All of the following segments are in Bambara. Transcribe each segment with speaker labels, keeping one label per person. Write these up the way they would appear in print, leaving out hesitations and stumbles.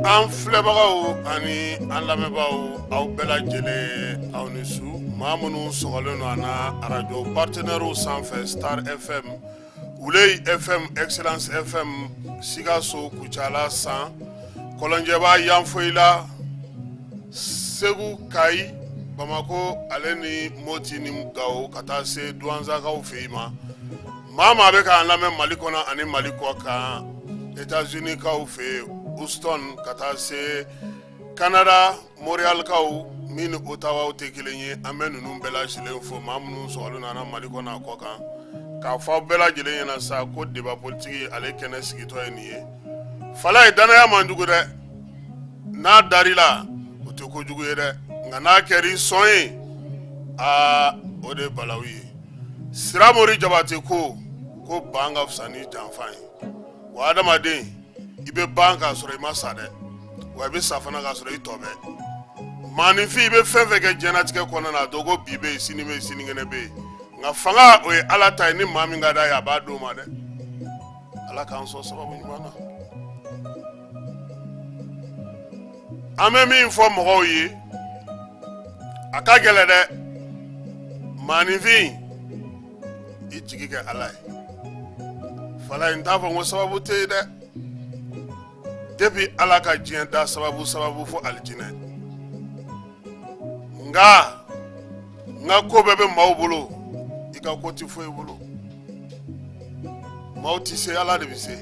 Speaker 1: An filɛbagaw ani an lamɛnbaaw, aw bɛɛ lajɛlen, aw ni su. Maa minnu sɔgɔlen don an na arajo partenaires sanfɛ, Star FM, Wuley FM, Excellence FM, Sikaso, Kucala, San Kɔlɔnjɛba, Yanfoyila, Segu, Kayi, Bamakɔ, ale ni Moti ni Gawo, ka taa se Duwanzakaw fɛ yen. Ma maa maa bɛ k'an lamɛn Mali kɔnɔ ani Mali kɔ kan, États-Unis kaw fɛ yen, Houston, ka taa se Canada, Montréalkaw min ni Ottawa tɛ kelen ye, an bɛ ninnu bɛɛ lajɛlen fo. Maa minnu sɔgɔlen don an na Mali kɔnɔ a kɔ kan, k'a fɔ aw bɛɛ lajɛlen ɲɛna sa ko débat politique, ale kɛnɛ sigitɔ ye nin ye. Falaye, danaya man jugu dɛ. N'a dar'i la, o tɛ kojugu ye dɛ, nka n'a kɛra i sɔn ye, aa, o de ye balawu ye. Siramori Jabate ko ban ka fisa ni janfa ye. Wa adamaden, i bɛ ban k'a sɔrɔ i ma sa dɛ, wa i bɛ sa fana k'a sɔrɔ i tɔ bɛ. Maaninfin, i bɛ fɛn fɛn kɛ diɲɛlatigɛ kɔnɔna na, a dɔn ko bi bɛ yen, sini bɛ yen, sinikɛnɛ bɛ yen, nka fanga, o ye Ala ta ye. Ni maa min ka d'a ye, a b'a d'o ma dɛ. Ala k'an sɔn sababu ɲuman na. An bɛ min fɔ mɔgɔw ye, a ka gɛlɛn dɛ. Maaninfin, i jigi kɛ Ala ye. Falaye, n t'a fɔ n ko sababu tɛ yen dɛ. Depuis Ala ka diɲɛ da, sababu sababu fo alijinɛ, nka n ka ko bɛɛ bɛ maaw bolo, i ka ko tɛ foyi bolo. Maaw tɛ se, Ala de bɛ se,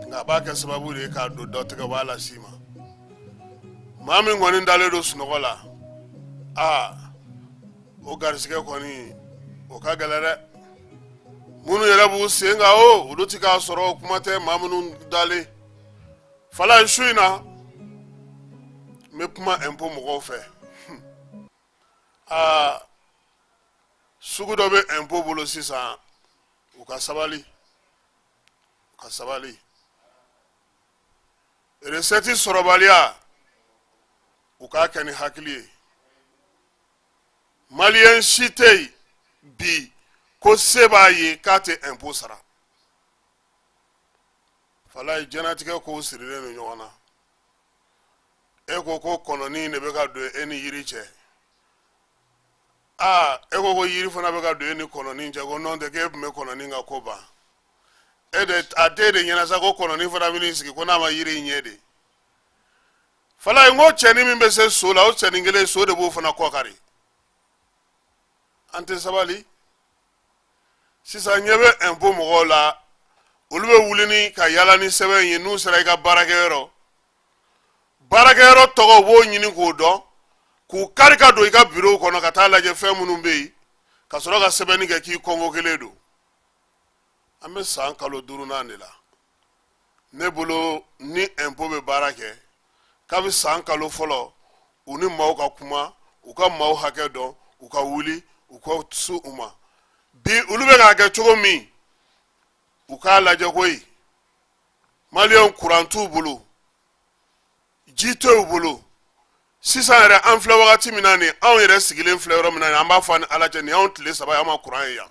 Speaker 1: nka a b'a kɛ sababu de ye k'a don dɔ tɛgɛ, b'a las'i ma. Maa min kɔni dalen don sunɔgɔ la, aa, o garisɛgɛ kɔni, o ka gɛlɛn dɛ. Minnu yɛrɛ b'u sen kan o, olu ti k'a sɔrɔ, o kuma tɛ maa minnu dalen. Falaye, su in na, n bɛ kuma impôt mɔgɔw fɛ. Aa, sugu dɔ bɛ impôt bolo sisan, u ka sabali, u ka sabali. Recette sɔrɔbaliya, u k'a kɛ ni hakili ye. Maliyɛn si tɛ yen bi ko se b'a ye k'a tɛ impôt sara. Falaye, diɲɛlatigɛ kow sirilen don ɲɔgɔn na. E ko ko kɔnɔnin de bɛ ka don e ni yiri cɛ. Aa, e ko ko yiri fana bɛ ka don e ni kɔnɔnin cɛ, ko n'o tɛ k'e tun bɛ kɔnɔnin ka ko ban. E de a t'e de ɲɛna sa ko kɔnɔnin fana bɛ n'i sigi ko n'a ma yiri in ɲɛ de. Falaye, n ko cɛnin min bɛ se so la, o cɛnin kelen, so de b'o fana kɔ kari. An tɛ sabali. Sisan ɲɛ bɛ impôt mɔgɔw la, olu bɛ wuli ni ka yala ni sɛbɛn ye. N'u sera i ka baarakɛyɔrɔ, baarakɛyɔrɔ tɔgɔ, u b'o ɲini k'o dɔn, k'u kari ka don i ka bureau kɔnɔ ka taa lajɛ fɛn minnu bɛ yen, ka sɔrɔ ka sɛbɛnni kɛ k'i convoqué don. An bɛ san kalo duurunan de la. Ne bolo, ni impôt bɛ baara kɛ kabi san kalo fɔlɔ, u ni maaw ka kuma, u ka maaw hakɛ dɔn, u ka wuli, u ka su u ma. Bi olu bɛ k'a kɛ cogo min, u k'a lajɛ koyi. Maliyɛnw, kuran t'u bolo, ji t'u bolo. Sisan yɛrɛ, an filɛ wagati min na nin, anw yɛrɛ sigilen filɛ yɔrɔ min na nin, an b'a fɔ an ni Ala cɛ, nin y'anw tile 3 ye, an ma kuran ye yan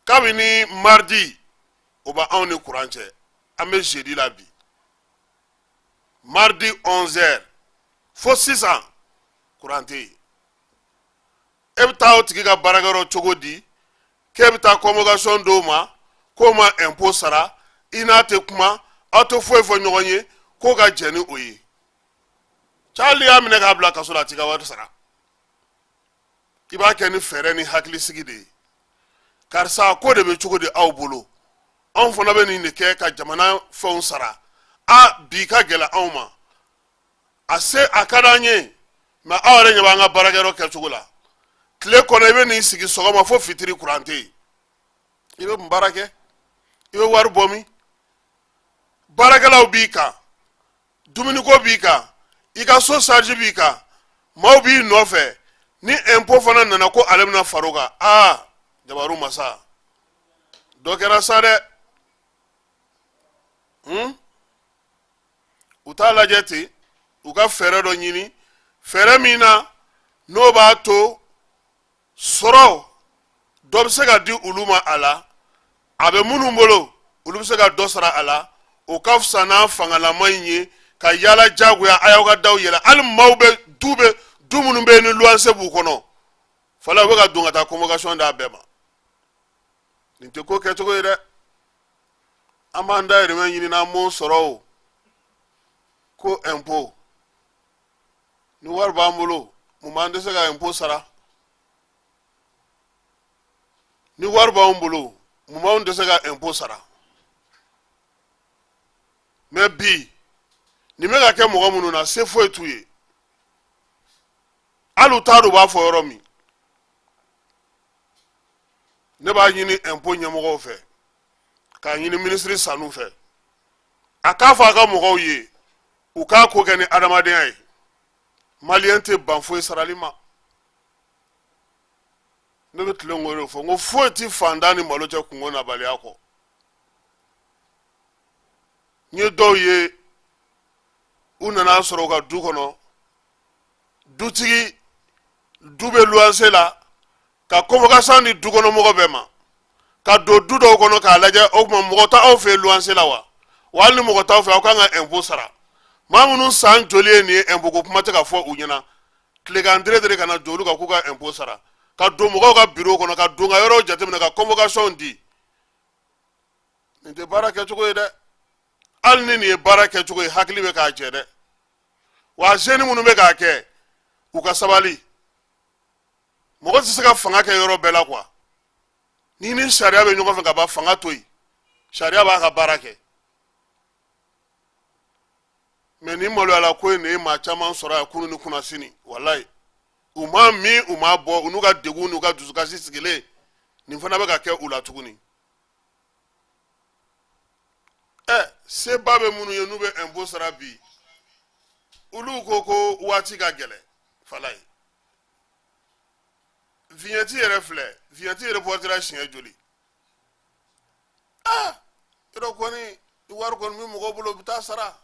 Speaker 1: kabini mardi. O bɛ anw ni kuran cɛ. An bɛ jeudi la bi, mardi 11 heures fo sisan, kuran tɛ yen. E bɛ taa o tigi ka baarakɛyɔrɔ cogo di k'e bɛ taa convocation d'o ma k'o ma impôt sara? I n'a tɛ kuma, aw tɛ foyi fɔ ɲɔgɔn ye, k'o ka jɛn ni o ye. Cali y'a minɛ k'a bila kaso la, a t'i ka wari sara. I b'a kɛ ni fɛɛrɛ ni hakilisigi de ye. Karisa, ko de bɛ cogo di aw bolo? Anw fana bɛ nin de kɛ ka jamana fɛnw sara. A bi ka gɛlɛn anw ma, a se a ka d'an ye, mɛ aw yɛrɛ ɲɛ b'an ka baarakɛyɔrɔ kɛcogo la. Tile kɔnɔ, i bɛ n'i sigi sɔgɔma fo fitiri, kuran tɛ yen. I bɛ mun baara kɛ? I bɛ wari bɔ min? Baarakɛlaw b'i kan, dumuniko b'i kan, i ka so charge b'i kan, maaw b'i nɔfɛ. Ni impôt fana nana ko ale bɛna far'o kan, aa jabaru masa, dɔ kɛra sa dɛ. U t'a lajɛ ten, u ka fɛɛrɛ dɔ ɲini, fɛɛrɛ min na n'o b'a to sɔrɔ dɔ bɛ se ka di olu ma a la, a bɛ minnu bolo olu bɛ se ka dɔ sara a la. O ka fisa n'a fangalama in ye ka yaala jagoya, a y'aw ka daw yɛlɛ. Hali maaw bɛ du bɛ du minnu bɛ yen ni luwanse b'u kɔnɔ fala, u bɛ ka don ka taa convocation d'a bɛɛ ma. Nin tɛ ko kɛcogo ye dɛ. An b'an dayirimɛ ɲini n'an m'o sɔrɔ o ko impôt. Ni wari b'an bolo, mun b'an tɛ se ka impôt sara? Ni wari b'anw bolo, mun b'anw tɛ se ka impôt sara? Mais bi nin bɛ ka kɛ mɔgɔ minnu na, se foyi t'u ye, hali u t'a dɔn u b'a fɔ yɔrɔ min. Ne b'a ɲini impôt ɲɛmɔgɔw fɛ, k'a ɲini minisiri Sanu fɛ, a k'a fɔ a ka mɔgɔw ye u k'a ko kɛ ni adamadenya ye. Maliyɛn tɛ ban foyi sarali ma. Ne bɛ tilen k'o de fɔ, n ko foyi tɛ fantan ni malo cɛ kunko nabaliya kɔ. N ye dɔw ye, u nana sɔrɔ u ka du kɔnɔ, dutigi du bɛ luwanse la, ka convocation di dukɔnɔmɔgɔ bɛɛ ma, ka don du dɔw kɔnɔ k'a lajɛ. O tuma mɔgɔ t'aw fɛ luwanse la wa? Wa hali ni mɔgɔ t'aw fɛ, aw kan ka impôt sara. Maa minnu san joli ye nin ye, impôt ko kuma tɛ ka fɔ u ɲɛna. Tilegan dere dere ka na jɔ olu kan k'u ka impôt sara, ka don mɔgɔw ka bureau kɔnɔ, ka don ka yɔrɔw jateminɛ, ka convocation di. Nin tɛ baara kɛcogo ye dɛ. Hali ni nin ye baara kɛcogo ye, hakili bɛ k'a jɛ dɛ. Wa jeunes minnu bɛ k'a kɛ, u ka sabali. Mɔgɔ tɛ se ka fanga kɛ yɔrɔ bɛɛ la quoi. Ni ni sariya bɛ ɲɔgɔn fɛ ka ban, fanga to yen, sariya b'a ka baara kɛ. Mais nin maloyala ko in de ye maa caman sɔrɔ yan kunu ni kunnasini. Walayi, u ma min, u ma bɔ, u n'u ka degun n'u ka dusukasi sigilen, nin fana bɛ ka kɛ u la tuguni. Ɛ, seba bɛ minnu ye n'u bɛ impôt sara bi, olu ko ko waati ka gɛlɛn. Falayi, vignette yɛrɛ filɛ, vignette reportera siɲɛ joli? Aa, yɔrɔ kɔni wari kɔni bɛ mɔgɔw bolo, u bɛ taa sara.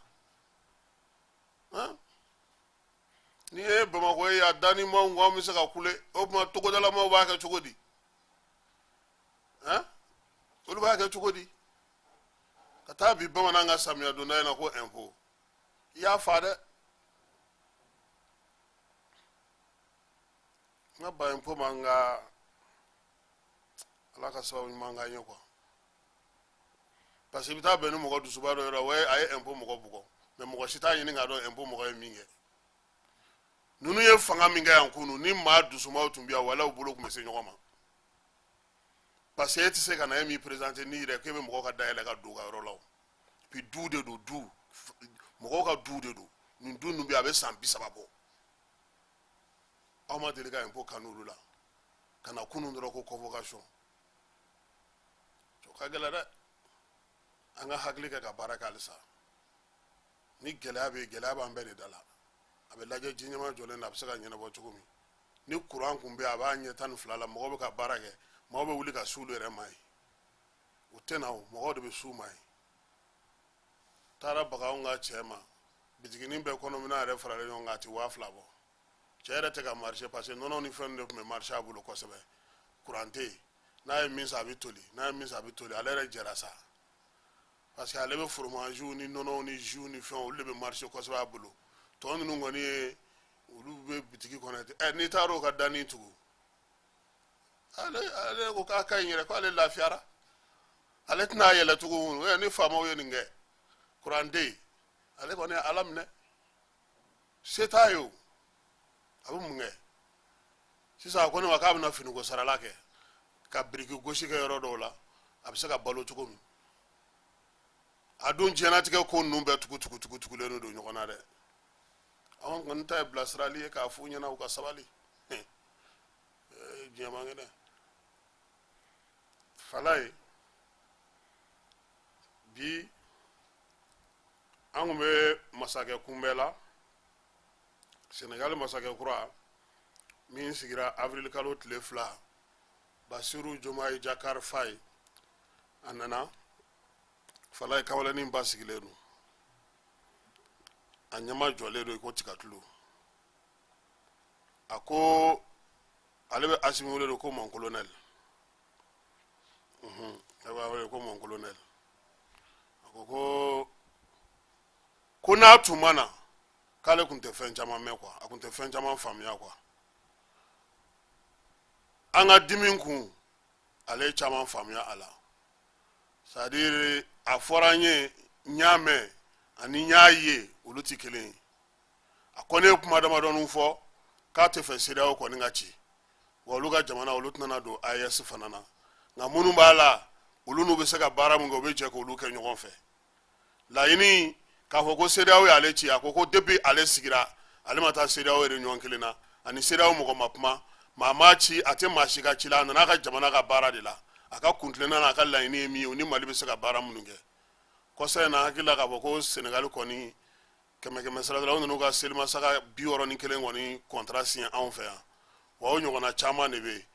Speaker 1: N'i ye Bamakɔ ye, a danni maaw ko an bɛ se ka kule. O tuma togodalamaw b'a kɛ cogo di? Olu b'a kɛ cogo di ka taa bi bamanan ka samiya donda in na ko impôt? I y'a fa dɛ. N ka ban impôt ma, nka Ala ka sababu ɲuman k'an ye quoi. Parce que i bɛ taa bɛn ni mɔgɔ dusuba dɔ yɔrɔ, a ye impôt mɔgɔ bugɔ, mais mɔgɔ si t'a ɲini k'a dɔn impôt mɔgɔ ye min kɛ. Ninnu ye fanga min kɛ yan kunun, ni maa dusumaw tun bɛ yan, walayi, u bolo tun bɛ se ɲɔgɔn ma. Parce que e tɛ se ka na e m'i présenter n'i yɛrɛ k'e bɛ mɔgɔw ka da yɛlɛ ka don u ka yɔrɔ la o. Puis du de don, du mɔgɔw ka du de don. Nin du ninnu bɛ yen, a bɛ san 30 bɔ, aw ma deli ka impôt kanu olu la. Ka na kunun dɔrɔn ko convocation, o ka gɛlɛn dɛ. An ka hakili kɛ ka baara kɛ halisa. Ni gɛlɛya bɛ yen, gɛlɛya b'an bɛɛ de da la. A bɛ lajɛ ji ɲɛma jɔlen na, a bɛ se ka ɲɛnabɔ cogo min. Ni kuran kun bɛ yen, a b'a ɲɛ 12 la, mɔgɔw bɛ ka baara kɛ, maaw bɛ wuli ka s'olu yɛrɛ ma yen. U tɛ na o, mɔgɔw de bɛ s'u ma yen. Taara baganw ka cɛ ma, bitiginin bɛɛ kɔnɔminɛn yɛrɛ faralen ɲɔgɔn kan, a tɛ 2000 bɔ. Cɛ yɛrɛ tɛ ka marché, parce que nɔnɔ ni fɛn de tun bɛ marché a bolo kosɛbɛ. Kuran tɛ yen, n'a ye min san, a bɛ toli, n'a ye min san, a bɛ toli. Ale yɛrɛ jɛra sa, parce que ale bɛ fromage ni nɔnɔw ni jus ni fɛnw, olu de bɛ marché kosɛbɛ a bolo. Tɔ ninnu kɔni ye, olu bɛ bitigi kɔnɔ. Ɛ, n'i taara o ka danni tugu, ale ko k'a ka ɲi yɛrɛ, k'ale lafiyara, ale tɛna a yɛlɛ tugun. Ɛ, ni faamaw ye nin kɛ, kuran tɛ yen, ale kɔni ye Ala minɛ, se t'a ye o, a bɛ mun kɛ sisan? A ko ne ma k'a bɛna finiko sarala kɛ, ka biriki gosi kɛ yɔrɔ dɔw la, a bɛ se ka balo cogo min. A dun diɲɛlatigɛ ko ninnu bɛɛ tugu tugu tugu tugulen don ɲɔgɔn na dɛ. Anw kɔni ta ye bilasirali ye k'a f'u ɲɛna u ka sabali. Diɲɛ man kɛnɛ. Fala ye bi. An kun bɛ masakɛ kunbɛn la, Senegali masakɛ kura min sigira avril kalo tile 2, Basiru Jomayi Jakar Fayi. A nana, Falayi, kamalennin ba sigilen don, a ɲɛma jɔlen don i ko tigatulu. A ko ale bɛ Asimi wele de ko mon colonel. A b'a wele ko mon colonel. A ko ko n'a tun ma na, k'ale tun tɛ fɛn caman mɛn quoi, a tun tɛ fɛn caman faamuya quoi. An ka dimi kun, ale ye caman faamuya a la. C'est à dire, a fɔra n ye, n y'a mɛn ani n y'a ye, olu tɛ kelen ye. A ko ne ye kuma damadɔni fɔ k'a tɛ fɛ CEDEAO kɔni ka ci wa, olu ka jamana, olu tɛna don AES fana na, nka minnu b'a la, olu n'u bɛ se ka baara min kɛ, u bɛ jɛ k'olu kɛ ɲɔgɔn fɛ. Laɲini k'a fɔ ko CEDEAO y'ale ci, a ko ko depuis ale sigira, ale ma taa CEDEAO réunion kelen na, ani CEDEAO mɔgɔ ma kuma, maa m'a ci, a tɛ maa si ka ci la. A nana a ka jamana ka baara de la. A ka kuntilenna n'a ka laɲini ye min ye, o ni Mali bɛ se ka baara minnu kɛ. Kɔsa in na, hakili la k'a fɔ ko Senegali kɔni, kɛmɛ kɛmɛ sara la, u nana u ka selimasaga 61 kɔni contrat signé anw fɛ yan. Wa o ɲɔgɔnna caman de bɛ yen.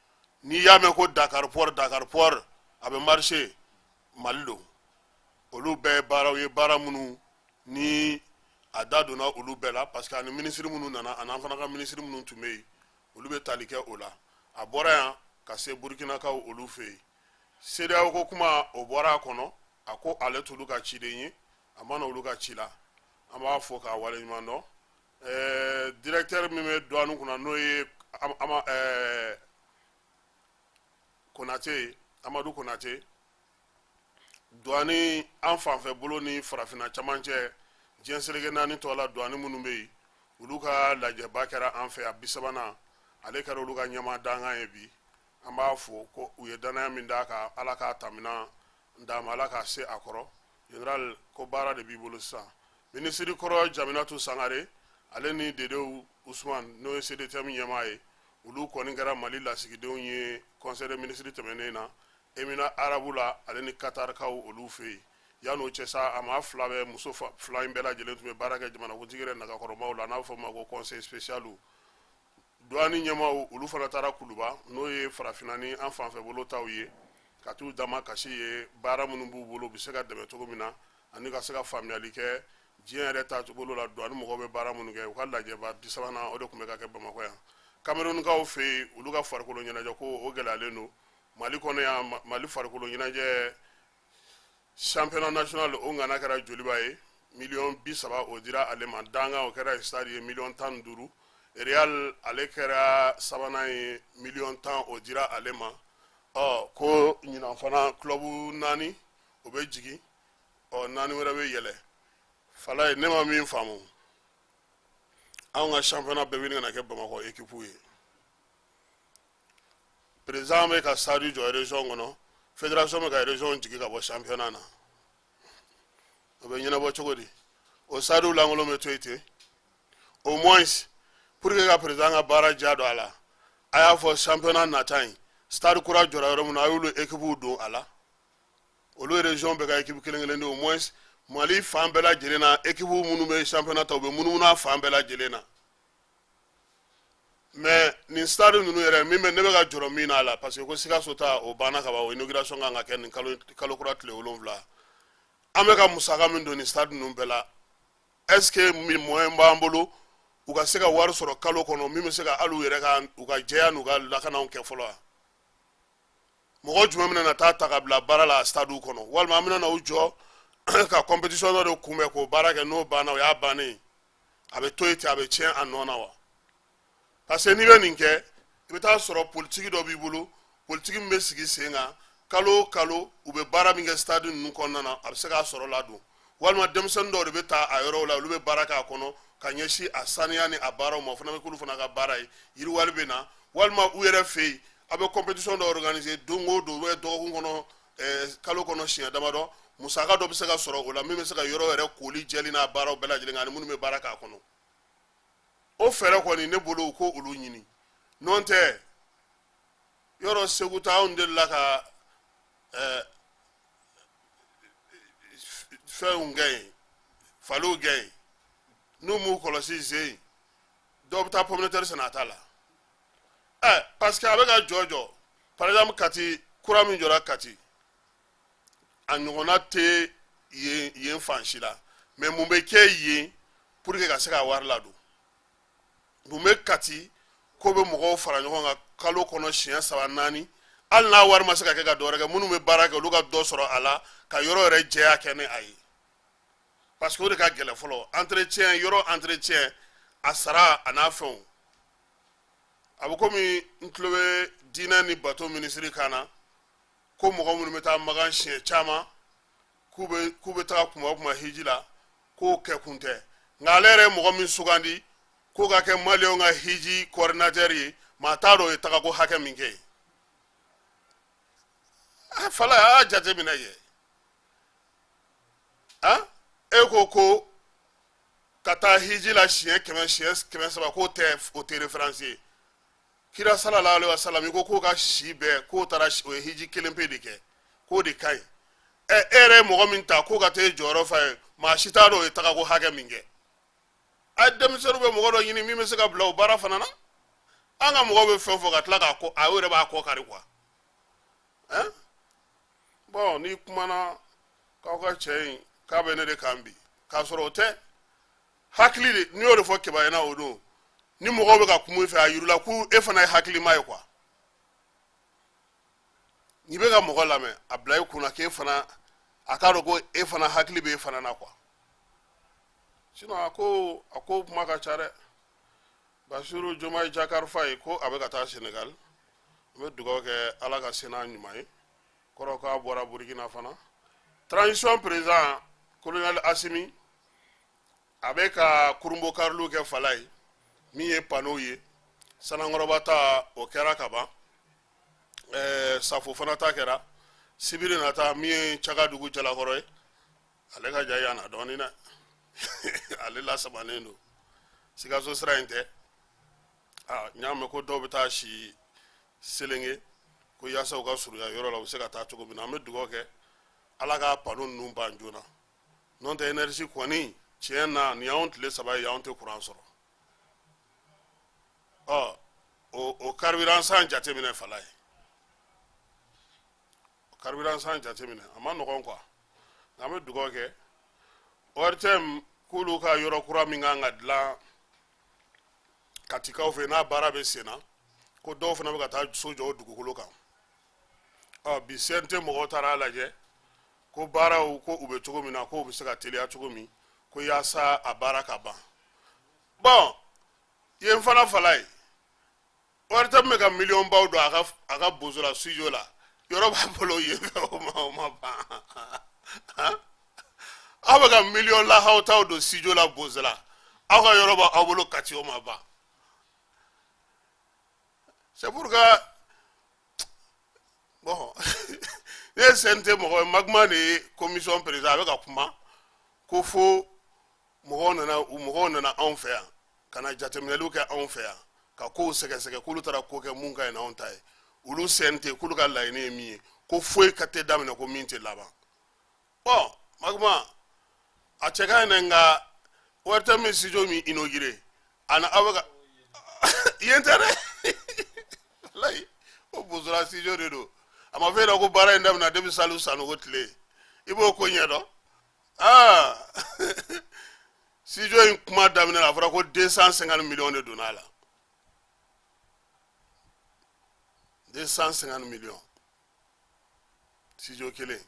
Speaker 1: N'i y'a mɛn ko Dakar Port, Dakar Port a bɛ marché, Mali don. Olu bɛɛ ye baaraw ye, baara minnu ni a da donna olu bɛɛ la, parce que ani minisiri minnu nana, ani an fana ka minisiri minnu tun bɛ yen, olu bɛ tali kɛ o la. A bɔra yan ka se Burukinakaw olu fɛ yen. CEDEAO ko kuma, o bɔra a kɔnɔ. A ko ale t'olu ka ciden ye, a ma na olu ka ci la. An b'a fɔ k'a waleɲuman dɔn. Directeur min bɛ douane kunna, n'o ye ama Konate, Amadu Konate, douane an fanfɛ bolo ni farafinna camancɛ, diɲɛ seleke naani tɔ la, douane minnu bɛ yen, olu ka lajɛba kɛra an fɛ yan 30nan. Ale kɛra olu ka ɲɛmaa dankan ye bi. An b'a fo ko u ye danaya min d'a kan, Ala k'a tamina d'a ma, Ala k'a se a kɔrɔ. Général, ko baara de b'i bolo sisan. Minisiri kɔrɔ Jaminatu Sangare, ale ni Dedew Usman, n'o ye CDTM ɲɛmaa ye, olu kɔni kɛra Mali lasigidenw ye conseil des ministres tɛmɛnen na Émirats arabes la, ale ni Katarikaw olu fɛ yen. Yan'o cɛ sa, a maa fila bɛ, muso fila in bɛɛ lajɛlen tun bɛ baara kɛ jamanakuntigi yɛrɛ nagakɔrɔmaw la, n'a bɛ fɔ o ma ko conseil spécial. Douane ɲɛmaaw, olu fana taara Kuluba, n'o ye farafinna ni an fanfɛ bolo taw ye, ka t'u dama kasi ye baara minnu b'u bolo, u bɛ se ka dɛmɛ cogo min na, ani ka se ka faamuyali kɛ diɲɛ yɛrɛ taabolo la, douane mɔgɔw bɛ baara minnu kɛ. U ka lajɛba 30nan, o de tun bɛ ka kɛ Bamakɔ yan. Kamerunkaw fɛ yen, olu ka farikolo ɲɛnajɛ ko, o gɛlɛyalen don. Mali kɔnɔ yan, Mali farikolo ɲɛnajɛ championnat national, o ŋana kɛra Joliba ye, miliyɔn 30, o dira ale ma. Dankan, o kɛra Stade ye, miliyɔn 15. Real, ale kɛra sabanan ye, miliyɔn 10, o dira ale ma. Ɔ ko ɲinan fana, club naani o bɛ jigin, ɔ naani wɛrɛ bɛ yɛlɛ. Falaye, ne ma min faamu, anw ka championnat bɛɛ bɛ ɲini ka na kɛ Bamakɔ équipe ye. Président bɛ ka stade jɔ région kɔnɔ, fédération bɛ ka région jigin ka bɔ championnat na. O bɛ ɲɛnabɔ cogo di? O stade lankolon bɛ to yen ten. Au moins, pour que ka président ka baara diya don a la, a y'a fɔ championnat nata in, stade kura jɔra yɔrɔ min na, a y'olu équipe don a la, olu région bɛɛ ka équipe kelen kelen di. Au moins, Mali fan bɛɛ lajɛlen na, équipe minnu bɛ championnat ta, u bɛ munumunu a fan bɛɛ lajɛlen na. Mais nin stade ninnu yɛrɛ min bɛ, ne bɛ ka jɔrɔ min na a la, parce que ko Sikaso ta, o banna ka ban, o inauguration kan ka kɛ nin kalo, kalo kura tile 7. An bɛ ka musaka min don nin stade ninnu bɛɛ la, est ce que moyen b'an bolo u ka se ka wari sɔrɔ kalo kɔnɔ min bɛ se ka hali u yɛrɛ ka u ka jɛya n'u ka lakanaw kɛ fɔlɔ wa? Mɔgɔ jumɛn bɛna na taa ta ka bila baara la stade kɔnɔ, walima an bɛna na u jɔ ka compétition dɔ de kunbɛn k'o baara kɛ, n'o banna, o y'a bannen ye, a bɛ to yen ten, a bɛ tiɲɛ a nɔ na wa? Parce que n'i bɛ nin kɛ, i bɛ taa sɔrɔ politiki dɔ b'i bolo, politiki min bɛ sigi sen kan. Kalo o kalo, u bɛ baara min kɛ stade ninnu kɔnɔna na, a bɛ se k'a sɔrɔ ladon, walima denmisɛnnin dɔw de bɛ taa a yɔrɔw la, olu bɛ baara k'a kɔnɔ ka ɲɛsin a saniya ni a baaraw ma, o fana bɛ k'olu fana ka baara ye, yiriwali bɛ na. Walima u yɛrɛ fɛ yen, a bɛ compétition dɔ organiser don o don, dɔgɔkun kɔnɔ, kalo kɔnɔ siɲɛ damadɔ, musaka dɔ bɛ se ka sɔrɔ o la min bɛ se ka yɔrɔ yɛrɛ koli jɛli n'a baaraw bɛɛ lajɛlen kan, ani minnu bɛ baara k'a kɔnɔ. O fɛɛrɛ kɔni, ne bolo, u ko olu ɲini. N'o tɛ, yɔrɔ Segu ta, anw delila ka fɛnw kɛ yen. Faliw gɛn yen, n'u m'u kɔlɔsi zen, dɔw bɛ taa pomme de terre sɛnɛ a ta la. Ɛ, parce que a bɛ ka jɔ jɔ, par exemple Kati kura min jɔra Kati, a ɲɔgɔnna tɛ yen yen fan si la. Mais mun bɛ kɛ yen pour que ka se ka wari ladon? Mun bɛ Kati ko bɛ mɔgɔw fara ɲɔgɔn kan kalo kɔnɔ siɲɛ saba, naani, hali n'a wari ma se ka kɛ ka dɔ wɛrɛ kɛ, minnu bɛ baara kɛ, olu ka dɔ sɔrɔ a la ka yɔrɔ yɛrɛ jɛya kɛ ni a ye? Parce que o de ka gɛlɛn fɔlɔ, entretien, yɔrɔ entretien, a sara a n'a fɛnw. A bɛ komi n tulo bɛ diinɛ ni bato minisiri kan na ko mɔgɔ minnu bɛ taa Makan siɲɛ caman, k'u bɛ taga kuma o kuma hiji la, k'o kɛ kun tɛ. Nka ale yɛrɛ ye mɔgɔ min sugandi k'o ka kɛ maliyɛnw ka hiji coordinateur ye, maa t'a dɔn o ye tagako hakɛ min kɛ yen. A fala, a y'a jateminɛ kɛ. Han, e ko ko ka taa hiji la siɲɛ 100, siɲɛ 300, k'o tɛ, o tɛ référence ye. Kira sallallahu alaihi wasallam, i ko k'o ka si bɛɛ k'o taara, o ye hiji kelen pe de kɛ, k'o de ka ɲi. Ɛ, e yɛrɛ ye mɔgɔ min ta k'o ka t'e jɔyɔrɔ fa ye, maa si t'a dɔn o ye tagako hakɛ min kɛ. A ye denmisɛnninw bɛ mɔgɔ dɔ ɲini min bɛ se ka bila o baara fana na. An ka mɔgɔw bɛ fɛn fɔ ka tila k'a kɔ, a yɛrɛ b'a kɔ kari quoi. Hein, bon, n'i kumana k'aw ka cɛ in k'a bɛ ne de kan bi, k'a sɔrɔ o tɛ hakili de. N'i y'o de fɔ Keba ɲɛna o don, ni mɔgɔw bɛ ka kuma i fɛ, a yirila ko e fana ye hakilima ye quoi. N'i bɛ ka mɔgɔ lamɛn, a bila i kunna k'e fana, a k'a dɔn ko e fana hakili bɛ e fana na quoi. Sinon a ko kuma ka ca dɛ. Basiru Jomayi Jakar Faye ko a bɛ ka taa Senegal, an bɛ dugawu kɛ, Ala ka se n'a ɲuman ye. Kɔrɔ k'a bɔra Burukina fana. Transition président colonel Asimi, a bɛ ka kurunbonkariliw kɛ fala ye, min ye panneau ye. Sanankɔrɔba ta, o kɛra ka ban. Safo fana ta kɛra sibiri nata. Min ye Cakadugu Jalakɔrɔ ye, ale ka ja yan na dɔɔnin dɛ, ale lasamanen don. Sikaso sira in tɛ. Aa, n y'a mɛn ko dɔw bɛ taa si Selenge ko yaasa u ka surunya yɔrɔ la, u bɛ se ka taa cogo min na. An bɛ dugawu kɛ, Ala ka panneau ninnu ban joona. N'o tɛ, énergie kɔni, tiɲɛ na, nin y'anw tile 3 ye, anw tɛ kuran sɔrɔ. Ɔ, o carburant san jateminɛ fala ye, o carburant san jateminɛ, a ma nɔgɔn quoi. Nka an bɛ dugawu kɛ. ORTM k'olu ka yɔrɔ kura min kan ka dilan Katikaw fɛ, n'a baara bɛ sen na, ko dɔw fana bɛ ka taa so jɔ o dugukolo kan. Ɔ, bi CNT mɔgɔw taara a lajɛ ko baaraw ko u bɛ cogo min na, k'o bɛ se ka teliya cogo min, ko yaasa a baara ka ban. Bɔn, yen fana fala ye, ORTM bɛ ka miliyɔn baw don a ka Bozola studio la, yɔrɔ b'a bolo yen fɛ, o ma ban. Aw bɛ ka miliyɔn lahaw taw don studio la Bozola, aw ka yɔrɔ b'aw bolo Kati, o ma ban. C'est pourquoi, bon, ne ye CNT mɔgɔ ye, Magma de ye commission président, a bɛ ka kuma ko fo mɔgɔw nana, u mɔgɔw nana anw fɛ yan ka na jateminɛliw kɛ anw fɛ yan, ka kow sɛgɛsɛgɛ, k'olu taara ko kɛ mun ka ɲi n'anw ta ye. Olu CNT k'olu ka laɲini ye min ye, ko foyi ka tɛ daminɛ ko min tɛ laban. Bon, Magma, a cɛ ka ɲi dɛ, nka ORTM studio min inauguré a na, aw bɛ ka yen tɛ dɛ. Walayi, o Bozola studio de don. A ma fɔ e ɲɛna ko baara in daminɛ depuis Salifu Sanogo tile, i b'o ko ɲɛdɔn. Aa, studio in kuma daminɛ la, a fɔra ko 250 millions de donna a la, 250 millions, studio kelen.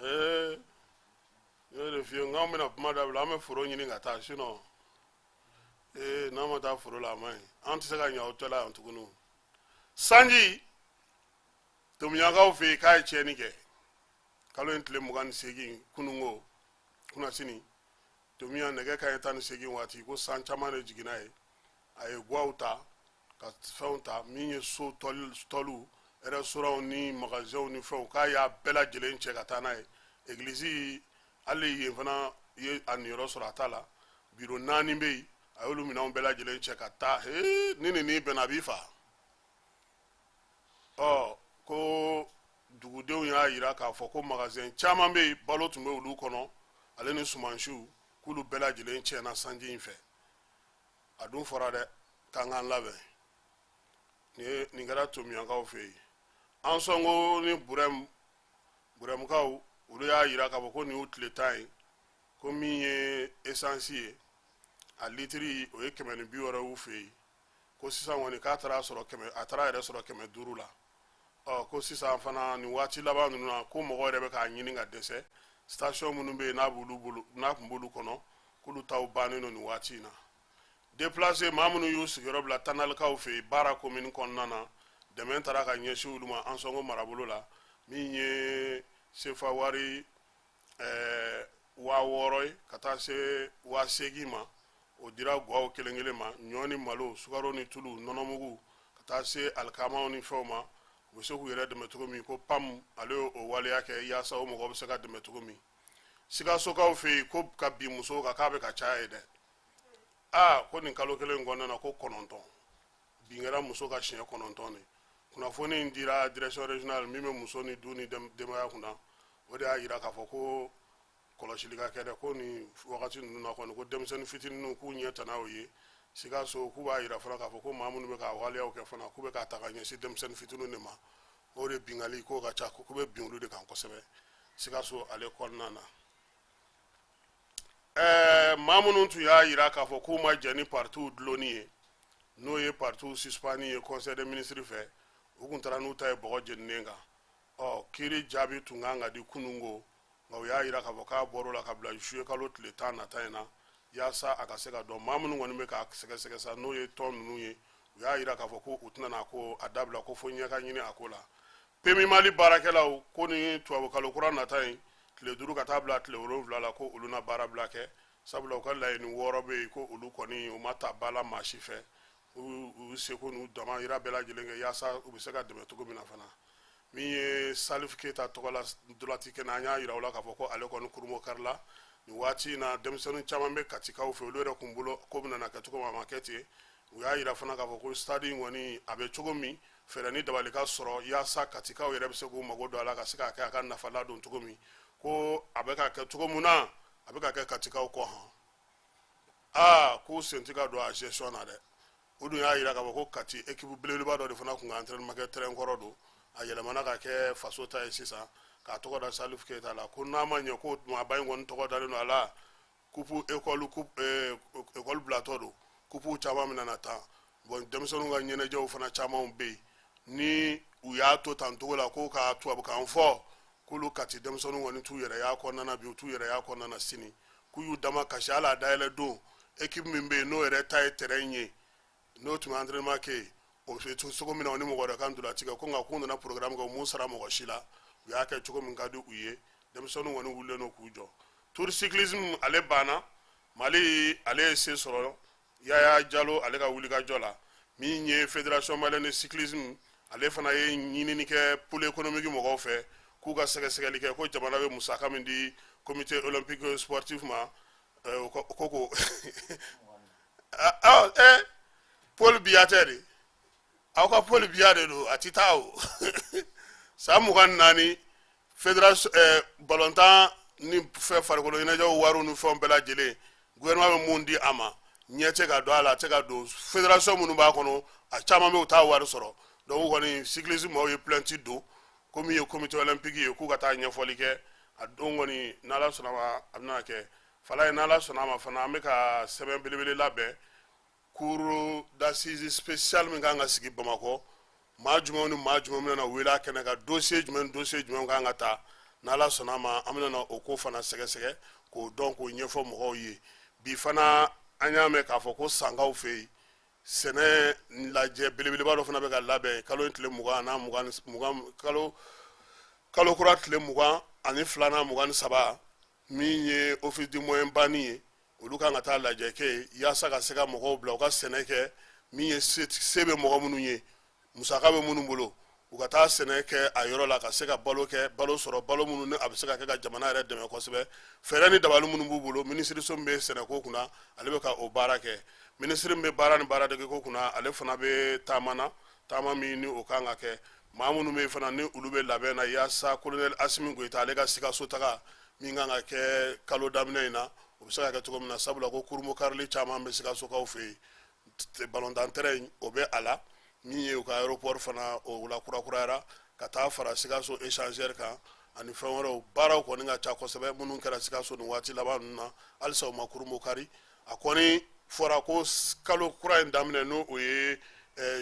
Speaker 1: Ee, n y'o de f'i ye, n k'anw bɛna kuma dabila, an bɛ foro ɲini ka taa. Sinon, ee, n'an ma taa foro la, a man ɲi, an tɛ se ka ɲɛ aw tɔla yan tuguni. Sanji Tomiɲakaw fɛ yen k'a ye tiɲɛni kɛ kalo in tile 28, kununko kunnasini, Tomiɲa nɛgɛ kanɲɛ 18 waati, ko san caman de jiginna ye, a ye gwaw ta ka fɛnw ta, min ye so tɔliw, restaurant ni magasinw ni fɛnw, k'a y'a bɛɛ lajɛlen cɛ ka taa n'a ye. Egilizi hali yen fana ye a niyɔrɔ sɔrɔ a ta la. Biro naani bɛ yen, a y'olu minɛnw bɛɛ lajɛlen cɛ ka taa. Hee, ni nin bɛnna, a b'i fa. Ɔ, ko y'a yira k'a fɔ ko magasin caman bɛ yen, balo tun bɛ olu kɔnɔ, ale ni sumansiw, k'olu bɛɛ lajɛlen tiɲɛna sanji in fɛ. A dun fɔra dɛ k'an k'an labɛn. Nin kɛra Tomiyankaw fɛ yen. Ansɔngo ni Burɛmukaw, olu y'a yira k'a fɔ ko nin y'u tile 10 ye, ko min ye esansi ye, a litiri o ye 160 y'u fɛ yen, ko sisan kɔni k'a taara sɔrɔ kɛmɛ, a taara yɛrɛ sɔrɔ 500 la. Ɔ, ko sisan fana nin waati laban ninnu na, ko mɔgɔ yɛrɛ bɛ k'a ɲini ka dɛsɛ. Station minnu bɛ yen n'a b'olu bolo, n'a tun b'olu kɔnɔ, k'olu taw bannen don nin waati in na. Déplacé maa minnu y'u sigiyɔrɔ bila Tanalikaw fɛ yen, Baara commune kɔnɔna na, dɛmɛ taara ka ɲɛsin olu ma Ansɔngo marabolo la. Min ye sefa wari 6000 ye ka taa se 8000 ma, o dira gwaw kelen kelen ma. Ɲɔ ni malo, sukaro ni tulu, nɔnɔmugu, ka taa se alikamaw ni fɛnw ma, u bɛ se k'u yɛrɛ dɛmɛ cogo min. Ko PAM ale y'o waleya kɛ yaasa o mɔgɔw bɛ se ka dɛmɛ cogo min. Sikasokaw fɛ yen, ko ka bin musow kan, k'a bɛ ka caya ye dɛ. Aa, ko nin kalo kelen in kɔnɔna na, ko 9 bin kɛra muso ka, siɲɛ 9 de. Kunnafoni in dira direction régionale min bɛ muso ni du ni denbaya kunna, o de y'a yira k'a fɔ ko kɔlɔsili ka kɛ dɛ, ko nin wagati ninnu na kɔni, ko denmisɛnnin fitininw k'u ɲɛ tana o ye Sikaso. K'u b'a yira fana k'a fɔ ko maa minnu bɛ ka waleyaw kɛ fana, k'u bɛ k'a ta ka ɲɛsin denmisɛnnin fitininw de ma. O de binkanni k'o ka ca, k'u bɛ bin olu de kan kosɛbɛ Sikaso ale kɔnɔna na. Maa minnu tun y'a yira k'a fɔ k'u ma jɛn ni partiw dulonni ye, n'o ye partiw suspendni ye conseil des ministres fɛ, u kun taara n'u ta ye bɔgɔ jeninen kan. Ɔ, kiiri jaabi tun kan ka di kununko, nka u y'a yira k'a fɔ k'a bɔr'o la ka bila juillet kalo tile 10 nata in na, yaasa a ka se ka dɔn. Maa minnu kɔni bɛ k'a sɛgɛsɛgɛ sa, n'o ye tɔn ninnu ye, u y'a yira k'a fɔ ko u tɛna n'a ko a dabila, ko fo ɲɛ ka ɲini a ko la. PMU Mali baarakɛlaw ko ni tubabukalo kura nata in tile 5 ka taa bila tile 7 la, ko olu na baara bila kɛ, sabula u ka laɲini 6 bɛ yen, ko olu kɔni u ma ta ba la maa si fɛ. U seko n'u dama yira bɛɛ lajɛlen kɛ yaasa u bɛ se ka dɛmɛ cogo min na fana. Min ye Salif Keyita tɔgɔ la dolati kɛnɛ, an y'a yira u la k'a fɔ ko ale kɔni kurumo karila nin waati in na. Denmisɛnnin caman bɛ Katikaw fɛ, olu yɛrɛ kun bolo ko bɛna na kɛ cogo min, a ma kɛ ten. U y'a yira fana k'a fɔ ko stade in kɔni a bɛ cogo min, fɛɛrɛ ni dabali ka sɔrɔ yaasa Katikaw yɛrɛ bɛ se k'u mago don a la, ka se k'a kɛ a ka nafa ladon cogo min. Ko a bɛ ka kɛ cogo min na, a bɛ ka kɛ Katikaw kɔ han. Aa, k'u sen tɛ ka don a gestion na dɛ. O dun y'a yira k'a fɔ ko Kati équipe belebeleba dɔ de fana tun ka entraînement kɛ terrain kɔrɔ don, a yɛlɛmana ka kɛ faso ta ye sisan, k'a tɔgɔ da Salif Keyita la. Ko n'a ma ɲɛ ko maaba in kɔni tɔgɔ dalen don a la, coupe école, coupe école bilatɔ don, coupe caman bɛna na tan. Bon, denmisɛnninw ka ɲɛnajɛw fana camanw bɛ yen, ni u y'a to tan cogo la, ko ka tubabukan fɔ, k'olu Kati denmisɛnninw kɔni t'u yɛrɛ y'a kɔnɔna na bi, u t'u yɛrɛ y'a kɔnɔna na sini. K'u y'u dama kasi, hali a dayɛlɛ don, équipe min bɛ yen n'o yɛrɛ ta ye terrain ye, n'o tun bɛ entraînement kɛ yen, o bɛ to cogo min na, o ni mɔgɔ wɛrɛ kan ntolanci kɛ. Ko nka k'u nana programme kɛ, u m'u sara mɔgɔ si la, u y'a kɛ cogo min ka di u ye. Denmisɛnninw kɔni wulilen don k'u jɔ. Tour cyclisme ale banna, Mali ale ye se sɔrɔ Yaya Jalo ale ka wulikajɔ la. Min ye Fédération malienne de cyclisme, ale fana ye ɲinini kɛ pôle économique mɔgɔw fɛ k'u ka sɛgɛsɛgɛli kɛ, ko jamana bɛ musaka min di comité olympique sportif ma, ko Paul Biya tɛ de, aw ka Paul Biya de don, a ti taa o san 24 fédération balontan ni fɛn farikolo ɲɛnajɛw wariw ni fɛnw bɛɛ lajɛlen, gouvernement bɛ mun di a ma, ɲɛ tɛ ka don a la, a tɛ ka don. Fédération minnu b'a kɔnɔ, a caman bɛ, u t'a wari sɔrɔ. Donc kɔni cyclisme maaw ye plainte don ko min ye comité olympique ye, k'u ka taa ɲɛfɔli kɛ. A don kɔni, n'Ala sɔnna ma, a bɛna kɛ fala ye. N'Ala sɔnna ma fana, an bɛ ka sɛbɛn belebele labɛn, cour d'assises spéciale min kan ka sigi Bamakɔ, maa jumɛnw ni maa jumɛn bɛna wele a kɛnɛ kan, dossier jumɛn, dossier jumɛn kan ka ta. N'Ala sɔnna ma, an bɛna o ko fana sɛgɛsɛgɛ k'o dɔn, k'o ɲɛfɔ mɔgɔw ye. Bi fana, an y'a mɛn k'a fɔ ko Sankaw fɛ yen, sɛnɛ lajɛ belebeleba dɔ fana bɛ ka labɛn kalo in tile 20 n'a 20, kalo kura tile 22 n'a 23. Min ye Office du Moyen Bani ye, olu kan ka taa lajɛ kɛ yaasa ka se ka mɔgɔw bila u ka sɛnɛ kɛ. Min ye se bɛ mɔgɔ minnu ye, musaka bɛ minnu bolo, u ka taa sɛnɛ kɛ a yɔrɔ la, ka se ka balo kɛ, balo sɔrɔ, balo minnu ni a bɛ se ka kɛ ka jamana yɛrɛ dɛmɛ kosɛbɛ. Fɛɛrɛ ni dabali minnu b'u bolo, minisiriso min bɛ sɛnɛko kunna, ale bɛ ka o baara kɛ. Minisiri min bɛ baara ni baaradegeko kunna, ale fana bɛ taama na. Taama min ni o kan ka kɛ, maa minnu bɛ yen fana ni olu bɛ labɛn na yaasa colonel Asimi Goyita ale ka Sikaso taga min kan ka kɛ kalo daminɛ in na, o bɛ se ka kɛ cogo min na, sabula ko kurunbonkarili caman bɛ Sikasokaw fɛ yen. Balontan terrain in, o bɛ a la. Min ye u ka aéroport fana, o la kurakurayara ka taa fara Sikaso échangeur kan ani fɛn wɛrɛw. Baaraw kɔni ka ca kosɛbɛ minnu kɛra Sikaso nin waati laban ninnu na. Halisa u ma kurunbonkari. A kɔni fɔra ko kalo kura in daminɛ, n'o o ye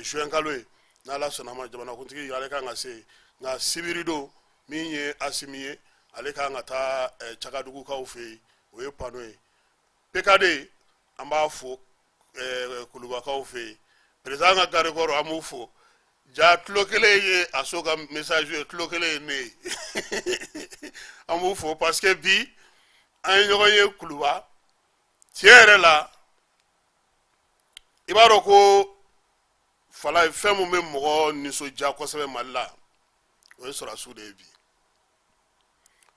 Speaker 1: juin kalo ye, n'Ala sɔnna ma, jamanakuntigi ale kan ka se. Nka sibiridon, min ye Asimi ye, ale kan ka taa Cagadugukaw fɛ yen. O ye panneau ye. PKD, an b'a fo Kulubakaw fɛ yen. Président ka garde corps, an b'u fo. Ja tulo kelen ye a so ka message ye, tulo kelen ye ne ye. An b'u fo parce que bi an ye ɲɔgɔn ye Kuluba. Tiɲɛ yɛrɛ la, i b'a dɔn ko fala ye fɛn min bɛ mɔgɔ nisɔndiya kosɛbɛ Mali la, o ye sɔrɔdasiw de ye bi,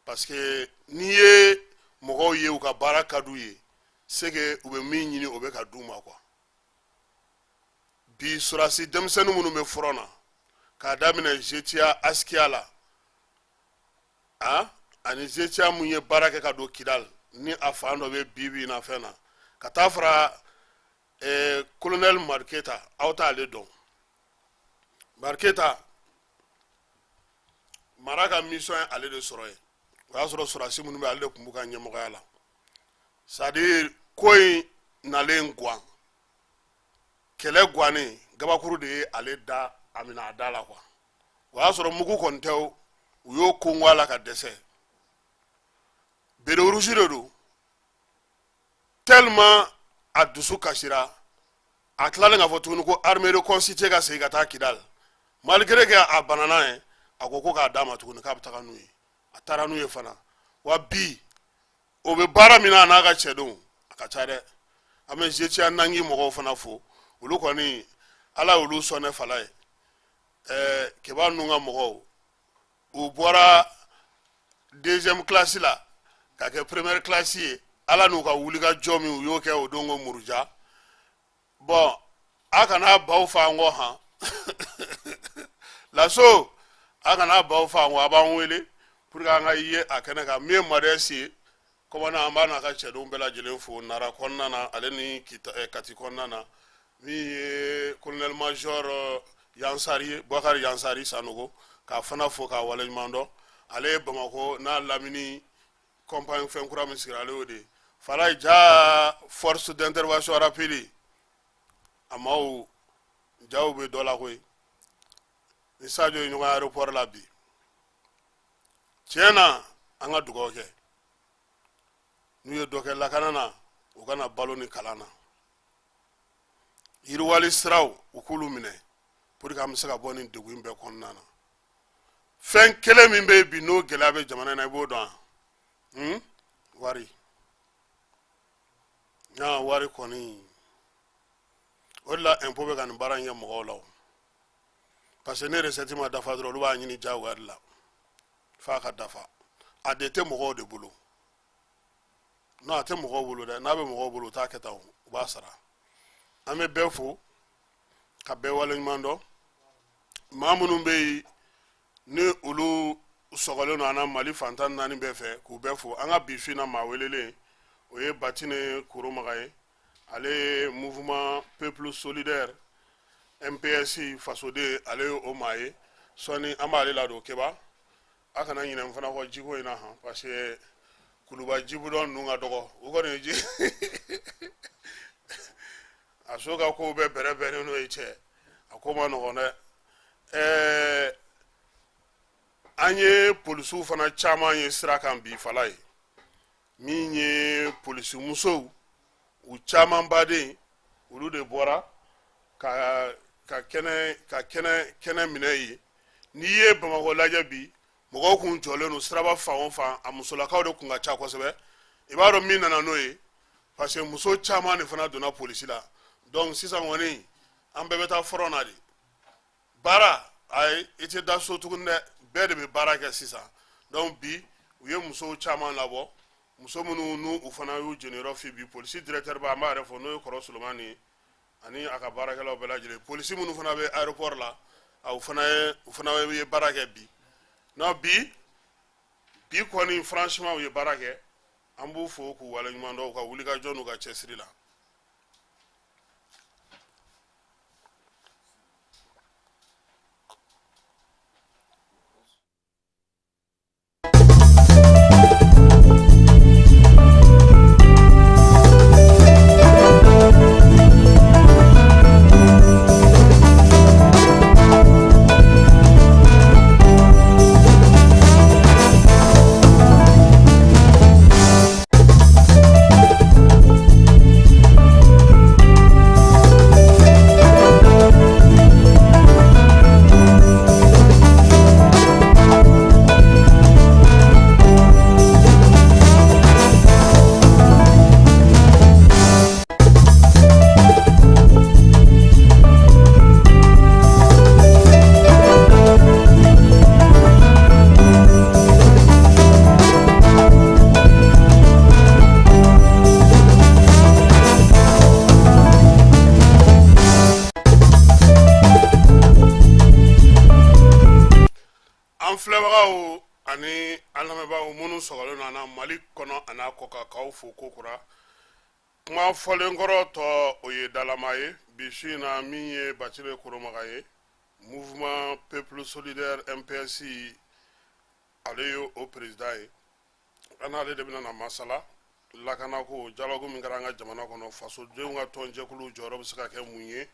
Speaker 1: parce que n'i ye mɔgɔw ye u ka baara ka d'u ye, c'est que u bɛ min ɲini, o bɛ ka d'u ma quoi. Bi sɔrɔdasi denmisɛnnin minnu bɛ front na, k'a daminɛ GTIA Askiya la, a ani GTIA mun ye baara kɛ ka don Kidal, ni a fan dɔ bɛ bi bi in na fɛn na, ka taa fara colonel Mariketa, aw t'ale dɔn. Mariketa mara ka mission ye ale de sɔrɔ yen. O y'a sɔrɔ sɔrɔdasi minnu bɛ, ale de tun b'u ka ɲɛmɔgɔya la. C'est à dire ko in nalen guwan, kɛlɛ guwannen, gabakuru de ye ale da a minɛ a da la quoi. O y'a sɔrɔ mugu kɔni tɛ o, u y'o kongo a la ka dɛsɛ. Béret rouge de don. Tellement a dusu kasira, a tilalen k'a fɔ tuguni ko armée reconstituée ka segin ka taa Kidal, malgré que a banana ye. A ko ko k'a d'a ma tuguni, k'a bɛ taga n'u ye. A taara n'u ye fana. Wa bi o bɛ baara min na, a n'a ka cɛdenw, a ka ca dɛ. An bɛ GTIA Nangi mɔgɔw fana fo. Olu kɔni, Ala y'olu sɔn ne fala ye. Keba ninnu ka mɔgɔw, u bɔra deuxième classe la ka kɛ première classe ye. Ala n'u ka wulikajɔ min u y'o kɛ o don ko muruja. Bon, a kana baw fa an kɔ han laso, a kana baw fa an kɔ. A b'an wele pour que an ka ye a kɛnɛ kan. Min ye Madɛsi ye, commandant, an b'a n'a ka cɛdenw bɛɛ lajɛlen fo Nara kɔnɔna na, ale ni Kita, Kati kɔnɔna na. Min ye colonel major Yansari ye, Bubakari Yansari Sanogo, k'a fana fo k'a waleɲuman dɔn. Ale ye Bamakɔ n'a lamini compagnie fɛn kura min sigira, ale y'o de ye. Falaye ja, force d'intervention rapide, a maaw jaw bɛ dɔ la koyi. Ni Sadio ye ɲɔgɔn aéroport la bi, tiɲɛ na, an ka dugawu kɛ n'u ye dɔ kɛ lakana na, u kana balo ni kalan na, yiriwali siraw, u k'olu minɛ pour que an bɛ se ka bɔ nin degun in bɛɛ kɔnɔna na. Fɛn kelen min bɛ yen bi n'o gɛlɛya bɛ jamana in na, i b'o dɔn wa? Wari n'a wari kɔni, o de la impôt bɛ ka nin baara in kɛ mɔgɔw la o, parce que ne recette ma dafa dɔrɔn, olu b'a ɲini diyagoya de la f'a ka dafa. A de tɛ mɔgɔw de bolo. Non, a tɛ mɔgɔw bolo dɛ. N'a bɛ mɔgɔw bolo, u t'a kɛ tan o, u b'a sara. An bɛ bɛɛ fo ka bɛɛ waleɲuman dɔn. Maa minnu bɛ yen ni olu sɔgɔlen don an na Mali fan 14 bɛɛ fɛ, k'u bɛɛ fo. An ka bi su in na maa welelen, o ye Batine Koromaga ye. Ale ye Mouvement Peuple Solidaire, MPS fasoden, ale ye o maa ye. Sɔɔni an b'ale ladon. Keba, a kana ɲinɛ n fana kɔ jiko in na han, parce que Kuluba jibidɔn ninnu ka dɔgɔ. U kɔni ye ji a so ka kow bɛɛ bɛrɛ n'o ye. Cɛ, a ko ma nɔgɔn dɛ. An ye polisiw fana caman ye sira kan bi. Fala ye min ye, polisi musow, u caman baden, olu de bɔra ka kɛnɛ ka kɛnɛ kɛnɛ minɛ yen. N'i ye Bamakɔ lajɛ bi, mɔgɔw kun jɔlen don siraba fan o fan, a musolakaw de kun ka ca kosɛbɛ. I b'a dɔn min nana n'o ye, parce que muso caman de fana donna polisi la. Donc sisan kɔni, an bɛɛ bɛ taa front na de. Baara, ayi, i tɛ da so tuguni dɛ, bɛɛ de bɛ baara kɛ sisan. Donc bi u ye musow caman labɔ, muso minnu n'u u fana y'u jeniyɔrɔ fi bi. Polisi directeur ba, an b'a yɛrɛ fɔ, n'o ye Kɔrɔ Solomani ye. Ani a ka baarakɛlaw bɛɛ lajɛlen, polisi minnu fana bɛ aéroport la, u fana ye baara kɛ bi. Non, bi bi kɔni, franchement, u ye baara kɛ. An b'u fo k'u waleɲuman dɔn u ka wulikajɔ n'u ka cɛsiri la. An filɛbagaw ani an lamɛnbagaw minnu sɔgɔlen don an na Mali kɔnɔ a n'a kɔ kan, k'aw fo kokura. Kuma fɔlen kɔrɔ tɔ, o ye dalama ye bi su in na. Min ye Bacile Koromaga ye, Mouvement Peuple Solidaire, MPS, ale ye o président ye. An n'ale de bɛna na masala lakanako dialogue min kɛra an ka jamana kɔnɔ, fasodenw ka tɔnjɛkuluw jɔyɔrɔ bɛ se ka kɛ mun ye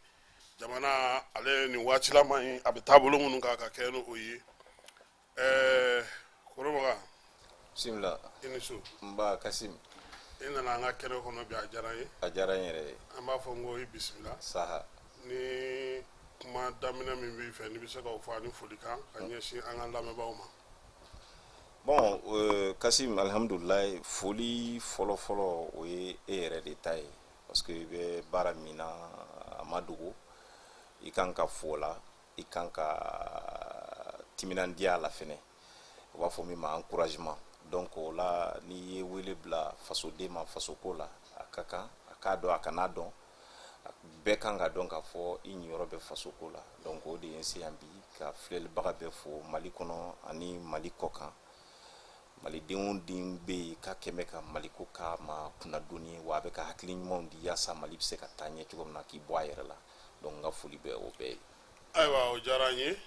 Speaker 1: jamana ale nin waatilama in, a bɛ taabolo minnu kan ka kɛ n'o ye. Koromaga.
Speaker 2: Bisimila.
Speaker 1: I ni su.
Speaker 2: Nba Kasim.
Speaker 1: I nana an ka kɛnɛ kɔnɔ bi, a diyara n ye.
Speaker 2: A diyara n yɛrɛ ye.
Speaker 1: An b'a fɔ n ko i bisimila.
Speaker 2: Saha.
Speaker 1: Ni kuma daminɛ min b'i fɛ, n'i bɛ se k'o fɔ, ani folikan ka ɲɛsin an ka lamɛnbaaw ma.
Speaker 2: Bon, Kasim, alhamdulilayi. Foli fɔlɔ fɔlɔ, o ye e yɛrɛ de ta ye, parce que i bɛ baara min na, a ma dogo. I kan ka fo la, i kan ka timinandiya la fɛnɛ, u b'a fɔ min ma encouragement. Donc o la, n'i ye wele bila fasoden ma fasoko la, a ka kan a k'a dɔn, a kan'a dɔn, bɛɛ kan ka dɔn k'a fɔ i ɲiyɔrɔ bɛ fasoko la. Donc o de ye n se yan bi ka filɛlibaga bɛɛ fo Mali kɔnɔ ani Mali kɔ kan. Malidenw o den bɛ yen k'a kɛn bɛ ka Maliko k'a ma kunnadonni ye, wa a bɛ ka hakili ɲumanw di yaasa Mali bɛ se ka taa ɲɛ cogo min na k'i bɔ a yɛrɛ la. Donc n ka foli bɛ o bɛɛ ye.
Speaker 1: Ayiwa, o diyara n ye.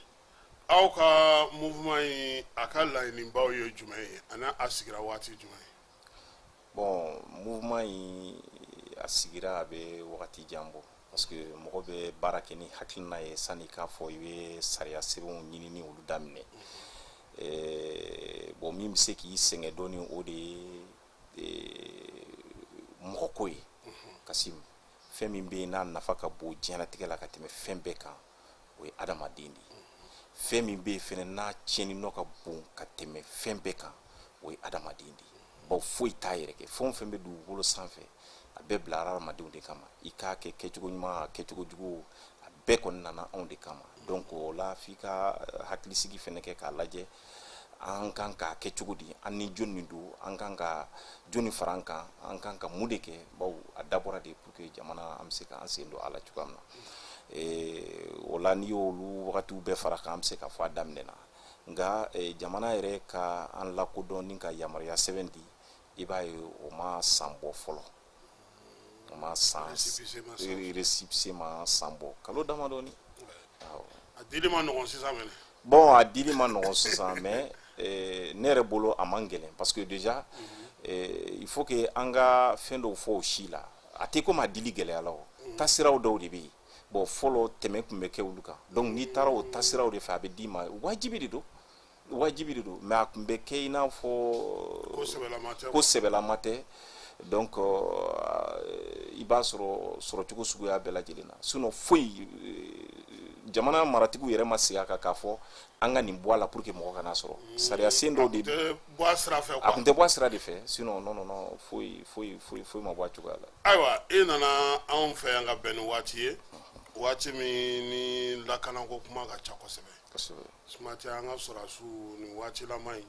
Speaker 1: Aw ka mouvement in, a ka laɲinibaw ye jumɛn ye, ani a sigira waati jumɛn ye?
Speaker 2: Bon, mouvement in, a sigira, a bɛ wagati jan bɔ, parce que mɔgɔ bɛ baara kɛ ni hakilina ye. Sanni k'a fɔ i bɛ sariya sɛbɛnw ɲini ni olu daminɛ, bon, min bɛ se k'i sɛgɛn dɔɔni, o de ye mɔgɔko ye. Kasim, fɛn min bɛ yen n'a nafa ka bon diɲɛlatigɛ la ka tɛmɛ fɛn bɛɛ kan, o ye adamaden de ye. Fɛn min bɛ yen fɛnɛ n'a tiɲɛni nɔ ka bon ka tɛmɛ fɛn bɛɛ kan, o ye adamaden de ye. Bawo foyi t'a yɛrɛ kɛ. Fɛn o fɛn bɛ dugukolo sanfɛ, a bɛɛ bilara adamadenw de kama. I k'a kɛ kɛcogo ɲuman, a kɛcogo jugu, a bɛɛ kɔni nana anw de kama. Donc o la, f'i ka hakilisigi fɛnɛ kɛ k'a lajɛ an kan k'a kɛ cogo di, an ni jɔnni don, an kan ka jɔnni fara an kan, an kan ka mun de kɛ. Bawo a dabɔra de pour que jamana, an bɛ se k'an sen don a la cogoya min na. O la, n'i y'olu wagatiw bɛɛ fara kan, an bɛ se k'a fɔ a daminɛna. Nka jamana yɛrɛ ka an lakodɔn ni ka yamaruya sɛbɛn di, i b'a ye o ma san bɔ fɔlɔ, o ma san, récépissé ma san bɔ, kalo damadɔni.
Speaker 1: A dili ma nɔgɔn sisan mɛnɛ.
Speaker 2: Bon, a dili ma nɔgɔn sisan, mais ne yɛrɛ bolo, a man gɛlɛn, parce que déjà il faut que an ka fɛn dɔw fɔ o si la. A tɛ komi a dili gɛlɛyala, o taasiraw dɔw de bɛ yen. Bon, fɔlɔ, tɛmɛ tun bɛ kɛ olu kan. Donc n'i taara o taasiraw de fɛ, a bɛ d'i ma, wajibi de don, wajibi de don. Mais a tun bɛ kɛ i n'a fɔ
Speaker 1: ko
Speaker 2: sɛbɛlama tɛ. Donc i b'a sɔrɔ sɔrɔcogo suguya bɛɛ lajɛlen na. Sinon foyi, jamana maratigiw yɛrɛ ma segin a kan k'a fɔ an ka nin bɔ a la pour que mɔgɔ kana sɔrɔ sariya sen dɔw de.
Speaker 1: Bɔ a sira fɛ.
Speaker 2: A tun tɛ bɔ a sira de fɛ. Sinon non, non, non, foyi, foyi, foyi, foyi ma bɔ a cogoya la.
Speaker 1: Ayiwa, e nana anw fɛ yan ka bɛn ni waati ye, waati min ni lakanako kuma ka ca kosɛbɛ.
Speaker 2: Kosɛbɛ.
Speaker 1: Suma tɛ an ka sɔrɔdasiw nin waatilama in,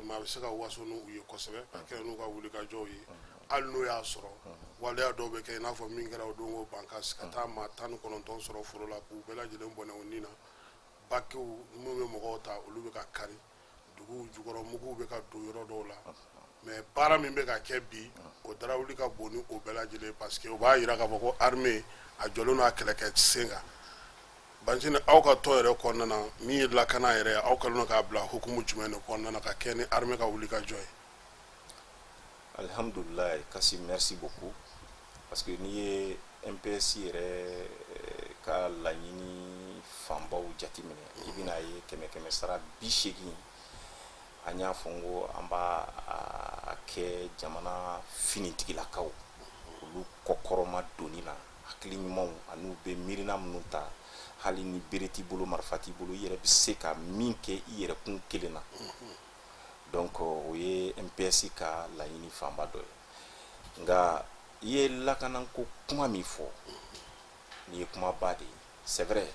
Speaker 1: maa bɛ se ka waso n'u ye kosɛbɛ ka kɛ n'u ka wulikajɔw ye, hali n'o y'a sɔrɔ Waleya dɔw bɛ kɛ i n'a fɔ min kɛra o don ko Bankas, ka taa maa 19 sɔrɔ foro la k'u bɛɛ lajɛlen bɔnɛ u ni na. Bakiw minnu bɛ mɔgɔw ta, olu bɛ ka kari duguw jukɔrɔ, muguw bɛ ka don yɔrɔ dɔw la. Mais baara min bɛ ka kɛ bi, o darawuli ka bon ni o bɛɛ lajɛlen, parce que o b'a yira k'a fɔ ko armée a jɔlen don a kɛlɛkɛ sen kan. Bancini, aw ka tɔn yɛrɛ kɔnɔna na, min ye lakana yɛrɛ ye, aw kɛlen don k'a bila hukumu jumɛn de kɔnɔna na ka kɛ ni armée ka wuli ka jɔ ye?
Speaker 2: Alhamdulilayi Kasim, merci beaucoup, parce que n'i ye MPS yɛrɛ ka laɲini fanbaw jateminɛ, i bɛna ye kɛmɛ kɛmɛ sara 80, an y'a fɔ n ko an b'a a kɛ jamana finitigilakaw olu kɔkɔrɔma donni na, hakili ɲumanw an'u bɛ miirina minnu ta. Hali ni bere t'i bolo, marifa t'i bolo, i yɛrɛ bɛ se ka min kɛ i yɛrɛ kun kelen na. Donc o ye MPS ka laɲini fanba dɔ ye. Nka i ye lakanako kuma min fɔ, nin ye kumaba de ye, c'est vrai.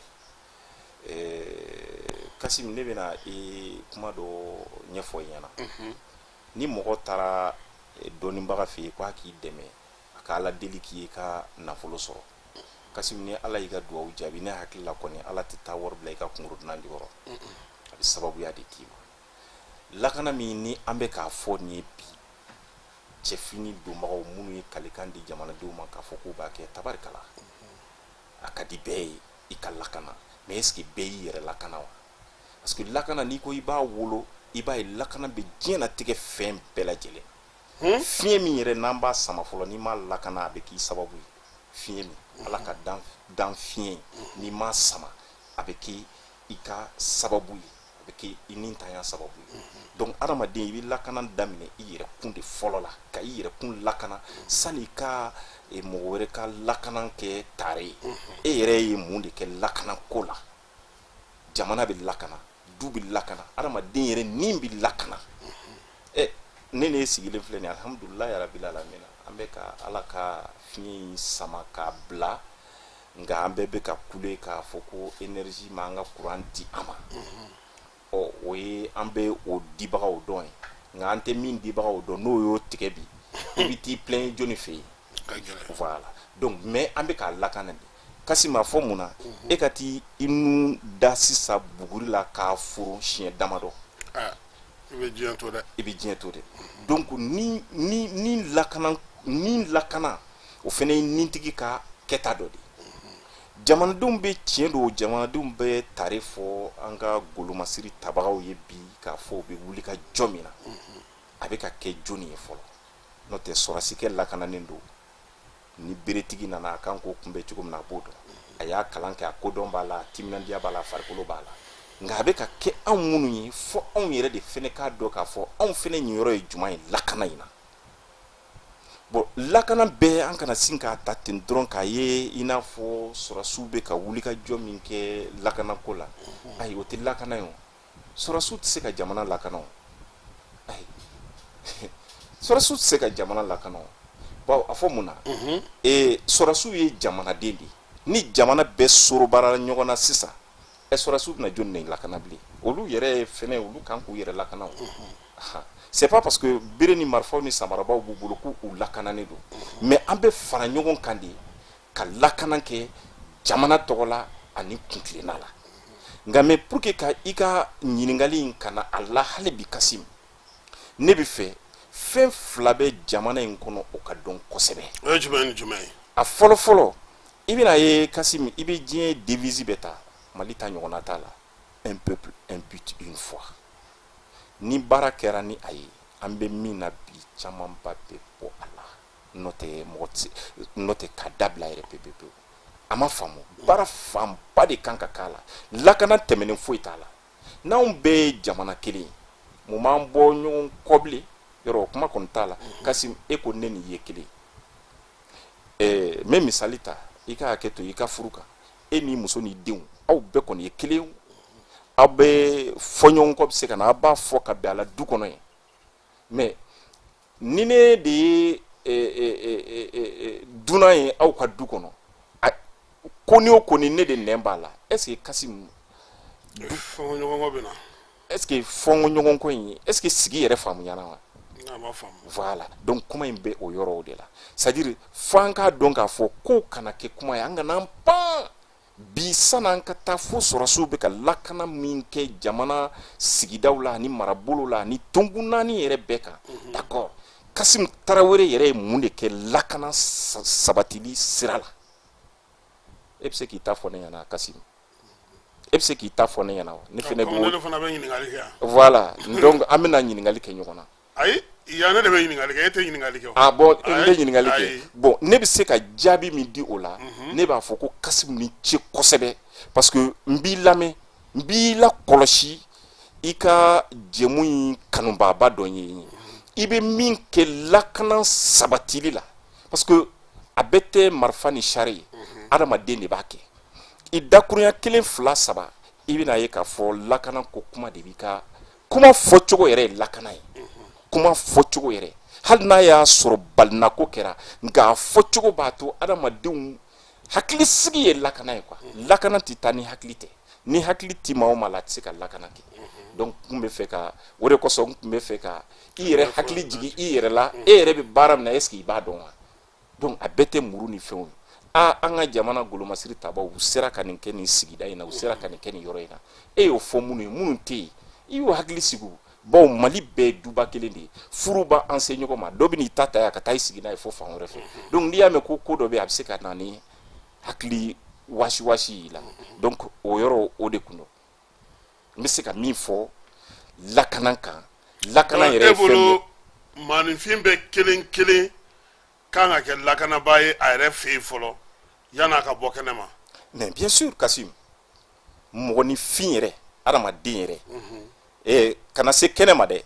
Speaker 2: Kasim, ne bɛna i kuma dɔ ɲɛfɔ i ɲɛna. Ni mɔgɔ taara dɔnnibaga fɛ yen k'a k'i dɛmɛ, a ka Ala deli k'i ye ka nafolo sɔrɔ, Kasim, ni Ala y'i ka duwawu jaabi, ne hakili la kɔni, Ala tɛ taa wari bila i ka kunkolo dunan jukɔrɔ, a bɛ sababuya de d'i ma. Lakana min ni an bɛ k'a fɔ nin ye bi, cɛfini donbagaw minnu ye kalikan di jamanadenw ma k'a fɔ k'u b'a kɛ, tabarikala, a ka di bɛɛ ye i ka lakana. Mais est ce que bɛɛ y'i yɛrɛ lakana wa? Parce que lakana, n'i ko i b'a wolo, i b'a ye lakana bɛ diɲɛnatigɛ fɛn bɛɛ lajɛlen. Fiɲɛ min yɛrɛ n'an b'a sama fɔlɔ, n'i m'a lakana, a bɛ k'i sababu ye. Fiɲɛ min Ala ka dan fiɲɛ, n'i m'a sama, a bɛ k'i i ka sababu ye, a bɛ kɛ i ni tanya sababu ye. Donc adamaden, i bɛ lakana daminɛ i yɛrɛ kun de fɔlɔ la, ka i yɛrɛ kun lakana sani i ka mɔgɔ wɛrɛ ka lakana kɛ tare ye. E yɛrɛ ye mun de kɛ lakana ko la? Jamana bɛ lakana, du bɛ lakana, adamaden yɛrɛ ni bɛ lakana. Ɛ, ne ne sigilen filɛ nin ye, alhamdulilayi rabil alamina, an bɛ ka Ala ka fiɲɛ in sama k'a bila. Nka an bɛɛ bɛ ka kule k'a fɔ ko énergie ma an ka courant di an ma. Ɔ, o ye an bɛ o dibagaw dɔn ye, nka an tɛ min dibagaw dɔn. N'o y'o tigɛ bi, i bɛ t'i plaindre jɔnni fɛ yen?
Speaker 1: Ka gɛlɛn.
Speaker 2: Voilà. Donc mais an bɛ k'a lakana de. Kasi ma fɔ mun na e ka t'i i nun da sisan buguri la k'a foro siɲɛ damadɔ?
Speaker 1: Ah, i bɛ diɲɛ to dɛ.
Speaker 2: I bɛ diɲɛ to dɛ. Donc ni lakana, ni lakana, o fana ye nintigi ka kɛta dɔ de ye. Jamanadenw bɛ tiɲɛ don, jamanadenw bɛ tare fɔ an ka golomasiri tabagaw ye bi k'a fɔ u bɛ wuli ka jɔ min na, a bɛ ka kɛ jɔnni ye fɔlɔ? N'o tɛ, sɔrɔsikɛ lakananen don. Ni beretigi nana, a kan k'o kunbɛn cogo min na, a b'o dɔn. A y'a kalan kɛ, a kodɔn b'a la, a timinandiya b'a la, a farikolo b'a la. Nka a bɛ ka kɛ anw minnu ye, fɔ anw yɛrɛ de fɛnɛ k'a dɔn k'a fɔ anw fɛnɛ ɲiyɔrɔ ye jumɛn ye lakana in na. Bon, lakana bɛɛ, an kana sin k'a ta ten dɔrɔn k'a ye i n'a fɔ sɔrɔsiw bɛ ka wuli ka jɔ min kɛ lakanako la. Ayi, o tɛ lakana ye. O sɔrɔsiw tɛ se ka jamana lakana. O ayi, sɔrɔsiw tɛ se ka jamana lakana. O bawo, a fɔ mun na? Sɔrɔsiw ye jamanaden de ye. Ni jamana bɛɛ sorobara ɲɔgɔn na sisan, sɔrɔsiw bɛna jɔnni de lakana bilen? Olu yɛrɛ fɛnɛ, olu kan k'u yɛrɛ lakana. O c'est pas parce que bere ni marifaw ni samarabaw b'u bolo k'u lakananen don. Mais an bɛ fara ɲɔgɔn kan de ka lakana kɛ jamana tɔgɔ la ani kuntilenna la. Nka mais pour que ka i ka ɲininkali in kana a la hali bi, Kasim, ne bɛ fɛ fɛn fila bɛ jamana in kɔnɔ, o ka dɔn kosɛbɛ.
Speaker 1: O ye jumɛn ni jumɛn ye?
Speaker 2: A fɔlɔ fɔlɔ, i bɛna ye Kasim, i bɛ diɲɛ devise bɛɛ ta, Mali ta ɲɔgɔnna t'a la: un peuple, un but, une foi. Ni baara kɛra ni a ye, an bɛ min na bi, camanba bɛ bɔ a la. N'o tɛ, mɔgɔ tɛ se n'o tɛ k'a dabila yɛrɛ pewu pewu. A ma faamu, baara fanba de kan ka k'a la. Lakana tɛmɛnen foyi t'a la. N'anw bɛɛ ye jamana kelen ye, mun b'an bɔ ɲɔgɔn kɔ bilen? Yɔrɔ o kuma kɔni t'a la. Kasim, e ko ne nin ye kelen ye. N bɛ misali ta, i ka hakɛ to i ka furu kan. E ni muso ni denw, aw bɛɛ kɔni ye kelen ye. Aw bɛ fɔ ɲɔgɔn kɔ, bɛ se ka na, aw b'a fɔ ka bɛn a la du kɔnɔ yen. Mais ni ne de ye dunan ye aw ka du kɔnɔ, ko ni o ko ni ne de nɛn b'a la, est ce que Kasim
Speaker 1: Fɔnkɔ ɲɔgɔn kɔ bɛ na.
Speaker 2: Est ce que fɔnkɔ ɲɔgɔn kɔ in, est ce que sigi yɛrɛ faamuyana wa? Voilà, donc kuma in bɛ o yɔrɔw de la. C'est à dire fo an k'a dɔn k'a fɔ ko kana kɛ kuma ye, an kana an pan bi san'an ka taa fo sɔrɔsiw bɛ ka lakana min kɛ jamana sigidaw la ani marabolo la ani tonkun naani yɛrɛ bɛɛ kan. D'accord, Kasim Tarawele yɛrɛ ye mun de kɛ lakana sabatili sira la? E bɛ se k'i ta fɔ ne ɲɛna, Kasim? E bɛ se k'i ta fɔ ne ɲɛna wa?
Speaker 1: Ne fana b'o, ne fana bɛ ɲininkali kɛ.
Speaker 2: Voilà, donc an bɛna ɲininkali kɛ ɲɔgɔn na.
Speaker 1: Ayi, yan ne de bɛ ɲininkali kɛ, e tɛ ɲininkali kɛ.
Speaker 2: Ah bon, n bɛ ɲininkali kɛ. Bon, ne bɛ se ka jaabi min di o la, ne b'a fɔ ko Kasim ni ce kosɛbɛ, parce que n b'i lamɛn, n b'i lakɔlɔsi, i ka jɛmu in kanubaaba dɔ ye. I bɛ min kɛ lakana sabatili la, parce que a bɛɛ tɛ marifa ni sari ye, adamaden de b'a kɛ. I dakurunya kelen, fila, saba, i bɛna ye k'a fɔ lakana ko kuma de b'i ka kuma fɔcogo yɛrɛ ye lakana ye. Kuma fɔcogo yɛrɛ, hali n'a y'a sɔrɔ balinako kɛra, nka a fɔcogo b'a to adamadenw hakilisigi ye lakana ye quoi. Lakana tɛ taa ni hakili tɛ. Ni hakili ti maa o maa la, a tɛ se ka lakana kɛ. Donc n kun bɛ fɛ ka o de kosɔn, n kun bɛ fɛ ka i yɛrɛ hakili jigin i yɛrɛ la. E yɛrɛ bɛ baara min na, est ce que i b'a dɔn wa? Donc a bɛɛ tɛ muru ni fɛnw ye. Aa, an ka jamana golomasiri tabaw, u sera ka nin kɛ nin sigida in na, u sera ka nin kɛ nin yɔrɔ in na. E y'o fɔ minnu ye, minnu tɛ yen, i y'o hakili sigi. Bawo Mali bɛɛ ye duba kelen de ye, furu b'an se ɲɔgɔn ma. Dɔ bɛ n'i ta ta yan ka taa i sigi n'a ye fo fan wɛrɛ fɛ. Donc n'i y'a mɛn ko ko dɔ bɛ yen, a bɛ se ka na ni hakili wasi wasi y'i la. Donc o yɔrɔ o de kun don. N bɛ se ka min fɔ lakana kan, lakana yɛrɛ ye
Speaker 1: fɛn min ye, maaninfin bɛɛ kelen kelen kan ka kɛ lakanabaa ye a yɛrɛ fɛ yen fɔlɔ yan'a ka bɔ kɛnɛ ma.
Speaker 2: Mais bien sûr, Kasim, mɔgɔninfin yɛrɛ, adamaden yɛrɛ, kana se kɛnɛ ma dɛ,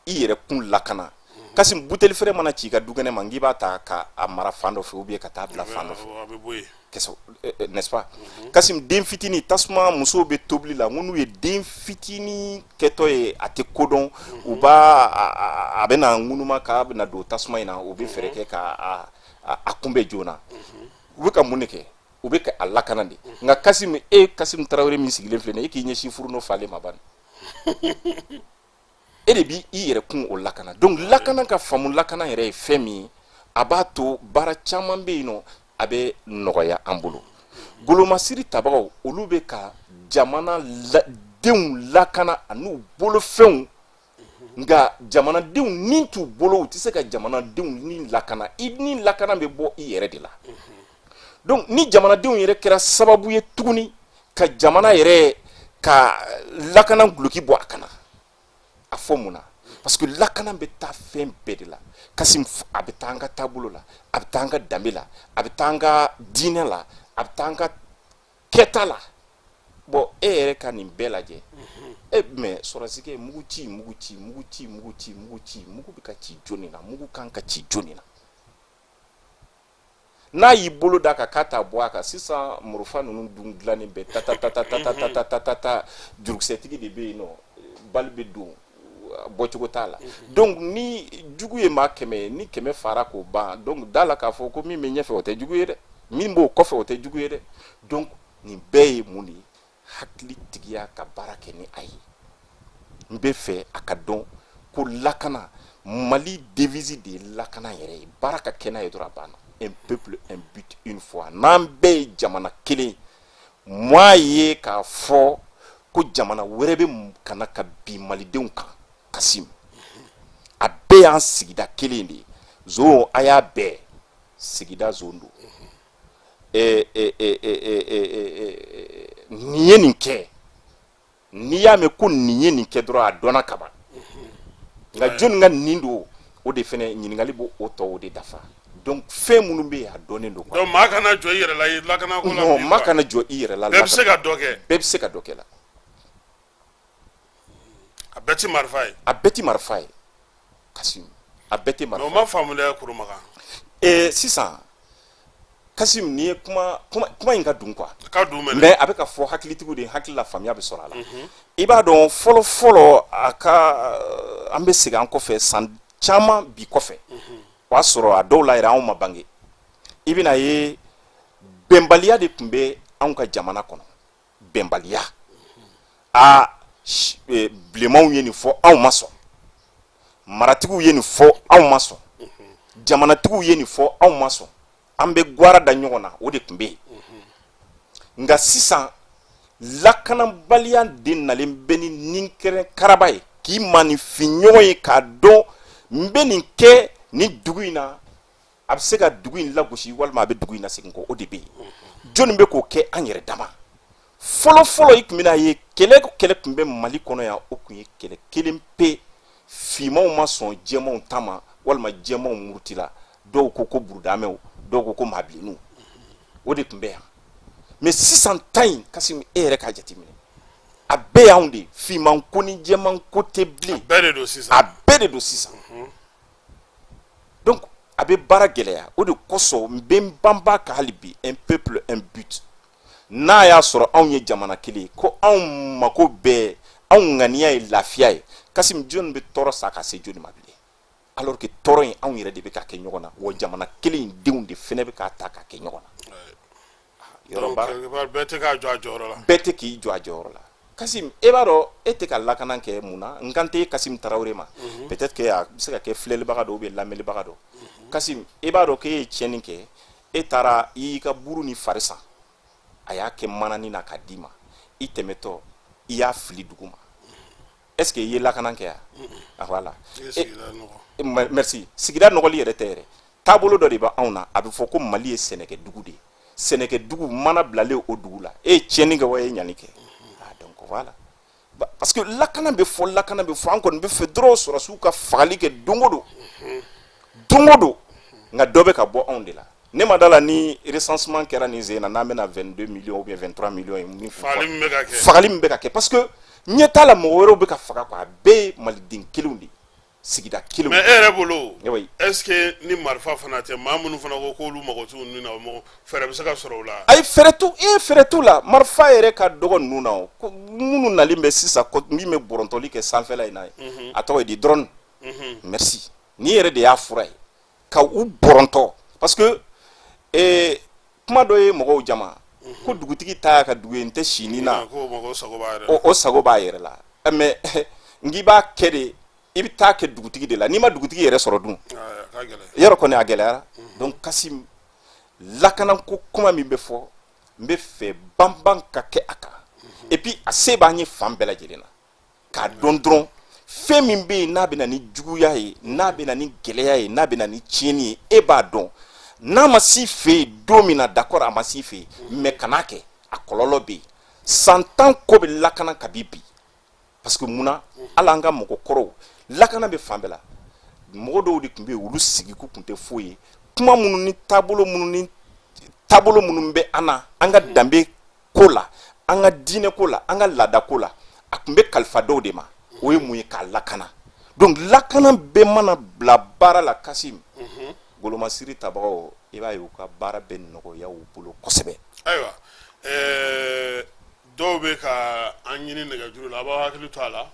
Speaker 2: i yɛrɛ kun lakana. Kasim, buteli fɛrɛ mana ci i ka du kɛnɛ ma, n k'i b'a ta ka a mara fan dɔ fɛ ou bien ka taa bila fan dɔ fɛ, n'est-ce pas? Kasim, den fitinin, tasuma, musow bɛ tobili la, n ko n'u ye den fitinin kɛtɔ ye, a tɛ kodɔn, u b'a a bɛna ŋunuma k'a bɛna don tasuma in na, u bɛ fɛɛrɛ kɛ ka a kunbɛn joona. U bɛ ka mun de kɛ? U bɛ ka a lakana de. Nka Kasim, e Kasim Tarawele min sigilen filɛ nin ye, e k'i ɲɛsin fourneau falen ma bani, e de b'i i yɛrɛ kun o lakana. Donc lakana ka faamu, lakana yɛrɛ ye fɛn min ye, a b'a to baara caman bɛ yen nɔ, a bɛ nɔgɔya an bolo. Golomasiri tabagaw, olu bɛ ka jamana denw lakana an'u bolofɛnw, nka jamanadenw ni t'u bolo, u tɛ se ka jamanadenw ni lakana. I ni lakana bɛ bɔ i yɛrɛ de la. Donc ni jamanadenw yɛrɛ kɛra sababu ye tuguni ka jamana yɛrɛ ka lakana guloki bɔ a kana, a fɔ mun na? Parce que lakana bɛ taa fɛn bɛɛ de la, Kasim. A bɛ taa an ka taabolo la, a bɛ taa an ka danbe la, a bɛ taa an ka diinɛ la, a bɛ taa an ka kɛta la. Bon, e yɛrɛ ka nin bɛɛ lajɛ e, mais sɔrɔsikɛ, mugu ci, mugu ci, mugu ci, mugu ci, mugu ci, mugu bɛ ka ci jɔnni na? Mugu kan ka ci jɔnni na? N'a y'i bolo da kan k'a t'a bɔ a kan sisan, murufa ninnu dun dilannen bɛ ta ta ta ta ta ta ta ta ta ta, jurukisɛtigi de bɛ yen nɔ, bali bɛ don, bɔcogo t'a la. Donc ni jugu ye maa 100 ye, ni 100 fara k'o ban, donc da la k'a fɔ ko min bɛ ɲɛfɛ, o tɛ jugu ye dɛ, min b'o kɔfɛ, o tɛ jugu ye dɛ. Donc nin bɛɛ ye mun de ye? Hakilitigiya ka baara kɛ ni a ye. N bɛ fɛ a ka dɔn ko lakana, Mali devise de ye lakana yɛrɛ ye. Baara ka kɛ n'a ye dɔrɔn, a banna. Un peuple, un but, une foi. N'an bɛɛ ye jamana kelen, mɔa ye k'a fɔ ko jamana wɛrɛ bɛ ka na ka bin malidenw kan, Kasim, a bɛɛ y'an sigida kelen de ye. Zon, a y'a bɛɛ sigida zon don. Nin ye nin kɛ, n'i y'a mɛn ko nin ye nin kɛ dɔrɔn, a dɔnna kaban. Nka jɔnni ka nin don, o de fɛnɛ ɲininkali b'o o tɔw de dafa. Donc fɛn minnu bɛ yen, a dɔnnen don quoi.
Speaker 1: Donc maa kana jɔ i yɛrɛ la lakana ko la.
Speaker 2: Non, maa kana jɔ i yɛrɛ la.
Speaker 1: Bɛɛ bɛ se ka dɔ kɛ.
Speaker 2: Bɛɛ bɛ se ka dɔ kɛ la.
Speaker 1: A bɛɛ ti marifa ye.
Speaker 2: A bɛɛ ti marifa ye, Kasim, a bɛɛ tɛ marifa.
Speaker 1: O ma faamu dɛ, Kurumakan.
Speaker 2: Sisan Kasim, nin ye kuma kuma in ka dun quoi.
Speaker 1: Ka dun mɛnɛ.
Speaker 2: Mais a bɛ ka fɔ hakilitigiw de hakili la, faamuya bɛ sɔrɔ a la. I b'a dɔn, fɔlɔ fɔlɔ, a ka an bɛ segin an kɔfɛ san caman bi kɔfɛ, o y'a sɔrɔ a dɔw la yɛrɛ anw ma bange. I bɛna ye bɛnbaliya de tun bɛ anw ka jamana kɔnɔ. Bɛnbaliya, a bilenmanw ye nin fɔ, anw ma sɔn. Maratigiw ye nin fɔ, anw ma sɔn. Jamanatigiw ye nin fɔ, anw ma sɔn. An bɛ gwara da ɲɔgɔn na, o de tun bɛ yen. Nka sisan, lakanabaliya de nalen bɛ ni ninkɛrɛn karaba ye k'i maaninfin ɲɔgɔn ye, k'a dɔn n bɛ nin kɛ nin dugu in na, a bɛ se ka dugu in lagosi walima a bɛ dugu in lasegin kɔ. O de bɛ yen. Jɔnni bɛ k'o kɛ? An yɛrɛ dama. Fɔlɔ fɔlɔ, i tun bɛna ye kɛlɛ kɛlɛ tun bɛ Mali kɔnɔ yan, o tun ye kɛlɛ kelen pe. Finmanw ma sɔn jɛmanw ta ma, walima jɛmanw murutila. Dɔw ko ko burudamɛw, dɔw ko ko maabilenninw. O de tun bɛ yan. Mais sisan ta in, Kasim, e yɛrɛ k'a jateminɛ, a bɛɛ y'anw de ye. Finman ko ni jɛman ko tɛ bilen.
Speaker 1: A bɛɛ de don sisan.
Speaker 2: A bɛɛ de don sisan. Donc a bɛ baara gɛlɛya. O de kosɔn n bɛ n banba ka hali bi, un peuple, un but. N'a y'a sɔrɔ anw ye jamana kelen ye, ko anw mako bɛɛ, anw ŋaniya ye lafiya ye, Kasim, jɔnni bɛ tɔɔrɔ sa ka se jɔnni ma bilen, alors que tɔɔrɔ in, anw yɛrɛ de bɛ ka kɛ ɲɔgɔn na, wa jamana kelen in denw de fɛnɛ bɛ k'a ta ka kɛ ɲɔgɔn na?
Speaker 1: Yɔrɔ baara bɛɛ tɛ k'a jɔ a jɔyɔrɔ la.
Speaker 2: Bɛɛ tɛ k'i jɔ a jɔyɔrɔ la. Kasim, e b'a dɔn e tɛ ka lakana kɛ mun na? N kan tɛ Kasim Tarawele ma, peut-être que a bɛ se ka kɛ filɛlibaga dɔ ou bien lamɛnlibaga dɔ. Kasim, e b'a dɔn k'e ye tiɲɛni kɛ, e taara i y'i ka buru ni fari san, a y'a kɛ manani na k'a d'i ma, i tɛmɛtɔ i y'a fili dugu ma. Est ce que i ye lakana kɛ yan? Voilà, merci. Sigida nɔgɔli yɛrɛ tɛ yɛrɛ, taabolo dɔ de bɛ anw na. A bɛ fɔ ko Mali ye sɛnɛkɛdugu de ye. Sɛnɛkɛdugu mana bilalen o dugu la, e ye tiɲɛni kɛ wa e ye ɲani kɛ? Ah, donc voilà, parce que lakana bɛ fɔ, lakana bɛ fɔ, an kɔni bɛ fɛ dɔrɔn sɔrɔsiw ka fagali kɛ don o don, don o don. Nka dɔ bɛ ka bɔ anw de la. Ne ma da la ni recensement kɛra nin sen na, n'an bɛna 22 millions ou bien 23 millions ye min.
Speaker 1: Fagali min bɛ ka kɛ.
Speaker 2: Fagali min bɛ ka kɛ, parce que ɲɛ t'a la, mɔgɔ wɛrɛw bɛ ka faga quoi. A bɛɛ ye maliden kelenw de ye, sigida kelenw.
Speaker 1: Mais e yɛrɛ bolo,
Speaker 2: oui.
Speaker 1: est ce que ni marifa fana tɛ, maa minnu fana ko k'olu mago t'u ni na, mɔgɔ fɛɛrɛ bɛ se ka sɔrɔ o la?
Speaker 2: Ayi, fɛɛrɛ t'u e fɛɛrɛ t'u la. Marifa yɛrɛ ka dɔgɔ ninnu na o. Ko minnu nalen bɛ sisan, ko min bɛ bɔrɔntɔli kɛ sanfɛla in na ye, a tɔgɔ ye di? Drone. Merci. Nin yɛrɛ de y'a fura ye ka u bɔrɔntɔ, parce que kuma dɔ ye mɔgɔw jama ko dugutigi ta y'a ka dugu ye, n tɛ si ni na.
Speaker 1: Ko mɔgɔ sago b'a yɛrɛ la.
Speaker 2: O sago b'a yɛrɛ la. Mais n k'i b'a kɛ de, i bɛ taa kɛ dugutigi de la. N'i ma dugutigi yɛrɛ sɔrɔ dun?
Speaker 1: A ka gɛlɛn.
Speaker 2: Yɔrɔ kɔni a gɛlɛyara. Donc Kasim, lakanako kuma min bɛ fɔ, n bɛ fɛ banban ka kɛ a kan. Et puis a se b'an ye fan bɛɛ lajɛlen na k'a dɔn dɔrɔn fɛn min bɛ yen n'a bɛ na ni juguya ye, n'a bɛ na ni gɛlɛya ye, n'a bɛ na ni tiɲɛni ye, e b'a dɔn n'a ma s'i fɛ yen don min na, d'accord, a ma s'i fɛ yen, mais kan'a kɛ, a kɔlɔlɔ bɛ yen. San 10 ko bɛ lakana kabi bi, parce que munna? Hali an ka mɔgɔkɔrɔw, lakana bɛ fan bɛɛ la. Mɔgɔ dɔw de tun bɛ yen, olu sigiko tun tɛ foyi ye. Kuma minnu ni taabolo minnu ni taabolo minnu bɛ an na, an ka danbe ko la, an ka diinɛ ko la, an ka laada ko la, a tun bɛ kalifa dɔw de ma. O ye mun ye? K'a lakana. Donc lakana bɛɛ mana bila baara la, Kasim, golomasiri tabagaw, i b'a ye u ka baara bɛ nɔgɔya u bolo kosɛbɛ.
Speaker 1: Ayiwa, dɔw bɛ ka an ɲini nɛgɛjuru la, a b'aw hakili to a la,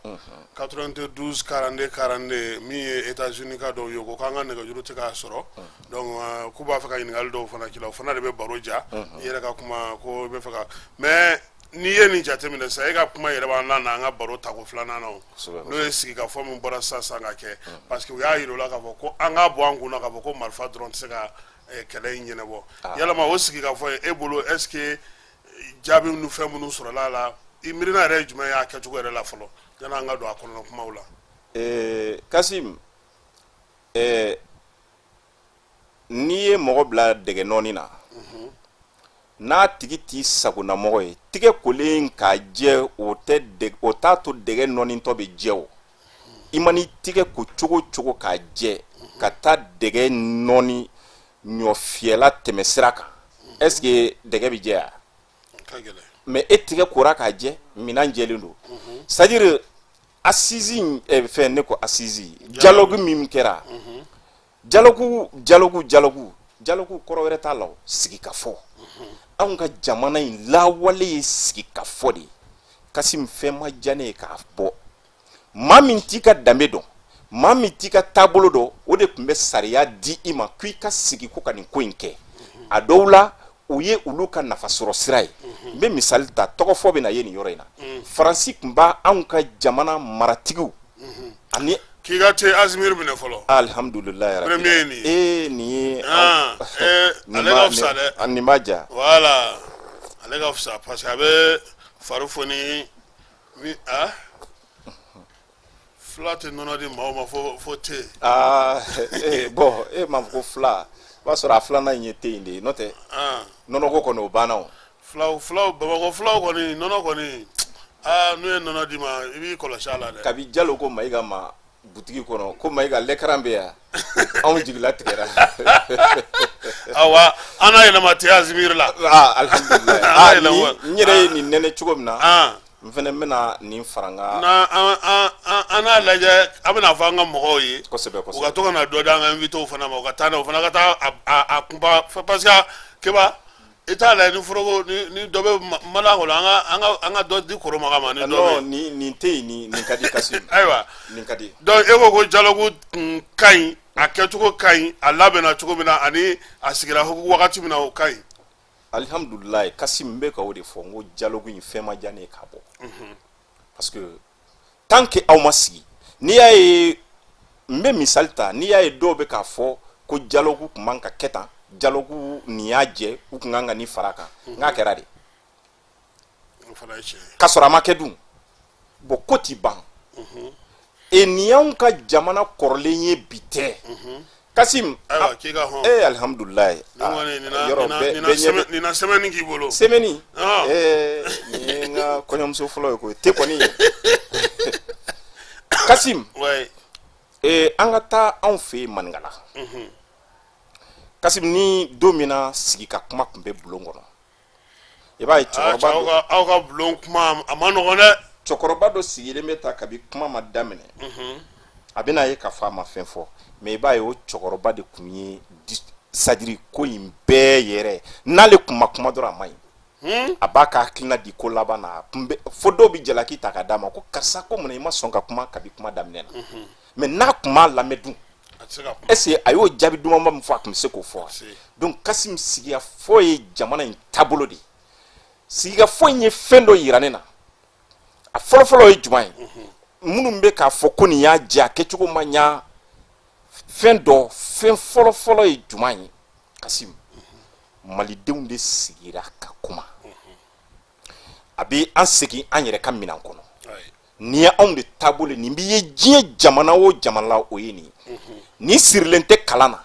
Speaker 1: 92 42 42. Min ye États-Unis ka dɔw ye, ko k'an ka nɛgɛjuru tɛ k'a sɔrɔ. Donc k'u b'a fɛ ka ɲininkali dɔw fana k'i la. O fana de bɛ baro ja. I yɛrɛ ka kuma ko i bɛ fɛ ka, mais n'i ye nin jateminɛ sisan, e ka kuma yɛrɛ b'an na an ka baro tako filanan na, o n'o ye sigikafɔ min bɔra sisan sisan ka kɛ, parce que u y'a yira u la k'a fɔ ko an k'a bɔ an kun na k'a fɔ ko marifa dɔrɔn tɛ se ka kɛlɛ in ɲɛnabɔ. Yalama o sigikafɔ ye, e bolo, est ce que jaabi ni fɛn minnu sɔrɔla a la, i miirina yɛrɛ ye jumɛn ye a kɛcogo yɛrɛ la fɔlɔ, yanni an ka don a kɔnɔna kumaw la?
Speaker 2: Kasim, n'i ye mɔgɔ bila dɛgɛ nɔɔni na, n'a tigi t'i sagonamɔgɔ ye, tigɛ kolen k'a jɛ, o tɛ o t'a to dɛgɛ nɔɔnitɔ bɛ jɛ. O i man'i tigɛ ko cogo o cogo k'a jɛ, ka taa dɛgɛ nɔɔni ɲɔ fiyɛla tɛmɛ sira kan, est ce que dɛgɛ bɛ jɛ wa? Mais e tigɛ kora k'a jɛ, minan jɛlen don. C'est à dire assise, fɛn ne ko assise, dialogue min kɛra, dialogue, dialogue, dialogue, dialogue, kɔrɔ wɛrɛ t'a la, o sigikafɔ. Anw ka jamana in lawale ye sigikafɔ de ye. Kasim, fɛn ma diya ne ye k'a bɔ. Maa min t'i ka danbe dɔn, maa min t'i ka taabolo dɔn, o de tun bɛ sariya di i ma k'i ka sigi ko ka nin ko in kɛ. A dɔw la, o ye olu ka nafasɔrɔ sira ye. N bɛ misali ta, tɔgɔfɔ bɛ na ye nin yɔrɔ in na. Faransi tun b'a anw ka jamana maratigiw ani
Speaker 1: K'i ka te Azimir minɛ fɔlɔ.
Speaker 2: Alihamdulilayi.
Speaker 1: Premier ye nin ye.
Speaker 2: Ee, nin ye.
Speaker 1: Ah, ee, ale ka fisa dɛ.
Speaker 2: Nin b'a ja.
Speaker 1: Voilà, ale ka fisa parce que a bɛ fari foni mi ah fila tɛ nɔnɔ di maaw ma fo te.
Speaker 2: Aa ee, bon, e m'a fɔ ko fila, o b'a sɔrɔ a filanan in ye te in de ye, n'o tɛ nɔnɔko kɔni o banna o.
Speaker 1: Filaw filaw, Bamakɔ filaw kɔni, nɔnɔ kɔni, aa, n'u ye nɔnɔ d'i ma, i b'i kɔlɔsi a la dɛ.
Speaker 2: Kabi Jalo ko Mayiga ma butigi kɔnɔ ko Mayiga lɛkaran bɛ yan, anw jigila tigɛra.
Speaker 1: Awa, an n'a yɛlɛma te Azimir la.
Speaker 2: Aa, alihamdulilayi. Aa, n yɛrɛ ye nin nɛnɛ cogo min na, n fɛnɛ bɛna nin fara n ka.
Speaker 1: N'an an n'a lajɛ, an bɛna fɔ an ka mɔgɔw ye.
Speaker 2: Kosɛbɛ kosɛbɛ.
Speaker 1: U ka to ka na dɔ di an ka invités fana ma, u ka taa n'a ye, u fana ka taa a kunpa, parce que Keba, i t'a lajɛ ni foroko ni dɔ bɛ mana kɔnɔ, an ka dɔ di Koromaga ma ni dɔ bɛ.
Speaker 2: Non, nin tɛ yen, nin ka di Kasim.
Speaker 1: Ayiwa.
Speaker 2: Nin ka di.
Speaker 1: Donc e ko dialogue kun ka ɲi, a kɛcogo ka ɲi, a labɛnna cogo min na ani a sigira wagati min na, o ka ɲi.
Speaker 2: Alihamdulilayi Kasim, n bɛ ka o de fɔ, n ko dialogue in fɛn ma diya ne ye k'a bɔ, parce que tant que aw ma sigi, n'i y'a ye, n bɛ misali ta, n'i y'a ye dɔw bɛ k'a fɔ ko dialogue tun man ka kɛ tan, dialogue nin y'a jɛ, u tun kan ka nin fara a kan, n k'a kɛra de k'a sɔrɔ a ma kɛ dun. Bon, ko ti ban e nin y'anw ka jamana kɔrɔlen ye, bi tɛ Kasim.
Speaker 1: Ayiwa, k'i ka hɔn.
Speaker 2: Eh, alihamudulilayi.
Speaker 1: Yɔrɔ bɛɛ nin na sɛmɛni k'i bolo.
Speaker 2: Sɛmɛni, ee, nin ye n ka kɔɲɔmuso fɔlɔ ye koyi, te kɔni Kasim. Ee, an ka taa anw fɛ yen Maninkala Kasim, ni don min na sigi ka kuma tun bɛ bulon kɔnɔ, i b'a ye cɛkɔrɔba
Speaker 1: dɔ, aw ka bulon kuma a ma nɔgɔn dɛ.
Speaker 2: Cɛkɔrɔba dɔ sigilen bɛ ta kabi kuma ma daminɛ, a bɛna ye k'a fɔ a ma fɛn fɔ, mais i b'a ye o cɛkɔrɔba de tun ye sadiri ko in bɛɛ yɛrɛ. N'ale tun ma kuma dɔrɔn, a ma ɲi, a b'a ka hakilina di ko laban na, a tun bɛ fo dɔw bɛ jalaki ta k'a d'a ma ko karisa, ko munna i ma sɔn ka kuma kabi kuma daminɛ na? Mais n'a tun m'a lamɛn dun, est ce que a y'o jaabi dumanba min fɔ, a tun bɛ se k'o fɔ? Donc Kasim, sigikafɔ ye jamana in taabolo de ye. Sigikafɔ in ye fɛn dɔ yira ne na. A fɔlɔfɔlɔ ye jumɛn ye? Minnu bɛ k'a fɔ ko nin y'a jɛ, a kɛcogo ma ɲa, fɛn dɔ, fɛn fɔlɔfɔlɔ ye jumɛn ye Kasim? Malidenw de sigira ka kuma. A bɛ an segin an yɛrɛ ka minɛn kɔnɔ. Nin ye anw de taabolo ye. Nin bɛ ye diɲɛ jamana o jamana la, o ye nin ye. Nin sirilen tɛ kalan na,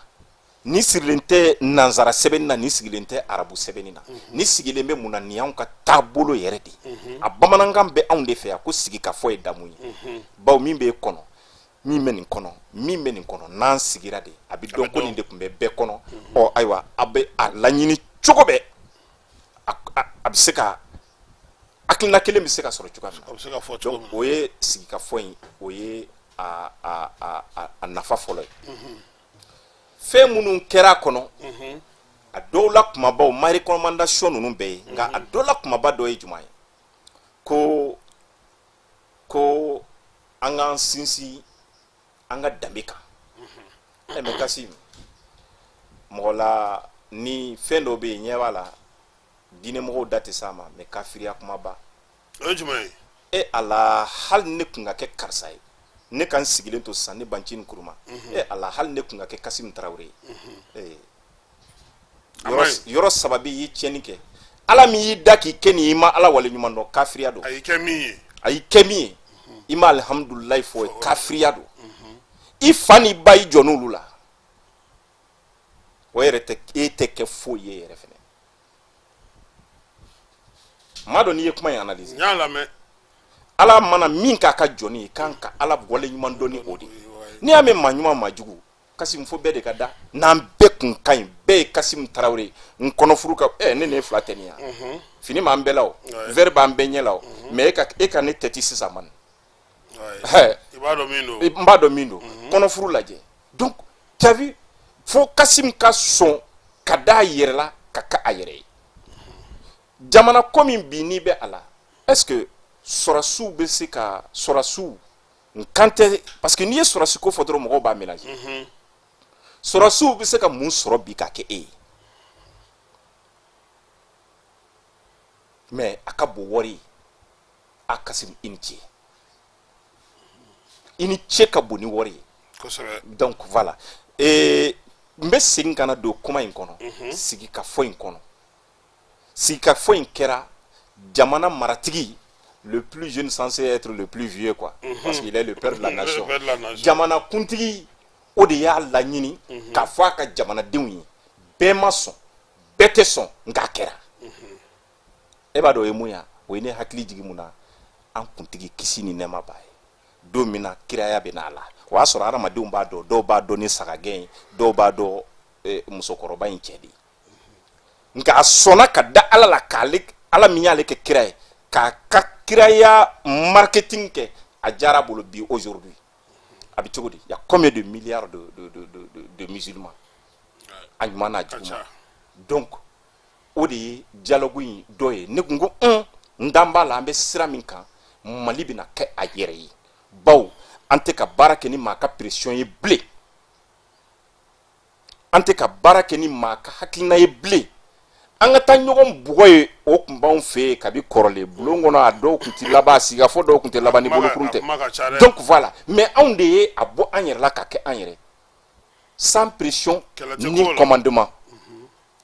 Speaker 2: nin sirilen tɛ nansara sɛbɛnni na, nin sigilen tɛ arabu sɛbɛnni na, nin sigilen bɛ mun na? Nin y'anw ka taabolo yɛrɛ de ye. A bamanankan bɛ anw de fɛ yan ko sigikafɔ ye damu ye, bawo min bɛ e kɔnɔ, min bɛ nin kɔnɔ, min bɛ nin kɔnɔ, n'an sigira de, a bɛ dɔn ko nin de tun bɛ bɛɛ kɔnɔ. Ɔ ayiwa, a bɛ a laɲini cogo bɛɛ, a bɛ se ka hakilina kelen bɛ se ka sɔrɔ cogoya min na.
Speaker 1: A bɛ se ka fɔ cogo min
Speaker 2: na. O ye sigikafɔ in, o ye a nafa fɔlɔ ye. Fɛn minnu kɛra a kɔnɔ, a dɔw la kumabaw ma recommandation ninnu bɛɛ ye, nka a dɔw la kumaba dɔ ye jumɛn ye? Ko an k'an sinsin an ka danbe kan. Ɛ mais Kasim, mɔgɔ la ni fɛn dɔ bɛ yen, ɲɛ b'a la, diinɛmɔgɔw da tɛ s'a ma, mais kafiriya kumaba.
Speaker 1: O ye jumɛn ye?
Speaker 2: E Ala, hali ne kun ka kɛ karisa ye, ne ka n sigilen to sisan ne banci ni kuruma, e Ala, hali ne kun ka kɛ Kasim Tarawele ye. Ee, yɔrɔ saba bɛ i ye tiɲɛni kɛ. Ala min y'i da k'i kɛ nin ye, i ma Ala wale ɲuman dɔn, kafiriya don.
Speaker 1: A y'i kɛ min ye.
Speaker 2: A y'i kɛ min ye, i ma alihamudulilayi fɔ, kafiriya don. I fa n'i ba, i jɔ n'olu la, o yɛrɛ tɛ, e tɛ kɛ foyi ye yɛrɛ fɛnɛ. N m'a dɔn n'i ye kuma in analyser.
Speaker 1: N y'a lamɛn.
Speaker 2: Ala mana min k'a ka jɔnni ye, kan ka Ala wale ɲuman dɔn ni o de ye. N'i y'a mɛn maa ɲuman maa jugu, Kasim, fo bɛɛ de ka da n'an bɛɛ kun ka ɲi, bɛɛ ye Kasim Tarawele ye. N kɔnɔfuru ka ɛ ne ni e fila tɛ nin yan, fini b'an bɛɛ la, o verre b'an bɛɛ ɲɛ la, o mais e ka ne tɛti sisan man.
Speaker 1: I b'a dɔn min don.
Speaker 2: N b'a dɔn min don. Kɔnɔfuru lajɛ. Donc tu as vu, fo Kasim ka sɔn ka da a yɛrɛ la, ka kɛ a yɛrɛ ye. Jamana ko min bi n'i bɛ a la, est ce que sɔrɔsiw bɛ se ka sɔrɔsiw, n kan tɛ, parce que n'i ye sɔrɔsi ko fɔ dɔrɔn, mɔgɔw b'a mélanger. Sɔrɔsiw bɛ se ka mun sɔrɔ bi ka kɛ e ye? Mais a ka bon wari ye. A Kasim, i ni ce. I ni ce ka bon ni wari ye. Donc voilà, n bɛ segin ka na don kuma in kɔnɔ. Sigikafɔ in kɔnɔ, sigikafɔ in kɛra jamana maratigi, le plus jeune censé être le plus vieux quoi, parce qu'il est le père de la nation. Jamana kuntigi, o de y'a laɲini k'a fɔ a ka jamanadenw ye. Bɛɛ ma sɔn, bɛɛ tɛ sɔn, nka a kɛra. E b'a dɔn o ye mun ye? O ye ne hakili jigin mun na? An kuntigi, kisi ni nɛɛma b'a ye, don min na kiraya bɛ n'a la, o y'a sɔrɔ hadamadenw b'a dɔn, dɔw b'a dɔn ni sagagɛn ye, dɔw b'a dɔn musokɔrɔba in cɛ de ye. Nka a sɔnna ka da Ala la, k'ale Ala min y'ale kɛ kira ye, k'a ka kiraya marketing kɛ, a diyara a bolo. Bi, aujourd'hui, a bɛ cogo di? Y a combien de milliards de musulmans, a ɲuman n'a juguman? Donc o de ye dialogue in dɔ ye. Ne kun ko n dan b'a la, an bɛ sira min kan, Mali bɛna kɛ a yɛrɛ ye, bawo an tɛ ka baara kɛ ni maa ka pression ye bilen, an tɛ ka baara kɛ ni maa ka hakilina ye bilen. An ka taa ɲɔgɔn bugɔ ye, o tun b'anw fɛ yen kabi kɔrɔlen. Bulon kɔnɔ, a dɔw tun tɛ laban, sigikafɔ dɔw tun tɛ laban ni bolokuru tɛ. Donc voilà, mais anw de ye a bɔ an yɛrɛ la ka kɛ an yɛrɛ, sans pression ni commandement.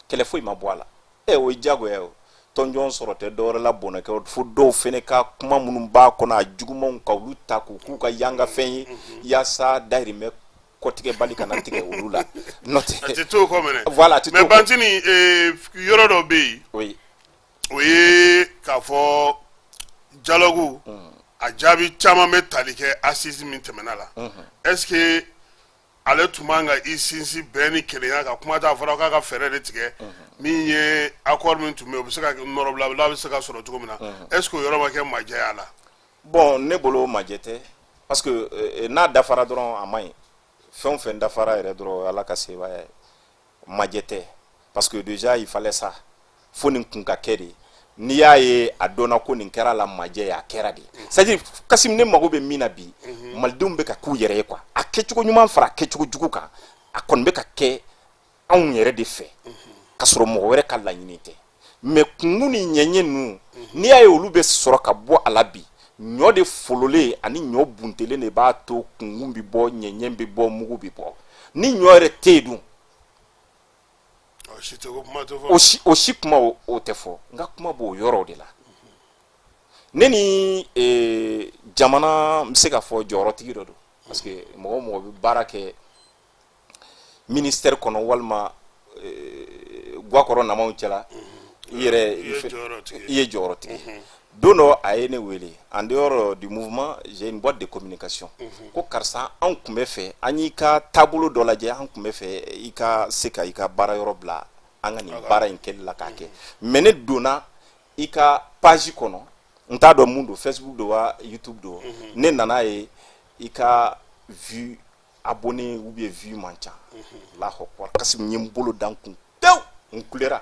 Speaker 2: Kɛlɛ foyi ma bɔ a la. Ɛ, o ye diyagoya ye. O tɔnjɔn sɔrɔ tɛ dɔwɛrɛ la, bɔnɛ kɛ fo dɔw fɛnɛ ka kuma minnu b'a kɔnɔ, a jugumanw, ka olu ta k'u k'u ka yanga fɛn ye, yaasa dahirimɛ kɔtigɛ bali kana tigɛ olu la. N'o tɛ,
Speaker 1: a tɛ t'o kɔ minɛ.
Speaker 2: Voilà, a tɛ
Speaker 1: mais Bantini, yɔrɔ dɔ bɛ yen, o ye k'a fɔ dialogue a jaabi caman bɛ tali kɛ assise min tɛmɛna la. Est ce que ale tun man ka i sinsin bɛn ni kelenya kan? Kuma t'a fɔra k'a ka fɛɛrɛ de tigɛ min ye accord min tun bɛ yen, o bɛ se ka nɔrɔbila bɛ se ka sɔrɔ cogo min na. Est ce que o yɔrɔ ma kɛ majɛ a la?
Speaker 2: Bon, ne bolo majɛ tɛ, parce que n'a dafara dɔrɔn, a man ɲi. Fɛn o fɛn dafara yɛrɛ dɔrɔn, Ala ka sebaaya ye. Majɛ tɛ, parce que déjà il fallait ça, fo nin kun ka kɛ de. N'i y'a ye a dɔnna ko nin kɛra la majɛ ye, a kɛra de. C'est à dire, Kasim, ne mago bɛ min na bi, malidenw bɛ ka k'u yɛrɛ ye quoi. A kɛcogo ɲuman fara a kɛcogo jugu kan, a kɔni bɛ ka kɛ anw yɛrɛ de fɛ, ka sɔrɔ mɔgɔ wɛrɛ ka laɲini tɛ. Mais kunkun ni ɲɛɲɛ ninnu, n'i y'a ye olu bɛ sɔrɔ ka bɔ a la bi, ɲɔ de fololen ani ɲɔ buntelen de b'a to kunkun bɛ bɔ, ɲɛɲɛ bɛ bɔ, mugu bɛ bɔ. Ni ɲɔ yɛrɛ tɛ yen dun, o si kuma o tɛ fɔ. N ka kuma b'o yɔrɔ de la. Ne ni jamana, n bɛ se k'a fɔ jɔyɔrɔtigi dɔ don, parce que mɔgɔ o mɔgɔ bɛ baara kɛ ministère kɔnɔ walima guwakɔrɔ namaw cɛla, i yɛrɛ i ye jɔyɔrɔtigi. Don dɔ, a ye ne wele en dehors du mouvement, j'ai une boîte de communication, ko karisa, anw tun bɛ fɛ an y'i ka taabolo dɔ lajɛ, an tun bɛ fɛ i ka se ka i ka baara yɔrɔ bila an ka nin baara in kɛli la k'a kɛ. Mais ne donna i ka page kɔnɔ, n t'a dɔn mun don, Facebook don wa YouTube don, ne nana ye i ka vue abonné ou bien vue man ca. Allahu akbar, Kasim, n ye n bolo da n kun pewu, n kulera.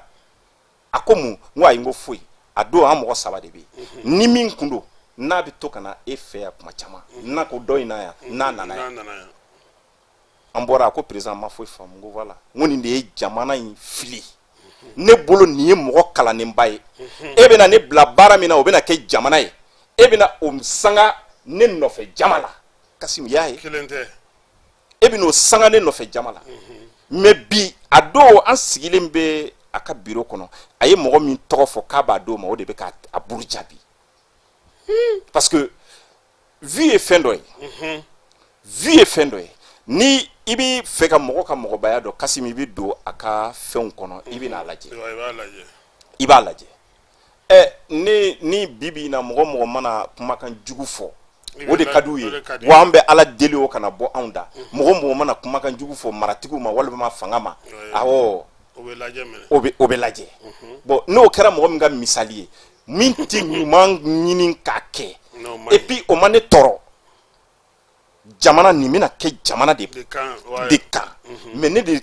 Speaker 2: A ko mun? N ko ayi, n ko foyi. A don, an mɔgɔ saba de bɛ yen. Ni min kun don, n'a bɛ to ka na e fɛ yan kuma caman, n'a ko dɔ in na yan, n'a nana yan, an bɔra. A ko président ma foyi faamu. N ko voilà, n ko nin de ye jamana in fili. Ne bolo, nin ye mɔgɔ kalannenba ye. E bɛna ne bila baara min na, o bɛna kɛ jamana ye, e bɛna o sanga ne nɔfɛ jama la. Kasim, y'a ye, e bɛna o sanga ne nɔfɛ jama la. Mais bi, a don, an sigilen bɛ a ka biro kɔnɔ, a ye mɔgɔ min tɔgɔ fɔ k'a b'a d'o ma, o de bɛ ka a buruja bi, parce que vue ye fɛn dɔ ye, vue ye fɛn dɔ ye. Ni i bɛ fɛ ka mɔgɔ ka mɔgɔbaya dɔn, Kasim, i bɛ don a ka fɛnw kɔnɔ, i bɛ n'a lajɛ, i b'a lajɛ. Ɛ, ne ni bi bi in na, mɔgɔ mɔgɔ mana kumakan jugu fɔ, o de ka d'u ye. Wa an bɛ Ala deli o kana bɔ anw da. Mɔgɔ mɔgɔ mana kumakan jugu fɔ maratigiw ma walima fanga ma, awɔ, o bɛ lajɛ. Bon, n'o kɛra mɔgɔ min ka misali ye, min tɛ ɲuman ɲini k'a kɛ, et puis o ma ne tɔɔrɔ, jamana nin bɛna kɛ jamana de kan. Mais ne de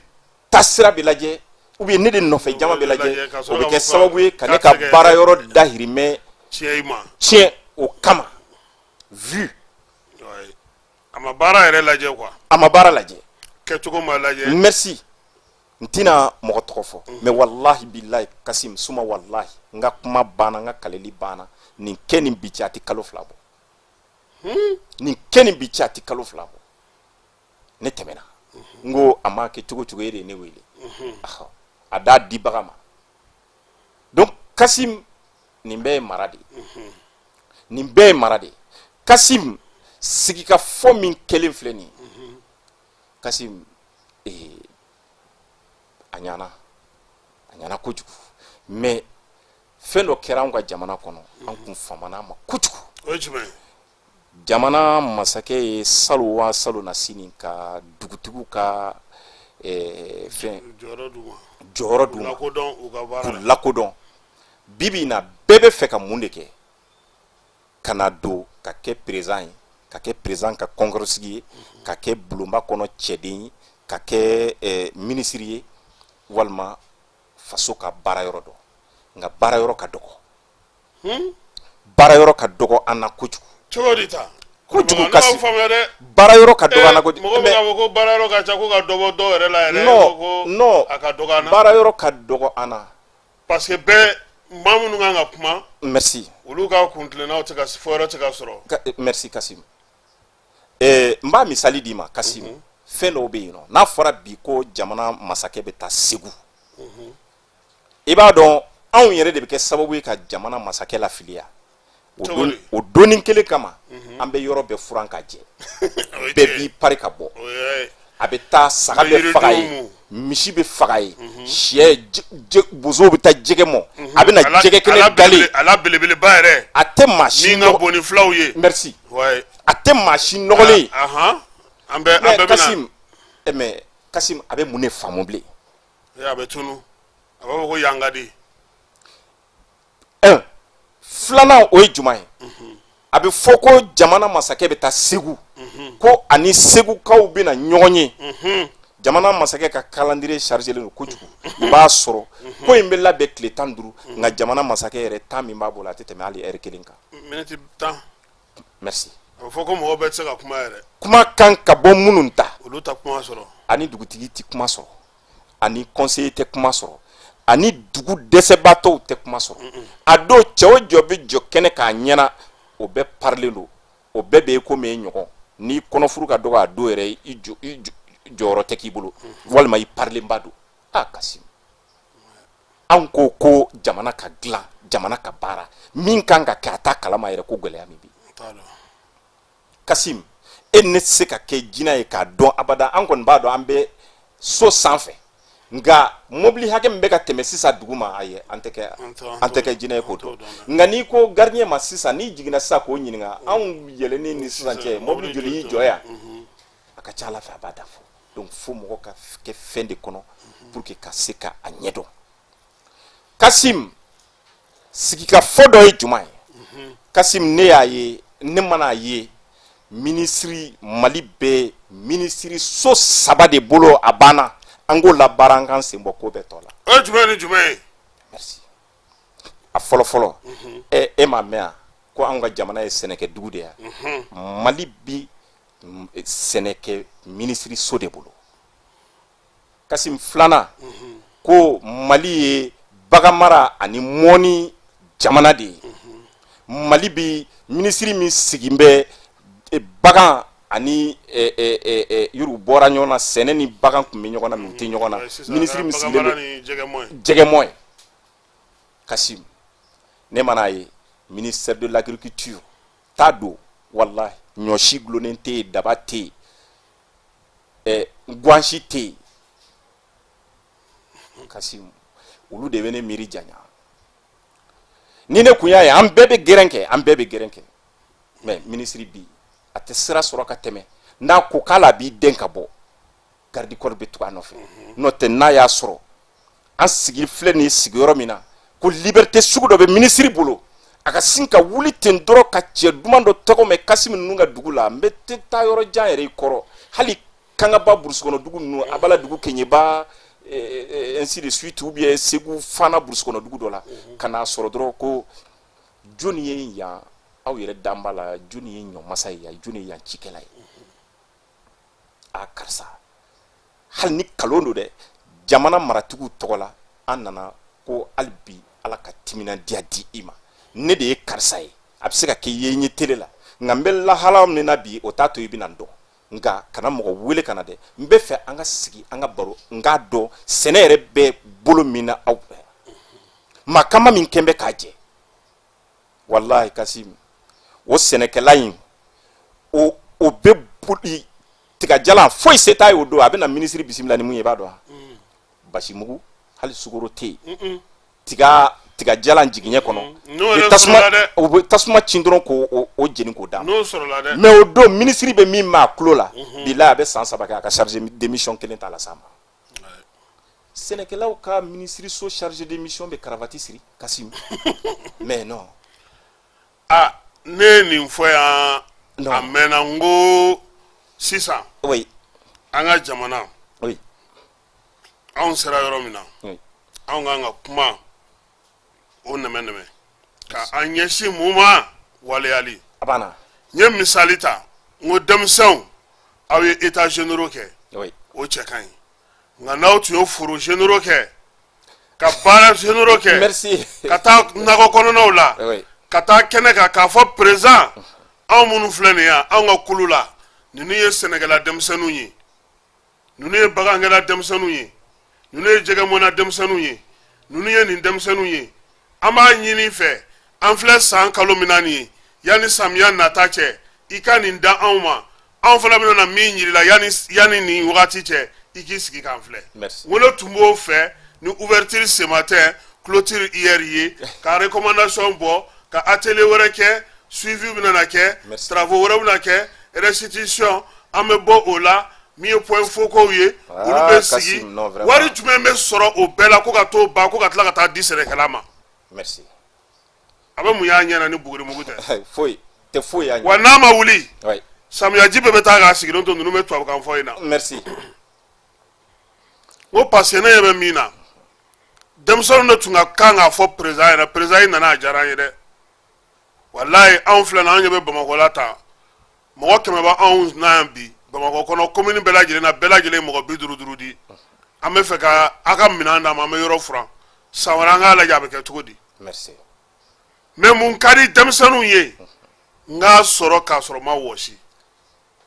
Speaker 2: taasira bɛ lajɛ ou bien ne de nɔfɛ jama bɛ lajɛ, o bɛ kɛ sababu ye ka ne ka baara yɔrɔ dahirimɛ tiɲɛ o kama, vue.
Speaker 1: A ma baara yɛrɛ lajɛ quoi.
Speaker 2: A ma baara lajɛ.
Speaker 1: Kɛcogo ma lajɛ.
Speaker 2: Merci. N tɛna mɔgɔ tɔgɔ fɔ, mais walahi bilahi, Kasim suma, walahi, n ka kuma banna, n ka kaleli banna. Nin kɛ nin bi cɛ, a tɛ kalo 2 bɔ. Nin kɛ nin bi cɛ, a tɛ kalo 2 bɔ. Ne tɛmɛna, n ko a ma kɛ cogo cogo, e de ye ne wele. A d'a dibaga ma. Donc Kasim, nin bɛɛ ye mara de ye, nin bɛɛ ye mara de ye. Kasim, sigikafɔ min kɛlen filɛ nin ye, Kasim, a ɲana, a ɲana kojugu. Mais fɛn dɔ kɛra anw ka jamana kɔnɔ, an kun famana a ma kojugu.
Speaker 1: O ye jumɛn ye?
Speaker 2: Jamana masakɛ ye salo wa salo na sini ka dugutigiw ka fɛn
Speaker 1: jɔyɔrɔ d'u ma,
Speaker 2: jɔyɔrɔ d'u ma,
Speaker 1: lakodɔn u ka baara
Speaker 2: k'u
Speaker 1: la.
Speaker 2: Lakodɔn. Bi bi in na, bɛɛ bɛ fɛ ka mun de kɛ? Ka na don ka kɛ président ye, ka kɛ président ka kɔnkɔrɔsigi ye, ka kɛ bulonba kɔnɔ cɛden ye, ka kɛ minisiri ye, walima faso ka baara yɔrɔ dɔ. Nka baara yɔrɔ ka dɔgɔ, baara yɔrɔ ka dɔgɔ an na kojugu.
Speaker 1: Cogo di ta?
Speaker 2: Kojugu.
Speaker 1: Ne
Speaker 2: Kasi
Speaker 1: m'aw faamuya dɛ.
Speaker 2: Baara yɔrɔ ka dɔgɔ an na kojugu.
Speaker 1: Mɔgɔw bɛ k'a fɔ ko baara yɔrɔ ka ca, ko ka dɔ bɔ dɔw yɛrɛ la yɛrɛ.
Speaker 2: Non.
Speaker 1: Ko
Speaker 2: Non.
Speaker 1: a ka dɔgɔ an na.
Speaker 2: Baara yɔrɔ ka dɔgɔ an na.
Speaker 1: Parce que bɛɛ, maa minnu kan ka kuma,
Speaker 2: Merci.
Speaker 1: olu ka kuntilennaw tɛ ka fɔ, yɔrɔ tɛ ka sɔrɔ.
Speaker 2: Merci Kasim. N b'a misali d'i ma, Kasim. Fɛn dɔw bɛ yen nɔ, n'a fɔra bi ko jamana masakɛ bɛ taa Segu, i b'a dɔn anw yɛrɛ de bɛ kɛ sababu ye ka jamana masakɛ lafiliya. O
Speaker 1: Cogo
Speaker 2: don,
Speaker 1: di?
Speaker 2: o donni kelen kama, an bɛ yɔrɔ bɛɛ furan ka jɛ.
Speaker 1: O ye
Speaker 2: Bɛɛ
Speaker 1: tiɲɛ
Speaker 2: b'i
Speaker 1: ye.
Speaker 2: pari ka bɔ.
Speaker 1: O ye
Speaker 2: A bɛ taa, saga
Speaker 1: Bɛ
Speaker 2: bɛ faga
Speaker 1: yiridenw
Speaker 2: ye,
Speaker 1: mu.
Speaker 2: misi bɛ faga ye, sɛ, bozow bɛ taa jɛgɛ mɔ, a bɛ na jɛgɛ
Speaker 1: A la
Speaker 2: kɛnɛ dalen.
Speaker 1: A la belebeleba yɛrɛ.
Speaker 2: A tɛ maa si
Speaker 1: Min ka bon ni filaw ye.
Speaker 2: Merci.
Speaker 1: Ouais.
Speaker 2: A tɛ maa si nɔgɔlen ye.
Speaker 1: Ahan, an bɛɛ an
Speaker 2: Mais
Speaker 1: bɛɛ bɛ na.
Speaker 2: Kasim, mais Kasim, a bɛ mun de faamu bilen?
Speaker 1: A bɛ tunu, a b'a fɔ ko yan ka di.
Speaker 2: Un, filanan, o ye jumɛn ye? A bɛ fɔ ko jamana masakɛ bɛ taa Segu, ko ani Segukaw bɛna ɲɔgɔn ye. Jamana masakɛ ka calendrier chargé len don kojugu. I b'a sɔrɔ ko in bɛ labɛn tile 15, nka jamana masakɛ yɛrɛ, temps min b'a bolo, a tɛ tɛmɛ hali heure kelen kan.
Speaker 1: Miniti 10.
Speaker 2: Merci.
Speaker 1: A bɛ fɔ ko mɔgɔ bɛɛ tɛ se ka kuma yɛrɛ.
Speaker 2: Kuma kan ka bɔ minnu ta,
Speaker 1: olu ta kuma sɔrɔ.
Speaker 2: Ani dugutigi tɛ kuma sɔrɔ, ani conseiller tɛ kuma sɔrɔ, ani dugu dɛsɛbaatɔw tɛ kuma sɔrɔ. A don, cɛ o jɔ bɛ jɔ kɛnɛ k'a ɲɛna, o bɛɛ parilen don, o bɛɛ bɛ komi e ɲɔgɔn. N'i kɔnɔfuru ka dɔgɔ, a don yɛrɛ, i jɔ, i jɔyɔrɔ tɛ k'i bolo, walima i parilenba don. A Kasim, anw ko ko jamana ka dilan, jamana ka baara min kan ka kɛ, a t'a kalama yɛrɛ ko gɛlɛya min bɛ yen.
Speaker 1: T'a dɔn.
Speaker 2: Kasim, e ne tɛ se ka kɛ jinɛ ye k'a dɔn abada. An kɔni b'a dɔn an bɛ so sanfɛ, nka mobili hakɛ min bɛ ka tɛmɛ sisan dugu ma, ayi, an tɛ kɛ
Speaker 1: An
Speaker 2: an tɛ kɛ jinɛ ye k'o
Speaker 1: an t'o
Speaker 2: dɔn.
Speaker 1: dɔn dɛ.
Speaker 2: Nka n'i ko gardien ma sisan, n'i jiginna sisan k'o ɲininka, anw yɛlɛnni ni sisan cɛ, mobili joli y'i jɔ yan? A ka ca ala fɛ, a b'a da fɔ. Donc fo mɔgɔ ka kɛ fɛn de kɔnɔ pour que ka se ka a ɲɛdɔn. Kasim, sigikafɔ dɔ ye jumɛn ye? Kasim, ne y'a ye, ne mana a ye, minisiri, Mali bɛ minisiri so saba de bolo. A banna, an k'o labaara, an k'an sen bɔ ko bɛɛ tɔ la.
Speaker 1: O ye jumɛn ni jumɛn ye?
Speaker 2: Merci. A fɔlɔ fɔlɔ, e m'a mɛn yan ko anw ka jamana ye sɛnɛkɛ dugu de ye? Mali bi sɛnɛkɛ minisiri so de bolo. Kasim, filanan, ko Mali ye baganmara ani mɔni jamana de ye. Mali bi minisiri min sigin bɛ bagan ani yuru bɔra ɲɔgɔn na, sɛnɛ ni bagan tun bɛ ɲɔgɔn na, mais u tɛ ɲɔgɔn na. Minisiri min sigilen bɛ
Speaker 1: ni jɛgɛmɔ ye.
Speaker 2: Jɛgɛmɔ ye. Kasim, ne mana ye ministère de l'Agriculture t'a don, wallahi, ɲɔsi gulonnen tɛ yen, daba tɛ yen, guwansi tɛ yen. Kasim, olu de bɛ ne miiri janya. Ni ne kun y'a ye, an bɛɛ bɛ gɛrɛn kɛ, an bɛɛ bɛ gɛrɛn kɛ. Mais minisiri bi, a tɛ sira sɔrɔ ka tɛmɛ. N'a ko k'ale b'i den ka bɔ, garde corps bɛ tugu a nɔfɛ. N'o tɛ, n'a y'a sɔrɔ an sigi filɛ nin ye sigiyɔrɔ min na, ko liberté sugu dɔ bɛ minisiri bolo, a ka sin ka wuli ten dɔrɔn ka cɛ duman dɔ tɔgɔ mɛn Kasim ninnu ka dugu la. N bɛ tɛ taa yɔrɔ jan yɛrɛ i kɔrɔ, hali Kangaba burusi kɔnɔ dugu ninnu, Abala dugu, Keɲeba, ainsi de suite, ou bien Segu Fana burusi kɔnɔ dugu dɔ la, ka n'a sɔrɔ dɔrɔn ko jɔnni ye yan, aw yɛrɛ dan b'a la, jɔnni ye ɲɔmasa ye yan, jɔnni ye yan cikɛla ye? A karisa, hali ni kalon don dɛ, jamana maratigiw tɔgɔ la, an nana ko hali bi Ala ka timinandiya di i ma, ne de ye karisa ye. A bɛ se ka kɛ i ye n ye télé la. Nka n bɛ lahala min na bi, o t'a to i bɛna n dɔn. Nka kana mɔgɔ wele ka na dɛ, n bɛ fɛ an ka sigi, an ka baro, n k'a dɔn sɛnɛ yɛrɛ bɛ bolo min na, aw maa kama min kɛn bɛ k'a jɛ. Walahi Kasim, o sɛnɛkɛla in, o bɛ boli tigajalan, foyi se t'a ye o don. A bɛna minisiri bisimila ni mun ye, i b'a dɔn wa? Basimugu, hali sukoro tɛ yen. Tigajalan jigiɲɛ kɔnɔ, tasuma, u bɛ tasuma ci dɔrɔn k'o o jeni k'o d'a ma. Mais o don, minisiri bɛ min mɛn a tulo la, bilahi, a bɛ san 3 kɛ, a ka chargé de mission kelen t'a la s'a ma. Sɛnɛkɛlaw ka minisiriso chargé de mission bɛ karavati siri, Kasim? Mais non.
Speaker 1: Ah, ne ye nin fɔ yan a mɛnna, n ko sisan an ka jamana, anw sera yɔrɔ min na, anw kan ka kuma o nɛmɛ nɛmɛ ka an ɲɛsin mun ma? Waleyali.
Speaker 2: A banna.
Speaker 1: N ye misali ta, n ko denmisɛnw, aw ye état généraux kɛ, o cɛ ka ɲi, nka n'aw tun ye foro généraux kɛ, ka baara généraux kɛ, ka taa nakɔ kɔnɔnaw la, ka taa kɛnɛ kan k'a fɔ président, anw minnu filɛ nin ye, anw ka kulu la, ninnu ye sɛnɛkɛla denmisɛnninw ye, ninnu ye bagankɛla denmisɛnninw ye, ninnu ye jɛgɛmɔnna denmisɛnninw ye, ninnu ye nin denmisɛnninw ye, an b'a ɲini fɛ, an filɛ san kalo min na nin ye, yanni samiya nata cɛ, i ka nin da anw ma, anw fana bɛna na min yir'i la yanni nin wagati cɛ, i k'i sigi k'an filɛ. N ko ne tun b'o fɛ ni ouverture ce matin, clôture hier ye, ka recommandation bɔ, ka atelier wɛrɛ kɛ, suivi bɛna na kɛ, travaux wɛrɛ bɛna kɛ, restitution, an bɛ bɔ o la, min ye point focaux ye, olu bɛ sigi. Wari jumɛn bɛ sɔrɔ o bɛɛ la ko ka t'o ban, ko ka tila ka taa di sɛnɛkɛla ma?
Speaker 2: Merci.
Speaker 1: A bɛ mun y'a ɲɛ na ni bugurimugu tɛ?
Speaker 2: Foyi tɛ, foyi y'a ɲɛ.
Speaker 1: Wa n'a ma wuli, samiyaji bɛɛ bɛ taa k'a sigilen to, ninnu bɛ tubabukan fɔ in na.
Speaker 2: Merci.
Speaker 1: N ko parce que ne ɲɛ bɛ min na, denmisɛnninw de tun ka kan k'a fɔ président yɛrɛ: président, i nana, a diyara an ye dɛ. Walayi, anw filɛ nin, anw ɲɛ bɛ Bamakɔ la tan, mɔgɔ 100 bɛ anw na yan bi Bamakɔ kɔnɔ, commune bɛɛ lajɛlen na, bɛɛ lajɛlen mɔgɔ 50 50 di. An bɛ fɛ ka aw ka minɛn d'an ma, an bɛ yɔrɔ furan, san wɛrɛ an k'a lajɛ a bɛ kɛ cogo di.
Speaker 2: Merci.
Speaker 1: Mais mun ka di denmisɛnninw ye? N k'a sɔrɔ k'a sɔrɔ n ma wɔsi.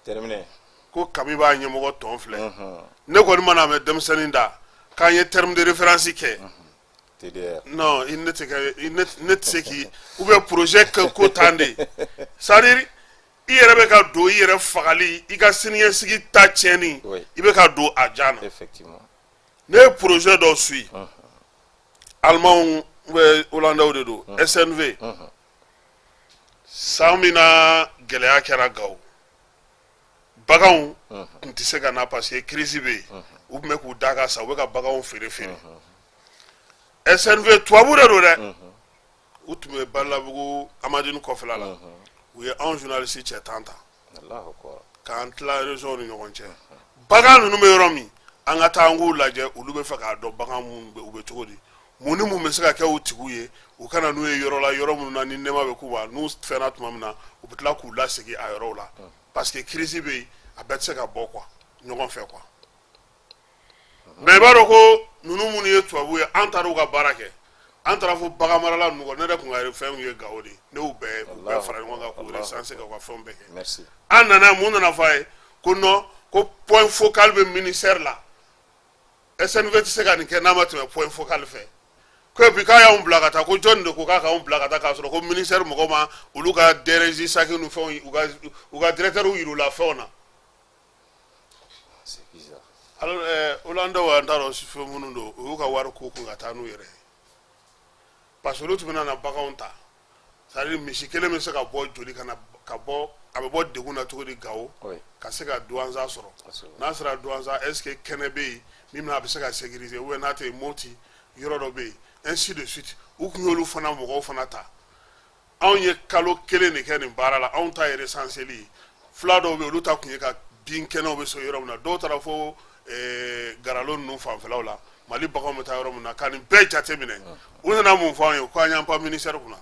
Speaker 2: Terminé.
Speaker 1: Ko kami b'a ɲɛmɔgɔ tɔn filɛ. Ne kɔni mana mɛn denmisɛnnin da k'an ye terme de référence kɛ,
Speaker 2: TDR.
Speaker 1: Non, i ne tɛ kɛ, ne tɛ se k'i ou bien projet kɛ ko tan de, c'est à dire i yɛrɛ bɛ ka don i yɛrɛ fagali, i ka siniɲɛsigi ta tiɲɛni, i bɛ ka don a jan na. Ne ye projet dɔ suit, Alimanw ou bien Hollandais de don, SNV. San min na gɛlɛya kɛra Gawo, baganw tun tɛ se ka na parce que crise bɛ yen, u tun bɛ k'u da ka sa, u bɛ ka baganw feere feere. SNV, tubabu de don dɛ, u tun bɛ Balabugu Amadini kɔfɛla la. U ye anw journaliste cɛ 10 ta k'an tila région ni ɲɔgɔn cɛ, bagan ninnu bɛ yɔrɔ min, an ka taa an k'u lajɛ. Olu bɛ fɛ k'a dɔn bagan minnu bɛ, u bɛ cogo di, mun ni mun bɛ se ka kɛ u tigiw ye, u kana n'u ye yɔrɔ la, yɔrɔ minnu na ni nɛɛma bɛ k'u ma, n'u fɛnna tuma min na, u bɛ tila k'u lasegin a yɔrɔw la, parce que crise bɛ yen, a bɛɛ tɛ se ka bɔ quoi ɲɔgɔn fɛ quoi. Mais i b'a dɔn ko ninnu minnu ye tubabu ye, an taara u ka baara kɛ, an taara fo bagan marala ninnu kɔ. Ne yɛrɛ tun ka fɛnw ye Gawo de, ne y'u bɛɛ fara ɲɔgɔn kan k'u recenser, ka u ka fɛnw bɛɛ kɛ.
Speaker 2: Merci.
Speaker 1: An nana, mun nana fɔ a ye? Ko non, ko point focal bɛ ministère la, SNV tɛ se ka nin kɛ n'a ma tɛmɛ point focal fɛ. Ko et puis k'a y'anw bila ka taa, ko jɔnni de ko k'a k'anw bila ka taa, k'a sɔrɔ ko ministère mɔgɔw ma olu ka DRG saki ni fɛnw, u ka directeur yir'u la fɛnw na.
Speaker 2: C'est bizarre.
Speaker 1: Alors Hollandais, an t'a dɔn fɛn minnu don, u y'u ka wari ko kun ka taa n'u yɛrɛ ye, parce que olu tun bɛna na baganw ta, c'est à dire misi kelen bɛ se ka bɔ joli ka na, ka bɔ, a bɛ bɔ degun na cogo di Gawo, ka se ka Douentza sɔrɔ? N'a sera Douentza, est ce que kɛnɛ bɛ yen min bɛna a bɛ se ka sécuriser, ou bien n'a tɛ yen, Moti yɔrɔ dɔ bɛ yen, ainsi de suite. U tun y'olu fana mɔgɔw fana ta. Anw ye kalo kelen de kɛ nin baara la. Anw ta ye recenseli ye. Fila dɔw bɛ yen, olu ta tun ye ka bin kɛnɛw bɛ sɔrɔ yɔrɔ min na. Dɔw taara fo Garalo ninnu fanfɛlaw la, Mali baganw bɛ taa yɔrɔ min na, ka nin bɛɛ jate minɛ. U nana mun fɔ anw ye? Ko an y'an pan ministère kunna,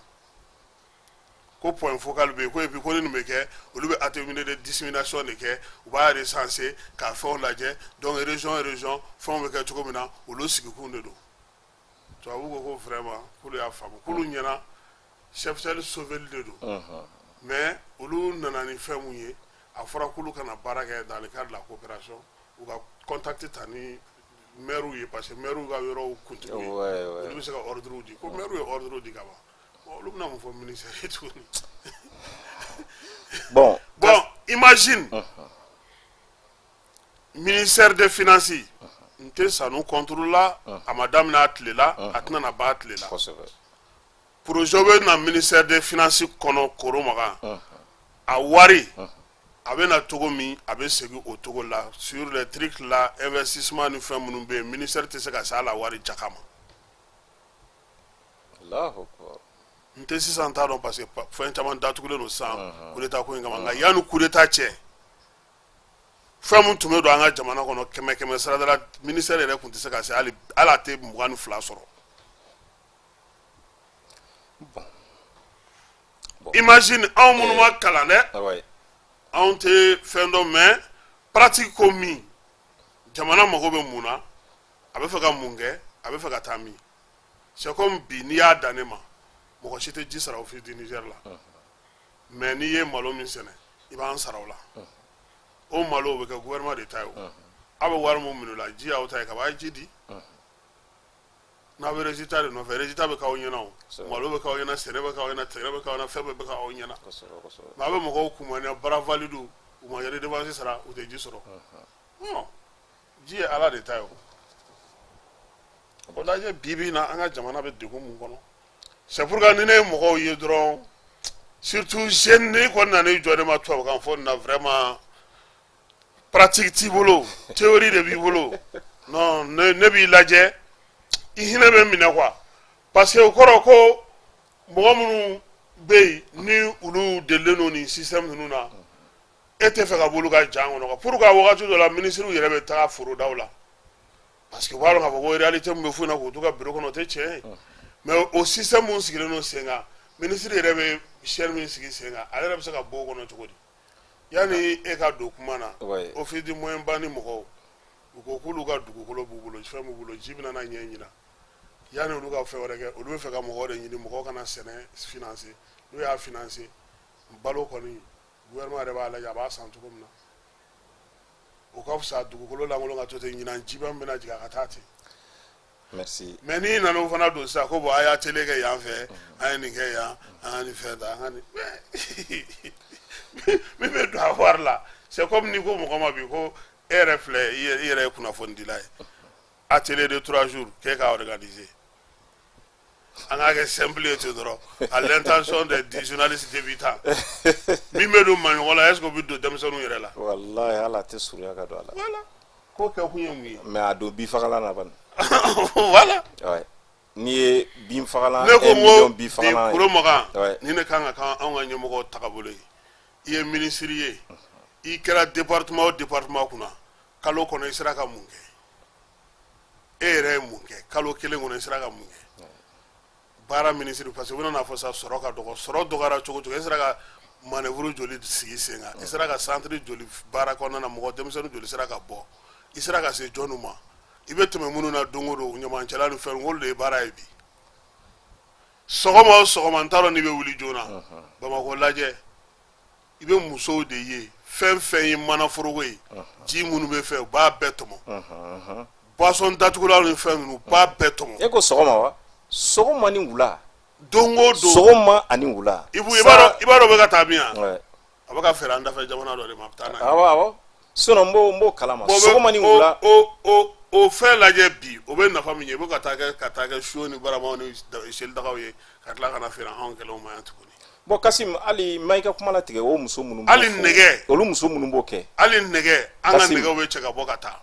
Speaker 1: ko point focal bɛ yen, ko et puis ko ni nin bɛ kɛ, olu bɛ atelier de dissémination de kɛ, u b'a recenser ka fɛnw lajɛ. Donc région région, fɛnw bɛ kɛ cogo min na, olu sigikun de don. Tubabu ko vraiment k'olu y'a faamu, k'olu ɲɛna cheptel sauveli de don. Mais olu nana ni fɛn mun ye, a fɔra k'olu kana baara kɛ dans le cadre de la coopération, u ka contact ta ni maires ye, parce que maires ka yɔrɔw kuntigiw ye, olu bɛ se ka ordre di. Ko maires ye ordre di ka ban. Bon, olu bɛna mun fɔ ministère ye tuguni?
Speaker 2: Bon.
Speaker 1: Bon, imagine, ministère des Finances, n tɛ sanu contre la, a ma daminɛ a tile la, a tɛna na ban a tile la. Projet bɛ na ministère des Finances kɔnɔ, Koromagan, a wari a bɛ na cogo min, a bɛ segin o cogo la. Sur les trucs là, investissement ni fɛn minnu bɛ yen, ministère tɛ se ka s'a la wari jaka ma.
Speaker 2: Allahu akbar.
Speaker 1: N tɛ sisan t'a dɔn, parce que fɛn caman datugulen don sisan coup d'état ko in kama. Nka yanni coup d'état cɛ, fɛn min tun bɛ don an ka jamana kɔnɔ, kɛmɛ kɛmɛ sarada la, ministère yɛrɛ tun tɛ se ka se hali a tɛ 22 sɔrɔ.
Speaker 2: Bon.
Speaker 1: Imagine, anw minnu ma kalan dɛ, anw tɛ fɛn dɔn, mais pratique ko min, jamana mago bɛ mun na, a bɛ fɛ ka mun kɛ, a bɛ fɛ ka taa min. C'est comme bi, n'i y'a dan ne ma, mɔgɔ si tɛ ji sara Office du Niger la, mais n'i ye malo min sɛnɛ, i b'an sara o la. O malo, o bɛ kɛ gouvernement de ta ye. O aw bɛ wari mun minɛ o la, ji y'aw ta ye kaban, a ye ji di. N'aw bɛ résultat de nɔfɛ, résultat bɛ k'aw ɲɛna. O malo bɛ k'aw ɲɛna, sɛnɛ bɛ k'aw ɲɛna, tigɛ bɛ k'aw ɲɛna, fɛn bɛɛ bɛ k'aw ɲɛna. Mais a bɛ mɔgɔw kunmaniya, bara valide, u ma redevance sara, u tɛ ji sɔrɔ. Non, ji ye Ala de ta ye. O o lajɛ, bi bi in na, an ka jamana bɛ degun mun kɔnɔ? C'est pourquoi ni ne ye mɔgɔw ye dɔrɔn, surtout jeune, n'i kɔni nana i jɔ ne ma tubabukan fɔ nin na, vraiment, pratique t'i bolo, théorie de b'i bolo, non, ne b'i lajɛ, i hinɛ bɛ minɛ quoi. Parce que o kɔrɔ ko mɔgɔ minnu bɛ yen ni olu delilen don nin système ninnu na, e tɛ fɛ ka b'olu ka jan kɔnɔ quoi. Pour que wagati dɔ la, ministres yɛrɛ bɛ taga forodaw la, parce que u b'a dɔn k'a fɔ ko réalité min bɛ f'u ɲɛna k'u t'u ka bureau kɔnɔ, o tɛ tiɲɛ ye. Mais o système mun sigilen don sen kan, ministre yɛrɛ bɛ chaire min sigi sen kan, ale yɛrɛ bɛ se ka bɔ o kɔnɔ cogo di? Yanni e ka don kuma na, Office du Moyen Ban ni mɔgɔw, u ko k'olu ka dugukolo b'u bolo, fɛn b'u bolo, ji bɛna na ɲɛ ɲina. Yanni olu ka fɛn wɛrɛ kɛ, olu bɛ fɛ ka mɔgɔw de ɲini, mɔgɔw kana sɛnɛ financer. N'u y'a financer, balo kɔni, gouvernement yɛrɛ b'a lajɛ a b'a san cogo min na. O ka fisa dugukolo lankolon ka to ten. Ɲinan, jiba min bɛna jigin, a ka taa ten.
Speaker 2: Merci.
Speaker 1: Mais n'i nana o fana don sisan ko bon, a y'a télé kɛ yan fɛ, an ye nin kɛ yan, an ka nin fɛn ta, an ka nin min bɛ don a wari la. C'est comme ni ko mɔgɔ ma bi ko e yɛrɛ filɛ, i yɛrɛ ye kunnafonidila ye, atelier de 3 jours k'e k'a organiser, an k'a kɛ simple ye ten dɔrɔn, à l'intention des journalistes débutants, min bɛ don maɲɔgɔn la, est ce que o bɛ don denmisɛnninw yɛrɛ la?
Speaker 2: Wallahi, ala tɛ surunya ka don a la.
Speaker 1: Voilà, ko kɛ kun ye mun ye?
Speaker 2: Mais a don binfagalan na bani.
Speaker 1: Voilà.
Speaker 2: Ouais. N'i ye binfagalan,
Speaker 1: Ne ko
Speaker 2: 1
Speaker 1: n ko
Speaker 2: million
Speaker 1: bi
Speaker 2: binfagalan ye.
Speaker 1: Koromagan,
Speaker 2: Ouais.
Speaker 1: ni ne kan ka kan anw ka ɲɛmɔgɔw tagabolo ye, i ye minisiri ye, i kɛra département o département kunna, kalo kɔnɔ i sera ka mun kɛ? E yɛrɛ ye mun kɛ kalo kelen kɔnɔ? I sera ka mun kɛ baara minisiri? Parce que u bɛna n'a fɔ sa, sɔrɔ ka dɔgɔ. Sɔrɔ dɔgɔyara cogo o cogo, e sera ka manœuvre joli sigi sen kan? I sera ka centre joli baara kɔnɔna na? Mɔgɔ denmisɛnnin joli sera ka bɔ? I sera ka se jɔnniw ma? I bɛ tɛmɛ minnu na don o don, ɲamancɛla ni fɛn, olu de ye baara ye bi. Sɔgɔma o sɔgɔma, n t'a dɔn n'i bɛ wuli joona, Bamakɔ lajɛ, i bɛ musow de ye, fɛn fɛn ye manaforoko ye, ji minnu bɛ fɛ, u b'a bɛɛ tɔmɔ, boisson datugulaw ni fɛn ninnu, u b'a bɛɛ tɔmɔ.
Speaker 2: E ko sɔgɔma wa? Sɔgɔma ni wula.
Speaker 1: Don o don.
Speaker 2: Sɔgɔma ani wula.
Speaker 1: I b'a dɔn o bɛ ka taa min yan?
Speaker 2: Ouais.
Speaker 1: A bɛ ka feere an dafɛ jamana dɔ de ma, a bɛ taa n'a ye.
Speaker 2: Awɔ, sinon n b'o kalama.
Speaker 1: Bon,
Speaker 2: Sɔgɔma ni wula.
Speaker 1: O fɛn lajɛ bi, o bɛ nafa min ɲɛ, i bɛ ka taa kɛ so ni baramaw ni selidagaw ye, ka tila ka na feere anw kɛlɛw ma yan tuguni.
Speaker 2: Bon Kasim, hali ma i ka kuma latigɛ, o muso minnu b'o
Speaker 1: Hali
Speaker 2: fɔ,
Speaker 1: nɛgɛ.
Speaker 2: Olu muso minnu b'o kɛ.
Speaker 1: Hali nɛgɛ, an ka
Speaker 2: Kasim.
Speaker 1: nɛgɛw bɛ cɛ ka bɔ ka taa.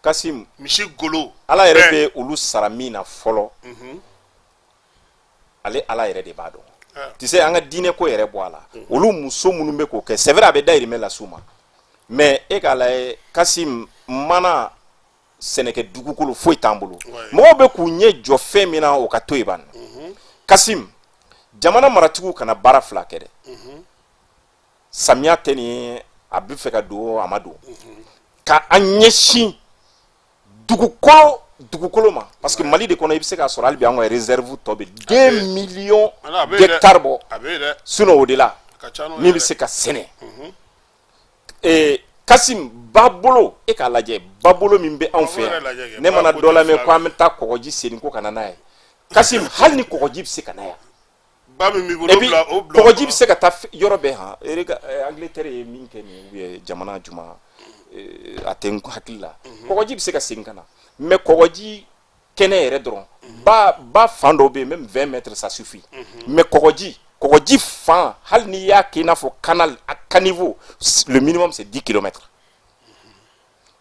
Speaker 2: Kasim.
Speaker 1: Misi golo.
Speaker 2: Ala yɛrɛ
Speaker 1: bɛɛ.
Speaker 2: bɛ olu sara min na fɔlɔ, ale Ala yɛrɛ de b'a dɔn. Tu sais, an ka diinɛ ko yɛrɛ bɔ a la. Olu muso minnu bɛ k'o kɛ, c'est vrai, a bɛ dayirimɛ las'u ma, mais e k'a lajɛ Kasim, mana sɛnɛkɛ dugukolo foyi t'an bolo. Mɔgɔw bɛ k'u ɲɛ jɔ fɛn min na, o ka to yen ban. Kasim, jamana maratigiw kana baara fila kɛ dɛ. Samiya tɛ nin ye, a bɛ fɛ ka don, a ma don, ka an ɲɛsin dugukolo ma, parce que Mali de kɔnɔ, i bɛ se k'a sɔrɔ hali bi an ka réserve tɔ bɛ 2 millions
Speaker 1: Ala, a bɛ yen dɛ.
Speaker 2: d'hectares bɔ.
Speaker 1: A bɛ yen dɛ.
Speaker 2: Sinon o de la.
Speaker 1: A
Speaker 2: Min bɛ se ka sɛnɛ. Kasim, ba bolo, e k'a lajɛ, ba bolo min bɛ anw fɛ yan, ne mana dɔ lamɛn ko an bɛ taa kɔgɔji senni ko ka na n'a ye. Kasim, hali ni kɔgɔji bɛ se ka na yan,
Speaker 1: ba min b'i bolo,
Speaker 2: et puis
Speaker 1: bila o bila.
Speaker 2: Kɔgɔji bɛ se ka taa yɔrɔ bɛɛ han. Angleterre ye min kɛ nin, ou bien jamana juma, a tɛ n hakili la. Kɔgɔji bɛ se ka segin ka na, mais kɔgɔji kɛnɛ yɛrɛ dɔrɔn, ba fan dɔw bɛ yen, même 20 mètres, ça suffit. Mais kɔgɔji fan, hali n'i y'a kɛ i n'a fɔ canal a caniveau, le minimum c'est 10 kilomètres.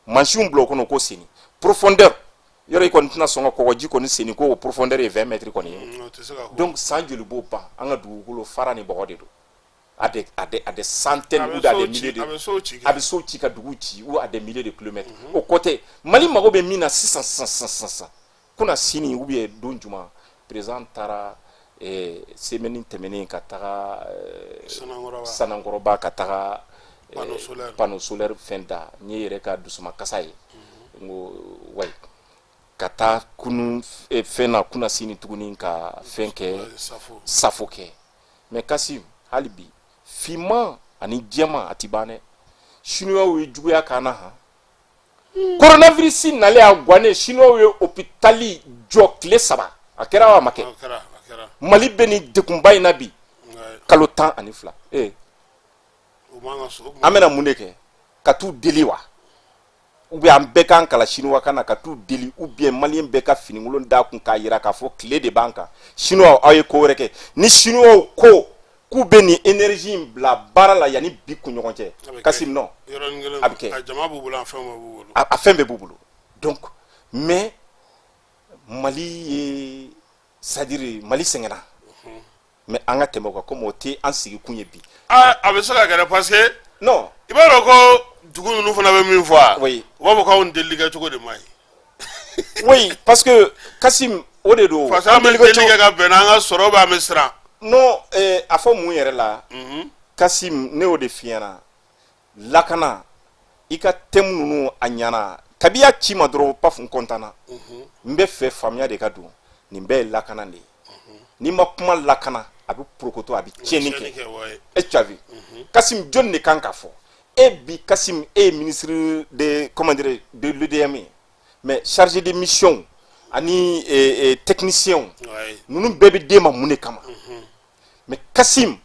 Speaker 2: Mansinw bila o kɔnɔ k'o senni profondeur yɔrɔ, i kɔni tɛna sɔn ka kɔgɔji kɔni senni ko o profondeur ye 20 mètres kɔni ye.
Speaker 1: O tɛ se ka ko.
Speaker 2: Donc san joli b'o ban? An ka dugukolo fara ni bɔgɔ de don, à des centaines
Speaker 1: A bɛ
Speaker 2: ou à des
Speaker 1: sow ci,
Speaker 2: milliers de
Speaker 1: a bɛ sow ci kɛ.
Speaker 2: A bɛ sow ci ka dugu ci, ou à des milliers de kilomètres. O kɔ tɛ, Mali mago bɛ min na sisan sisan sisan sisan sisan, kunna sini ou bien don juma, président taara semaine tɛmɛnen ka taga
Speaker 1: Sanankɔrɔba.
Speaker 2: Sanankɔrɔba, ka taga
Speaker 1: Panneau solaire.
Speaker 2: Panneau solaire fɛn da n ye yɛrɛ ka dusumakasa ye, n ko wayi, ka taa kunu fɛn na kunna sini tuguni ka fɛn kɛ.
Speaker 1: Safo.
Speaker 2: Safo kɛ. Mais Kasim, hali bi finman ani jɛman a ti ban dɛ. Chinois ye juguya k'an na han. Coronavirus nalen a gannen, Chinois ye hôpital jɔ tile 3. A kɛra wa a ma kɛ?
Speaker 1: A kɛra, a kɛra.
Speaker 2: Mali bɛ nin degunba in na bi, kalo 12. Ee!
Speaker 1: O man ka so.
Speaker 2: An bɛna mun de kɛ? Ka t'u deli wa, ou bien an bɛɛ k'an kala chinois kan na ka t'u deli, ou bien malien bɛɛ ka finikolon d'a kun k'a yira k'a fɔ tile de b'an kan? Chinois, aw ye ko wɛrɛ kɛ ni chinois ko k'u bɛ nin énergie in bila baara la yanni bi kunɲɔgɔn cɛ.
Speaker 1: A bɛ kɛ.
Speaker 2: Kasim, non.
Speaker 1: Yɔrɔnin kelen.
Speaker 2: A bɛ kɛ.
Speaker 1: A jama b'u bolo, a fɛn bɛɛ b'u bolo.
Speaker 2: A fɛn bɛɛ b'u bolo. Donc, mais Mali ye, c'est à dire Mali sɛgɛnna, mais an ka tɛmɛ o kan, komi o tɛ an sigi kun ye bi.
Speaker 1: Aa, a bɛ se ka kɛ dɛ, parce que
Speaker 2: Non.
Speaker 1: i b'a dɔn ko dugu ninnu fana bɛ min fɔ a,
Speaker 2: Oui.
Speaker 1: u b'a fɔ k'anw delili kɛ cogo de man ɲi.
Speaker 2: Oui, parce que Kasim, o de don.
Speaker 1: Parce que an bɛ delili kɛ ka bɛn n'an ka sɔrɔ bɛ, an bɛ siran.
Speaker 2: Non, a fɔ mun yɛrɛ la, Kasim, ne y'o de f'i ɲɛna. Lakana, i ka thème ninnu a ɲana. Kabi y'a ci ma dɔrɔn, paf, n content na. N bɛ fɛ faamuya de ka don nin bɛɛ ye lakana de ye. N'i ma kuma lakana, a bɛ porokoto, a bɛ tiɲɛni kɛ.
Speaker 1: Kɛ, ouais.
Speaker 2: Et tu as vu, Kasim, jɔn de kan ka fɔ e bi? Kasim, e ye ministre de, comment dire, de l'EDM ye, mais chargé de mission ani technicien ninnu bɛɛ bɛ d'e ma mun de kama? Mais Kasim,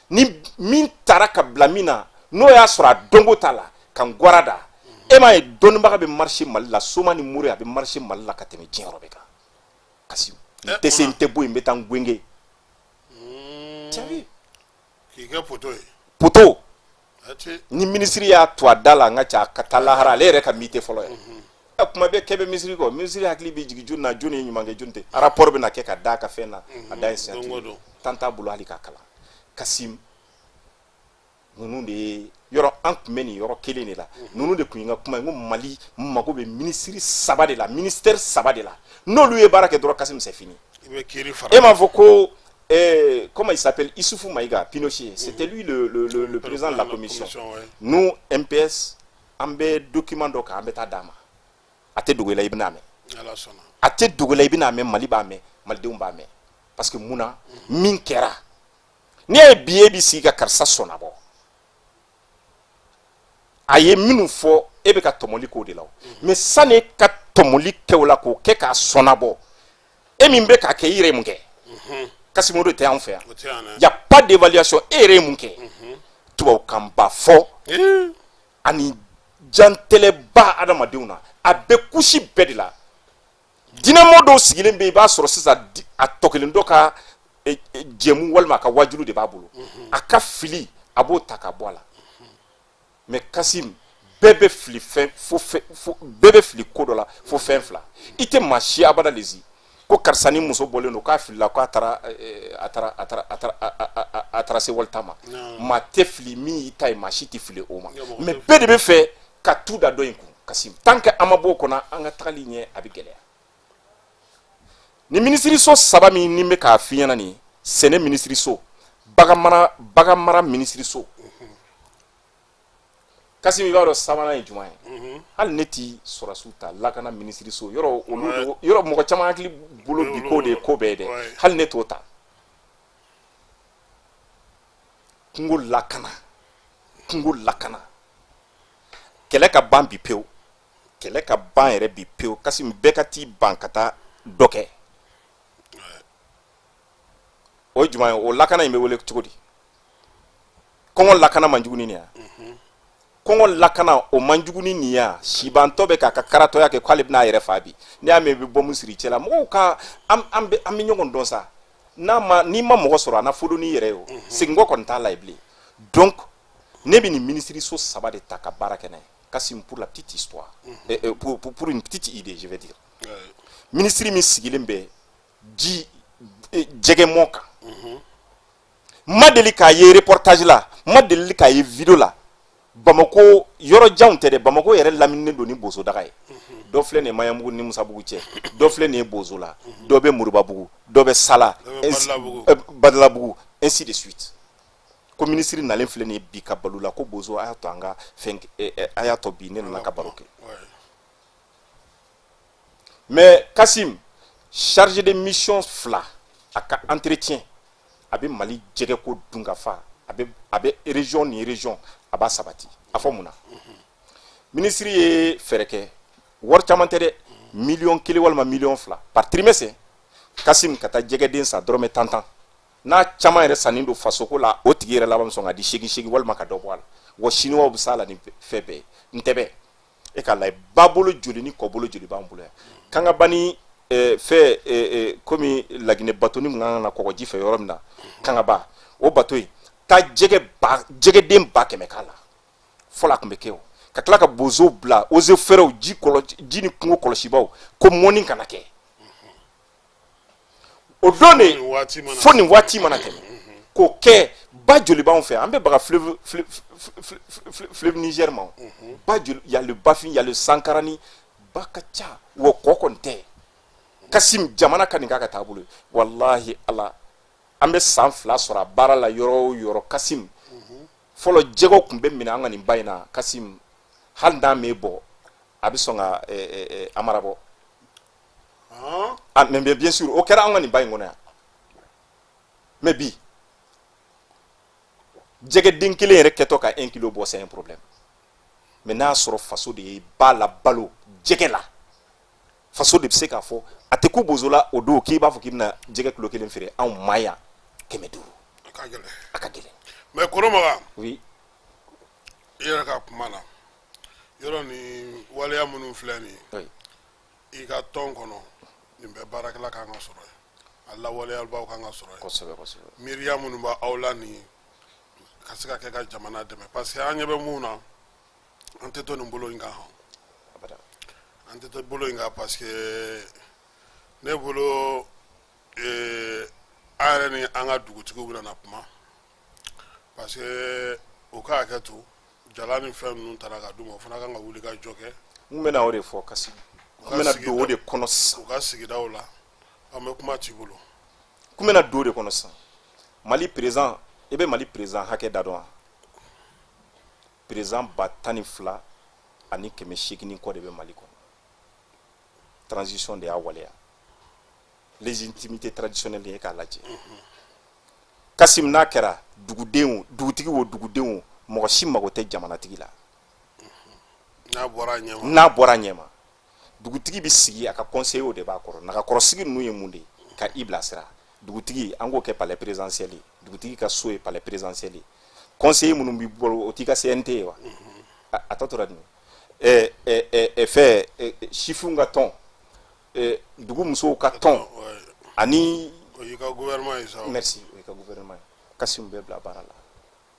Speaker 2: ni min taara ka bila min na, n'o y'a sɔrɔ a dɔnko t'a la ka n gwara da, e m'a ye dɔnnibaga bɛ marché Mali la, soma ni mori a bɛ marché Mali la ka tɛmɛ diɲɛ yɔrɔ bɛɛ kan. Kasim, n tɛ se, n tɛ bɔ yen, n bɛ taa n gwenge. Tu as vu?
Speaker 1: K'i kɛ poto ye.
Speaker 2: Poto.
Speaker 1: A ti.
Speaker 2: Ni minisiri y'a to a da la, n ka ca ka taa lahara, ale yɛrɛ ka mi tɛ fɔlɔ yɛrɛ. Ɛ, kuma bɛɛ kɛ bɛ minisiri kɔ, minisiri hakili bɛ jigin joli na, jɔnni ye ɲuman kɛ, jɔnni tɛ, rapport bɛ na kɛ ka d'a ka fɛn na, a da ye
Speaker 1: Don o
Speaker 2: signature.
Speaker 1: Don.
Speaker 2: Tan t'a bolo hali k'a kalan. Kasim, ninnu de ye yɔrɔ, an tun bɛ nin yɔrɔ kelen de la. Ninnu de tun ye n ka kuma ye, n ko Mali mago bɛ minisiri saba de la, ministère saba de la. N'olu ye baara kɛ dɔrɔn, Kasim, c'est fini.
Speaker 1: I bɛ kiiri fara.
Speaker 2: E m'a fɔ ko comment il s'appelle, Issoufou Maïga, Pinochet, c'était lui le président de la commission. Nous, MPS, an bɛ document dɔ kan, an bɛ taa d'a ma. A tɛ dogo i la, i bɛna mɛn.
Speaker 1: Ala sɔnna.
Speaker 2: A tɛ dogo i la, i bɛna mɛn, Mali b'a mɛn, malidenw b'a mɛn. Parce que mun na min kɛra, n'i y'a ye bi e bɛ sigi ka karisa sɔnna bɔ, a ye minnu fɔ, e bɛ ka tɔmɔli k'o de la o. Mais sani e ka tɔmɔli kɛ o la k'o kɛ k'a sɔnna bɔ, e min bɛ k'a kɛ, i yɛrɛ ye mun kɛ? Kassim, o de tɛ anw fɛ yan.
Speaker 1: O tɛ yan dɛ.
Speaker 2: Y a pas d'évaluation. E yɛrɛ ye mun kɛ? Tubabukanba fɔ ani jantɛlɛba adamadenw na, a bɛ kusi bɛɛ de la. Diinɛmɔgɔ dɔw sigilen bɛ yen, i b'a sɔrɔ sisan a tɔ kelen dɔ ka jɛmu walima a ka wajulu de b'a bolo, a ka fili, a b'o ta ka bɔ a la. Mais Kasim, bɛɛ bɛ fili fɛn fo fɛn fo, bɛɛ bɛ fili ko dɔ la fo fɛn fila. I tɛ maa si abada lezi ko karisa ni muso bɔlen don k'a filila, k'a taara a taara a taara a taara a taara se walita ma. Maa tɛ fili min y'i ta ye, maa si tɛ fili o ma. Mais bɛɛ de bɛ fɛ ka tu da dɔ in kun. Kasim, tant que an ma bɔ o kɔnɔ, an ka tagali ɲɛ a bɛ gɛlɛya. Ni minisiriso saba min ni bɛ k'a f'i ɲɛna nin ye, sɛnɛ minisiriso, bagan mara minisiriso, Kasim, i b'a dɔn sabanan ye jumɛn ye? Hali ne ti sɔrɔsiw ta, lakana minisiriso yɔrɔ, olu yɔrɔ mɔgɔ caman hakili bolo bi k'o de ye ko bɛɛ ye dɛ. Hali ne t'o ta. Kungo lakana, kungo lakana, kɛlɛ ka ban bi pewu, kɛlɛ ka ban yɛrɛ bi pewu. Kasim, bɛɛ ka t'i ban ka taa dɔ kɛ. O ye jumɛn ye? O lakana in bɛ wele cogo di? Kɔngɔ lakana man jugu ni nin ye? Kɔngɔ lakana, o man jugu ni nin ye? Sibantɔ bɛ k'a ka karatɔya kɛ k'ale bɛna a yɛrɛ fa bi. N'i y'a mɛn i bɛ bɔmu siri cɛ la, mɔgɔw ka an bɛ ɲɔgɔn dɔn sa. N'a ma, n'i ma mɔgɔ sɔrɔ, a na fodon n'i yɛrɛ ye. O seginkɔ kɔni t'a la yen bilen. Donc ne bɛ nin minisiriso saba de ta ka baara kɛ n'a ye. Kasim, pour la petite histoire, pour une petite idée, je vais dire, minisiri min sigilen bɛ ji jɛgɛmɔ kan, n ma deli k'a ye reportage la, n ma deli k'a ye vidéo la. Bamako yɔrɔ janw tɛ dɛ, Bamako yɛrɛ lamininen don ni bozodaga ye. Dɔ filɛ nin ye Maɲanbugu ni Musabugu cɛ, dɔ filɛ nin ye Bozola, dɔ bɛ Moribabugu, dɔ bɛ Sala, Badalabugu, ainsi de suite. Ko minisiri nalen filɛ nin ye bi ka balo la ko bozo, a y'a to an ka fɛn, a y'a to bi ne nana ka baro kɛ. Mais Kasim, chargé de mission fila, a ka entretien, a bɛ Mali jɛgɛko dunkafa, a bɛ région ni région, a b'a sabati. A fɔ mun na? Minisiri ye fɛɛrɛ kɛ, wari caman tɛ dɛ, 1 million walima 2 millions par trimestre. Kasim, ka taa jɛgɛden san dɔrɔmɛ tan tan, n'a caman yɛrɛ sanni don fasoko la, o tigi yɛrɛ laban bɛ sɔn ka di seegin seegin walima ka dɔ bɔ a la. Wa siniwaw bɛ s'a la ni fɛn bɛɛ ye. N tɛ bɛ e k'a lajɛ, babolo joli ni kɔbolo joli b'an bolo yan? Kangaba ni fɛn komi Laginɛ batoni min kan ka na kɔgɔji fɛ yɔrɔ min na, Kangaba o bato in, taa jɛgɛ ba, jɛgɛden 100 000 k'a la. Fɔlɔ a tun bɛ kɛ o ka tila ka bozow bila eaux et forêts, ji kɔlɔ, ji ni kungo kɔlɔsibaw, ko mɔni kana kɛ o don de fo nin waati mana tɛmɛ k'o kɛ. Ba joli b'anw fɛ? An bɛ baga fleuve Niger ma. Ba joli? Y a le Bafin, y a le Sankarani, ba ka ca wa kɔ kɔni tɛ. Kasim, jamana ka nin k'a ka taabolo ye. Walahi Ala, an bɛ san 2 sɔrɔ a baara la yɔrɔ o yɔrɔ. Kasim, fɔlɔ jɛgɛw tun bɛ minɛ an ka nin ba in na. Kasim, hali n'a m'e bɔ, a bɛ sɔn ka amara bɔ. Ah, mais bien sûr, o kɛra an ka nin ba in kɔnɔ yan. Mais bi, jɛgɛden kelen yɛrɛ kɛtɔ ka 1 kilo bɔ, c'est un problème. Mais n'a y'a sɔrɔ faso de ye ba la balo jɛgɛ la, faso de bɛ se k'a fɔ a tɛ ku bozo la o don k'i b'a fɔ k'i bɛna jɛgɛ kilo kelen feere anw ma yan 500.
Speaker 1: A ka gɛlɛn.
Speaker 2: A ka gɛlɛn.
Speaker 1: Mais Koromaga,
Speaker 2: Oui.
Speaker 1: i yɛrɛ ka kuma na, yɔrɔ ni waleya minnu filɛ nin ye, i ka tɔn kɔnɔ, nin bɛɛ baarakɛla kan ka sɔrɔ yen, a lawaleyabaw kan ka sɔrɔ yen.
Speaker 2: Kosɛbɛ, kosɛbɛ.
Speaker 1: Miiriya minnu b'aw aw la nin ye ka se ka kɛ ka jamana dɛmɛ, parce que an ɲɛ bɛ mun na, an tɛ to nin bolo in kan hɔn.
Speaker 2: Abada.
Speaker 1: An tɛ to bolo in kan, parce que ne bolo, an yɛrɛ ni an ka dugutigiw bɛna na kuma, parce que u ka hakɛ to jala ni fɛn ninnu taara ka d'u ma, o fana kan ka wuli ka jɔ kɛ.
Speaker 2: N bɛna o de fɔ, Kasim, n bɛna don o de kɔnɔ sisan.
Speaker 1: U ka sigidaw la, an bɛ kuma t'i bolo.
Speaker 2: Kun bɛna don o de kɔnɔ sisan. Mali président, i bɛ Mali président hakɛ da dɔn wa? Président 12 800 ni kɔ de bɛ Mali kɔnɔ. Transition de y'a waleya, légitimité traditionnelle ye. K'a lajɛ, Kasim, n'a kɛra duguden o, dugutigi o, dugudenw o, mɔgɔ si mago tɛ jamanatigi la.
Speaker 1: N'a bɔra a ɲɛ ma.
Speaker 2: N'a bɔra a ɲɛ ma, dugutigi bɛ sigi, a ka conseiller de b'a kɔrɔ. Nagakɔrɔsigi ninnu ye mun de ye? Ka i bilasira. Dugutigi, an k'o kɛ palais présidentiel ye. Dugutigi ka so ye palais présidentiel ye. Conseiller minnu b'i bolo, o t'i ka CNT ye wa? A tɔ tora jumɛn? ɛ ɛ ɛ fɛ sifinw ka tɔn, dugu musow ka tɔn ani
Speaker 1: O y'i ka gouvernement ye sa o.
Speaker 2: Merci, o y'i ka gouvernement ye. Kasim, bɛɛ bila baara la.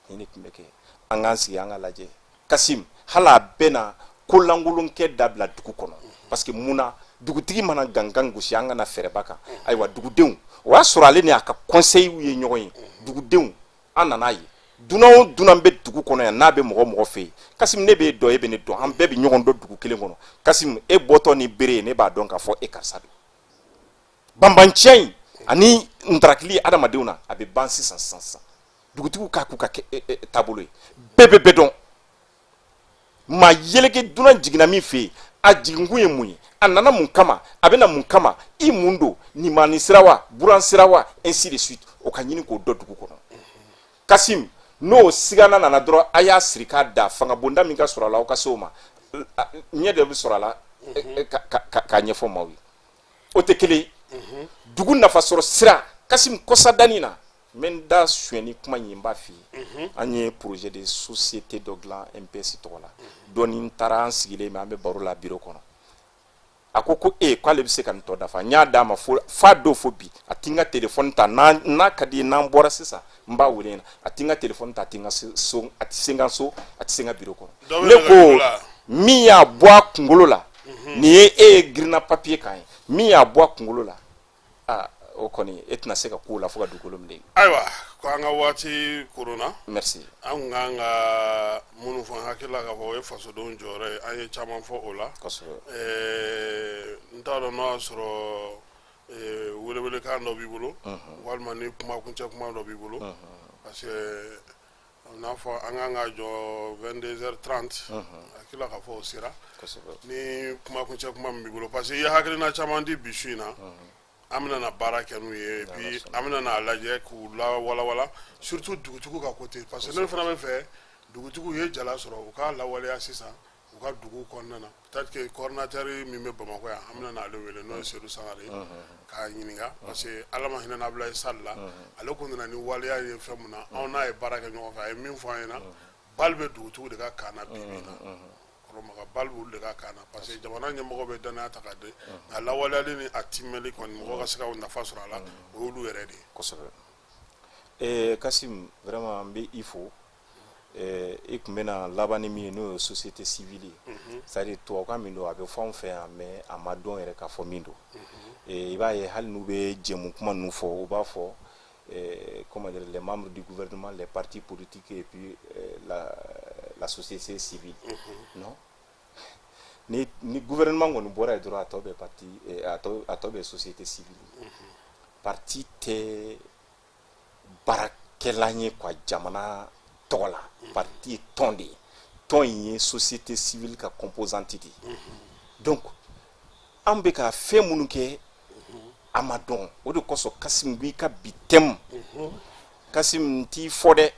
Speaker 2: Nin de tun bɛ kɛ. An k'an sigi, an ka lajɛ. Kasim, hali a bɛ na ko lankolonkɛ dabila dugu kɔnɔ, parce que mun na? Dugutigi mana gangan gosi, an kana fɛɛrɛba kan. Ayiwa, dugudenw, o y'a sɔrɔ ale ni a ka conseil ye ɲɔgɔn ye. Dugudenw, an nana ye dunan o dunan bɛ dugu kɔnɔ yan, n'a bɛ mɔgɔ mɔgɔ fɛ yen. Kasim, ne b'e dɔn, e bɛ ne dɔn, an bɛɛ bɛ ɲɔgɔn dɔn dugu kelen kɔnɔ. Kasim, e bɔtɔ ni bere ye, ne b'a dɔn k'a fɔ e karisa don. Banbanciya in ani ntarakili adamadenw na, a bɛ ban sisan sisan sisan. Dugutigiw k'a k'u ka taabolo ye, bɛɛ bɛ bɛɛ dɔn. Maa yeleke dunan jiginna min fɛ yen, a jiginkun ye mun ye? A nana mun kama? A bɛ na mun kama? I mun don nin maa ni sira wa, buran sira wa, ainsi de suite. O ka ɲini k'o dɔn dugu kɔnɔ. Kasim, N'o sigana nana dɔrɔn, a y'a siri k'a da, fangabonda min ka sɔrɔ a la, aw ka se o ma, ɲɛ de bɛ sɔrɔ a la k'a ɲɛfɔ maaw ye. O tɛ kelen ye. Dugu nafa sɔrɔ sira, Kasim, kɔsadani na, n bɛ n da sonyɛ kuma in ye, n b'a f'i ye. An ye projet de société dɔ dilan MPS tɔgɔ la. Dɔɔni n taara, an sigilen bɛ, an bɛ baro la bureau kɔnɔ, a ko ko e k'ale bɛ se ka nin tɔ dafa. N y'a d'a ma fo f'a don fo bi, a ti n ka téléphone ta. N'a ka di ye, n'an bɔra sisan, n b'a wele. A ti n ka téléphone ta, a ti n ka so, a ti se n ka so, a ti se n ka bureau kɔnɔ. Ne ko min y'a bɔ a kunkolo la, nin ye e ye girinna papier kan ye, min y'a bɔ a kunkolo la, aa, o kɔni e tɛna se ka k'o la fo ka dugukolo minɛ.
Speaker 1: Ayiwa, ko an ka waati koronna.
Speaker 2: Merci.
Speaker 1: An kun kan ka minnu fɔ, an hakili la k'a fɔ o ye fasodenw jɔyɔrɔ ye, an ye caman fɔ o la. N t'a dɔn n'o y'a sɔrɔ welewelekan dɔ b'i bolo, walima ni kumakuncɛ kuma dɔ b'i bolo, parce que n'a fɔ an kan ka jɔ 22h30, hakili la k'a fɔ o sera. Ni kumakuncɛ kuma min b'i bolo, parce que i ye hakilina caman di bi su in na, an bɛna na baara kɛ n'u ye, et puis an bɛna n'a lajɛ k'u lawalawala, surtout dugutigiw ka côté, parce que ne fana bɛ fɛ dugutigiw ye jala sɔrɔ, u k'a lawaleya sisan u ka dugu kɔnɔna na. Peut-être que coordinateur min bɛ Bamakɔ yan, an bɛna n'ale wele, n'o ye Seydou Sangare ye, k'a ɲininka, parce que Ala ma hinɛ n'Abulayi Sall la, ale kun nana ni waleya ye fɛn mun na, anw n'a ye baara kɛ ɲɔgɔn fɛ, a ye min fɔ an ɲɛna, bali bɛ dugutigiw de ka kan na bi bi in na. Kɔrɔmaga bali b'olu de ka kan na, parce que jamana ɲɛmɔgɔ bɛ danaya ta ka di, nka lawaleyali ni a timɛli kɔni, mɔgɔ ka se ka nafa sɔrɔ a la, o y'olu yɛrɛ de ye.
Speaker 2: Kosɛbɛ. Kasim, vraiment n bɛ i fo. I tun bɛna laban ni min ye, n'o ye société civile ye, c'est à dire tubabukan min don, a bɛ fɔ anw fɛ yan, mais a ma dɔn yɛrɛ k'a fɔ min don. I b'a ye, hali n'u bɛ jɛmu kuma ninnu fɔ, u b'a fɔ, comment dire, les membres du gouvernement, les partis politiques et puis la société civile. Non, ni gouvernement kɔni bɔra yen dɔrɔn, a tɔ bɛ parti, a tɔ bɛ société civile. Parti tɛ baarakɛlan ye quoi, jamana tɔgɔ la. Parti ye tɔn de ye, tɔn in ye société civile ka composante de ye. Donc an bɛ ka fɛn minnu kɛ, a ma dɔn. O de kosɔn, Kasim, b'i ka bi thème, Kasim, n t'i fɔ dɛ,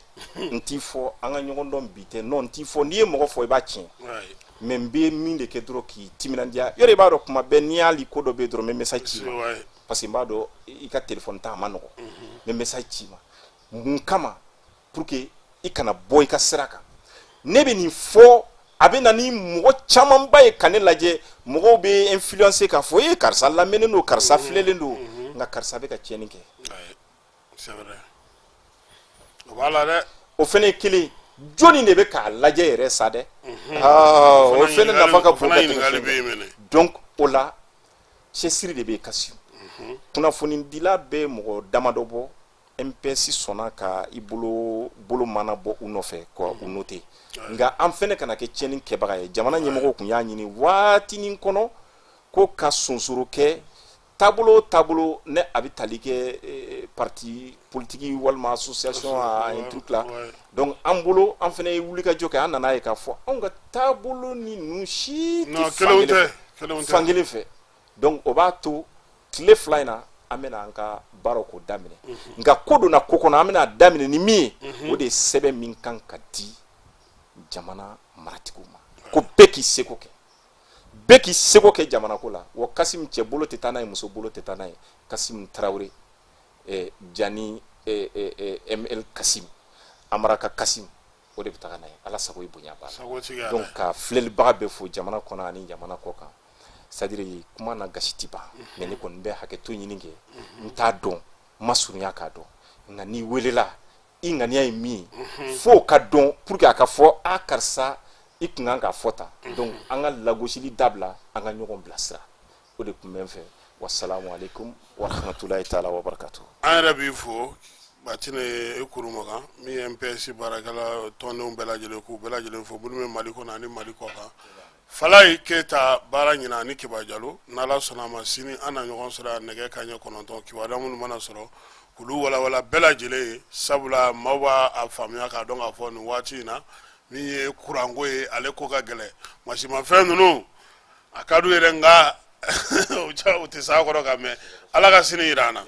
Speaker 2: n t'i fɔ, an ka ɲɔgɔn dɔn bi tɛ. Non, n t'i fɔ. N'i ye mɔgɔ fɔ, i b'a tiɲɛ. Mais n bɛ min de kɛ dɔrɔn k'i timinandiya, yɔrɔ i b'a dɔn, kuma bɛɛ n'i y'ali ko dɔ bɛ yen dɔrɔn, n bɛ message ci i ma, parce que n b'a dɔn i ka téléphone ta a ma nɔgɔn. N bɛ message ci i ma mun kama? Pour que i kana bɔ i ka sira kan. Ne bɛ nin fɔ, a bɛ na ni mɔgɔ camanba ye ka ne lajɛ, mɔgɔw bɛ influencer k'a fɔ e karisa lamɛnnen don, karisa filɛlen don, nka karisa bɛ ka tiɲɛni kɛ.
Speaker 1: C'est vrai, o b'a la dɛ.
Speaker 2: O fɛnɛ ye kelen. Jɔnni de bɛ k'a lajɛ yɛrɛ sa dɛ? Aa, o fɛnɛ nafa ka bon ka tɛmɛ fɛn bɛɛ. Donc o la, cɛsiri de bɛ yen. Kasi kunnafonidila bɛ mɔgɔ damadɔ bɔ, MPS sɔnna ka i bolo bolo mana bɔ u nɔfɛ ka u noter, nka an fɛnɛ kana kɛ tiɲɛni kɛbaga ye. Jamana ɲɛmɔgɔw tun y'a ɲini waatinin kɔnɔ ko ka sonsoro kɛ taabolo o taabolo, ne a bɛ tali kɛ parti politique walima association, un truc là. Donc an bolo, an fɛnɛ ye wulikajɔ kɛ, an nana ye k'a fɔ anw ka taabolo ni ninnu si tɛ fankelen fɛ. Donc o b'a to tile 2 in na, an bɛna an ka baaraw ko daminɛ. Nka ko donna ko kɔnɔ, an bɛna daminɛ ni min ye, o de ye sɛbɛn min kan ka di jamana maratigiw ma, ko bɛɛ k'i seko kɛ, bɛɛ k'i seko kɛ jamana ko la. Wa Kasim, cɛ bolo tɛ taa n'a ye, muso bolo tɛ taa n'a ye. Kasim Tarawele, Jani, ML Kasim, Amaraka Kasim, o de bɛ taga n'a ye. Ala sago i bonya b'a la. Donc ka filɛlibaga bɛɛ fo, jamana kɔnɔ ani jamana kɔ kan. C'est à dire kuma na gasi ti ban, mais ne kɔni bɛ hakɛto ɲini kɛ. N t'a dɔn, n ma surunya k'a dɔn, nka n'i welela, i ŋaniya ye min ye, f'o ka dɔn pour que a ka fɔ a karisa i kun kan k'a fɔ tan. Donc an ka lagosili dabila, an ka ɲɔgɔn bilasira, o de tun bɛ n fɛ. Wasalamu aleykum warahmatulahi taala wabarakatuh.
Speaker 1: An yɛrɛ b'i fo, Batine e Kurumakan, min ye MPS baarakɛla tɔndenw bɛɛ lajɛlen, k'u bɛɛ lajɛlen fo, minnu bɛ Mali kɔnɔ ani Mali kɔ kan. Falayi Keyita, baara ɲina ani Kiba Jalo. N'Ala sɔnna a ma, sini an na ɲɔgɔn sɔrɔ yan nɛgɛ kanɲɛ 9, kibaruya minnu mana sɔrɔ, k'olu walawala bɛɛ lajɛlen ye, sabula maaw b'a a faamuya k'a dɔn k'a fɔ nin waati in na, min ye kuranko ye, ale ko ka gɛlɛn. Masimafɛn ninnu a ka d'u yɛrɛ, nka u tɛ s'a kɔrɔ ka mɛn. Ala ka sini yira an na.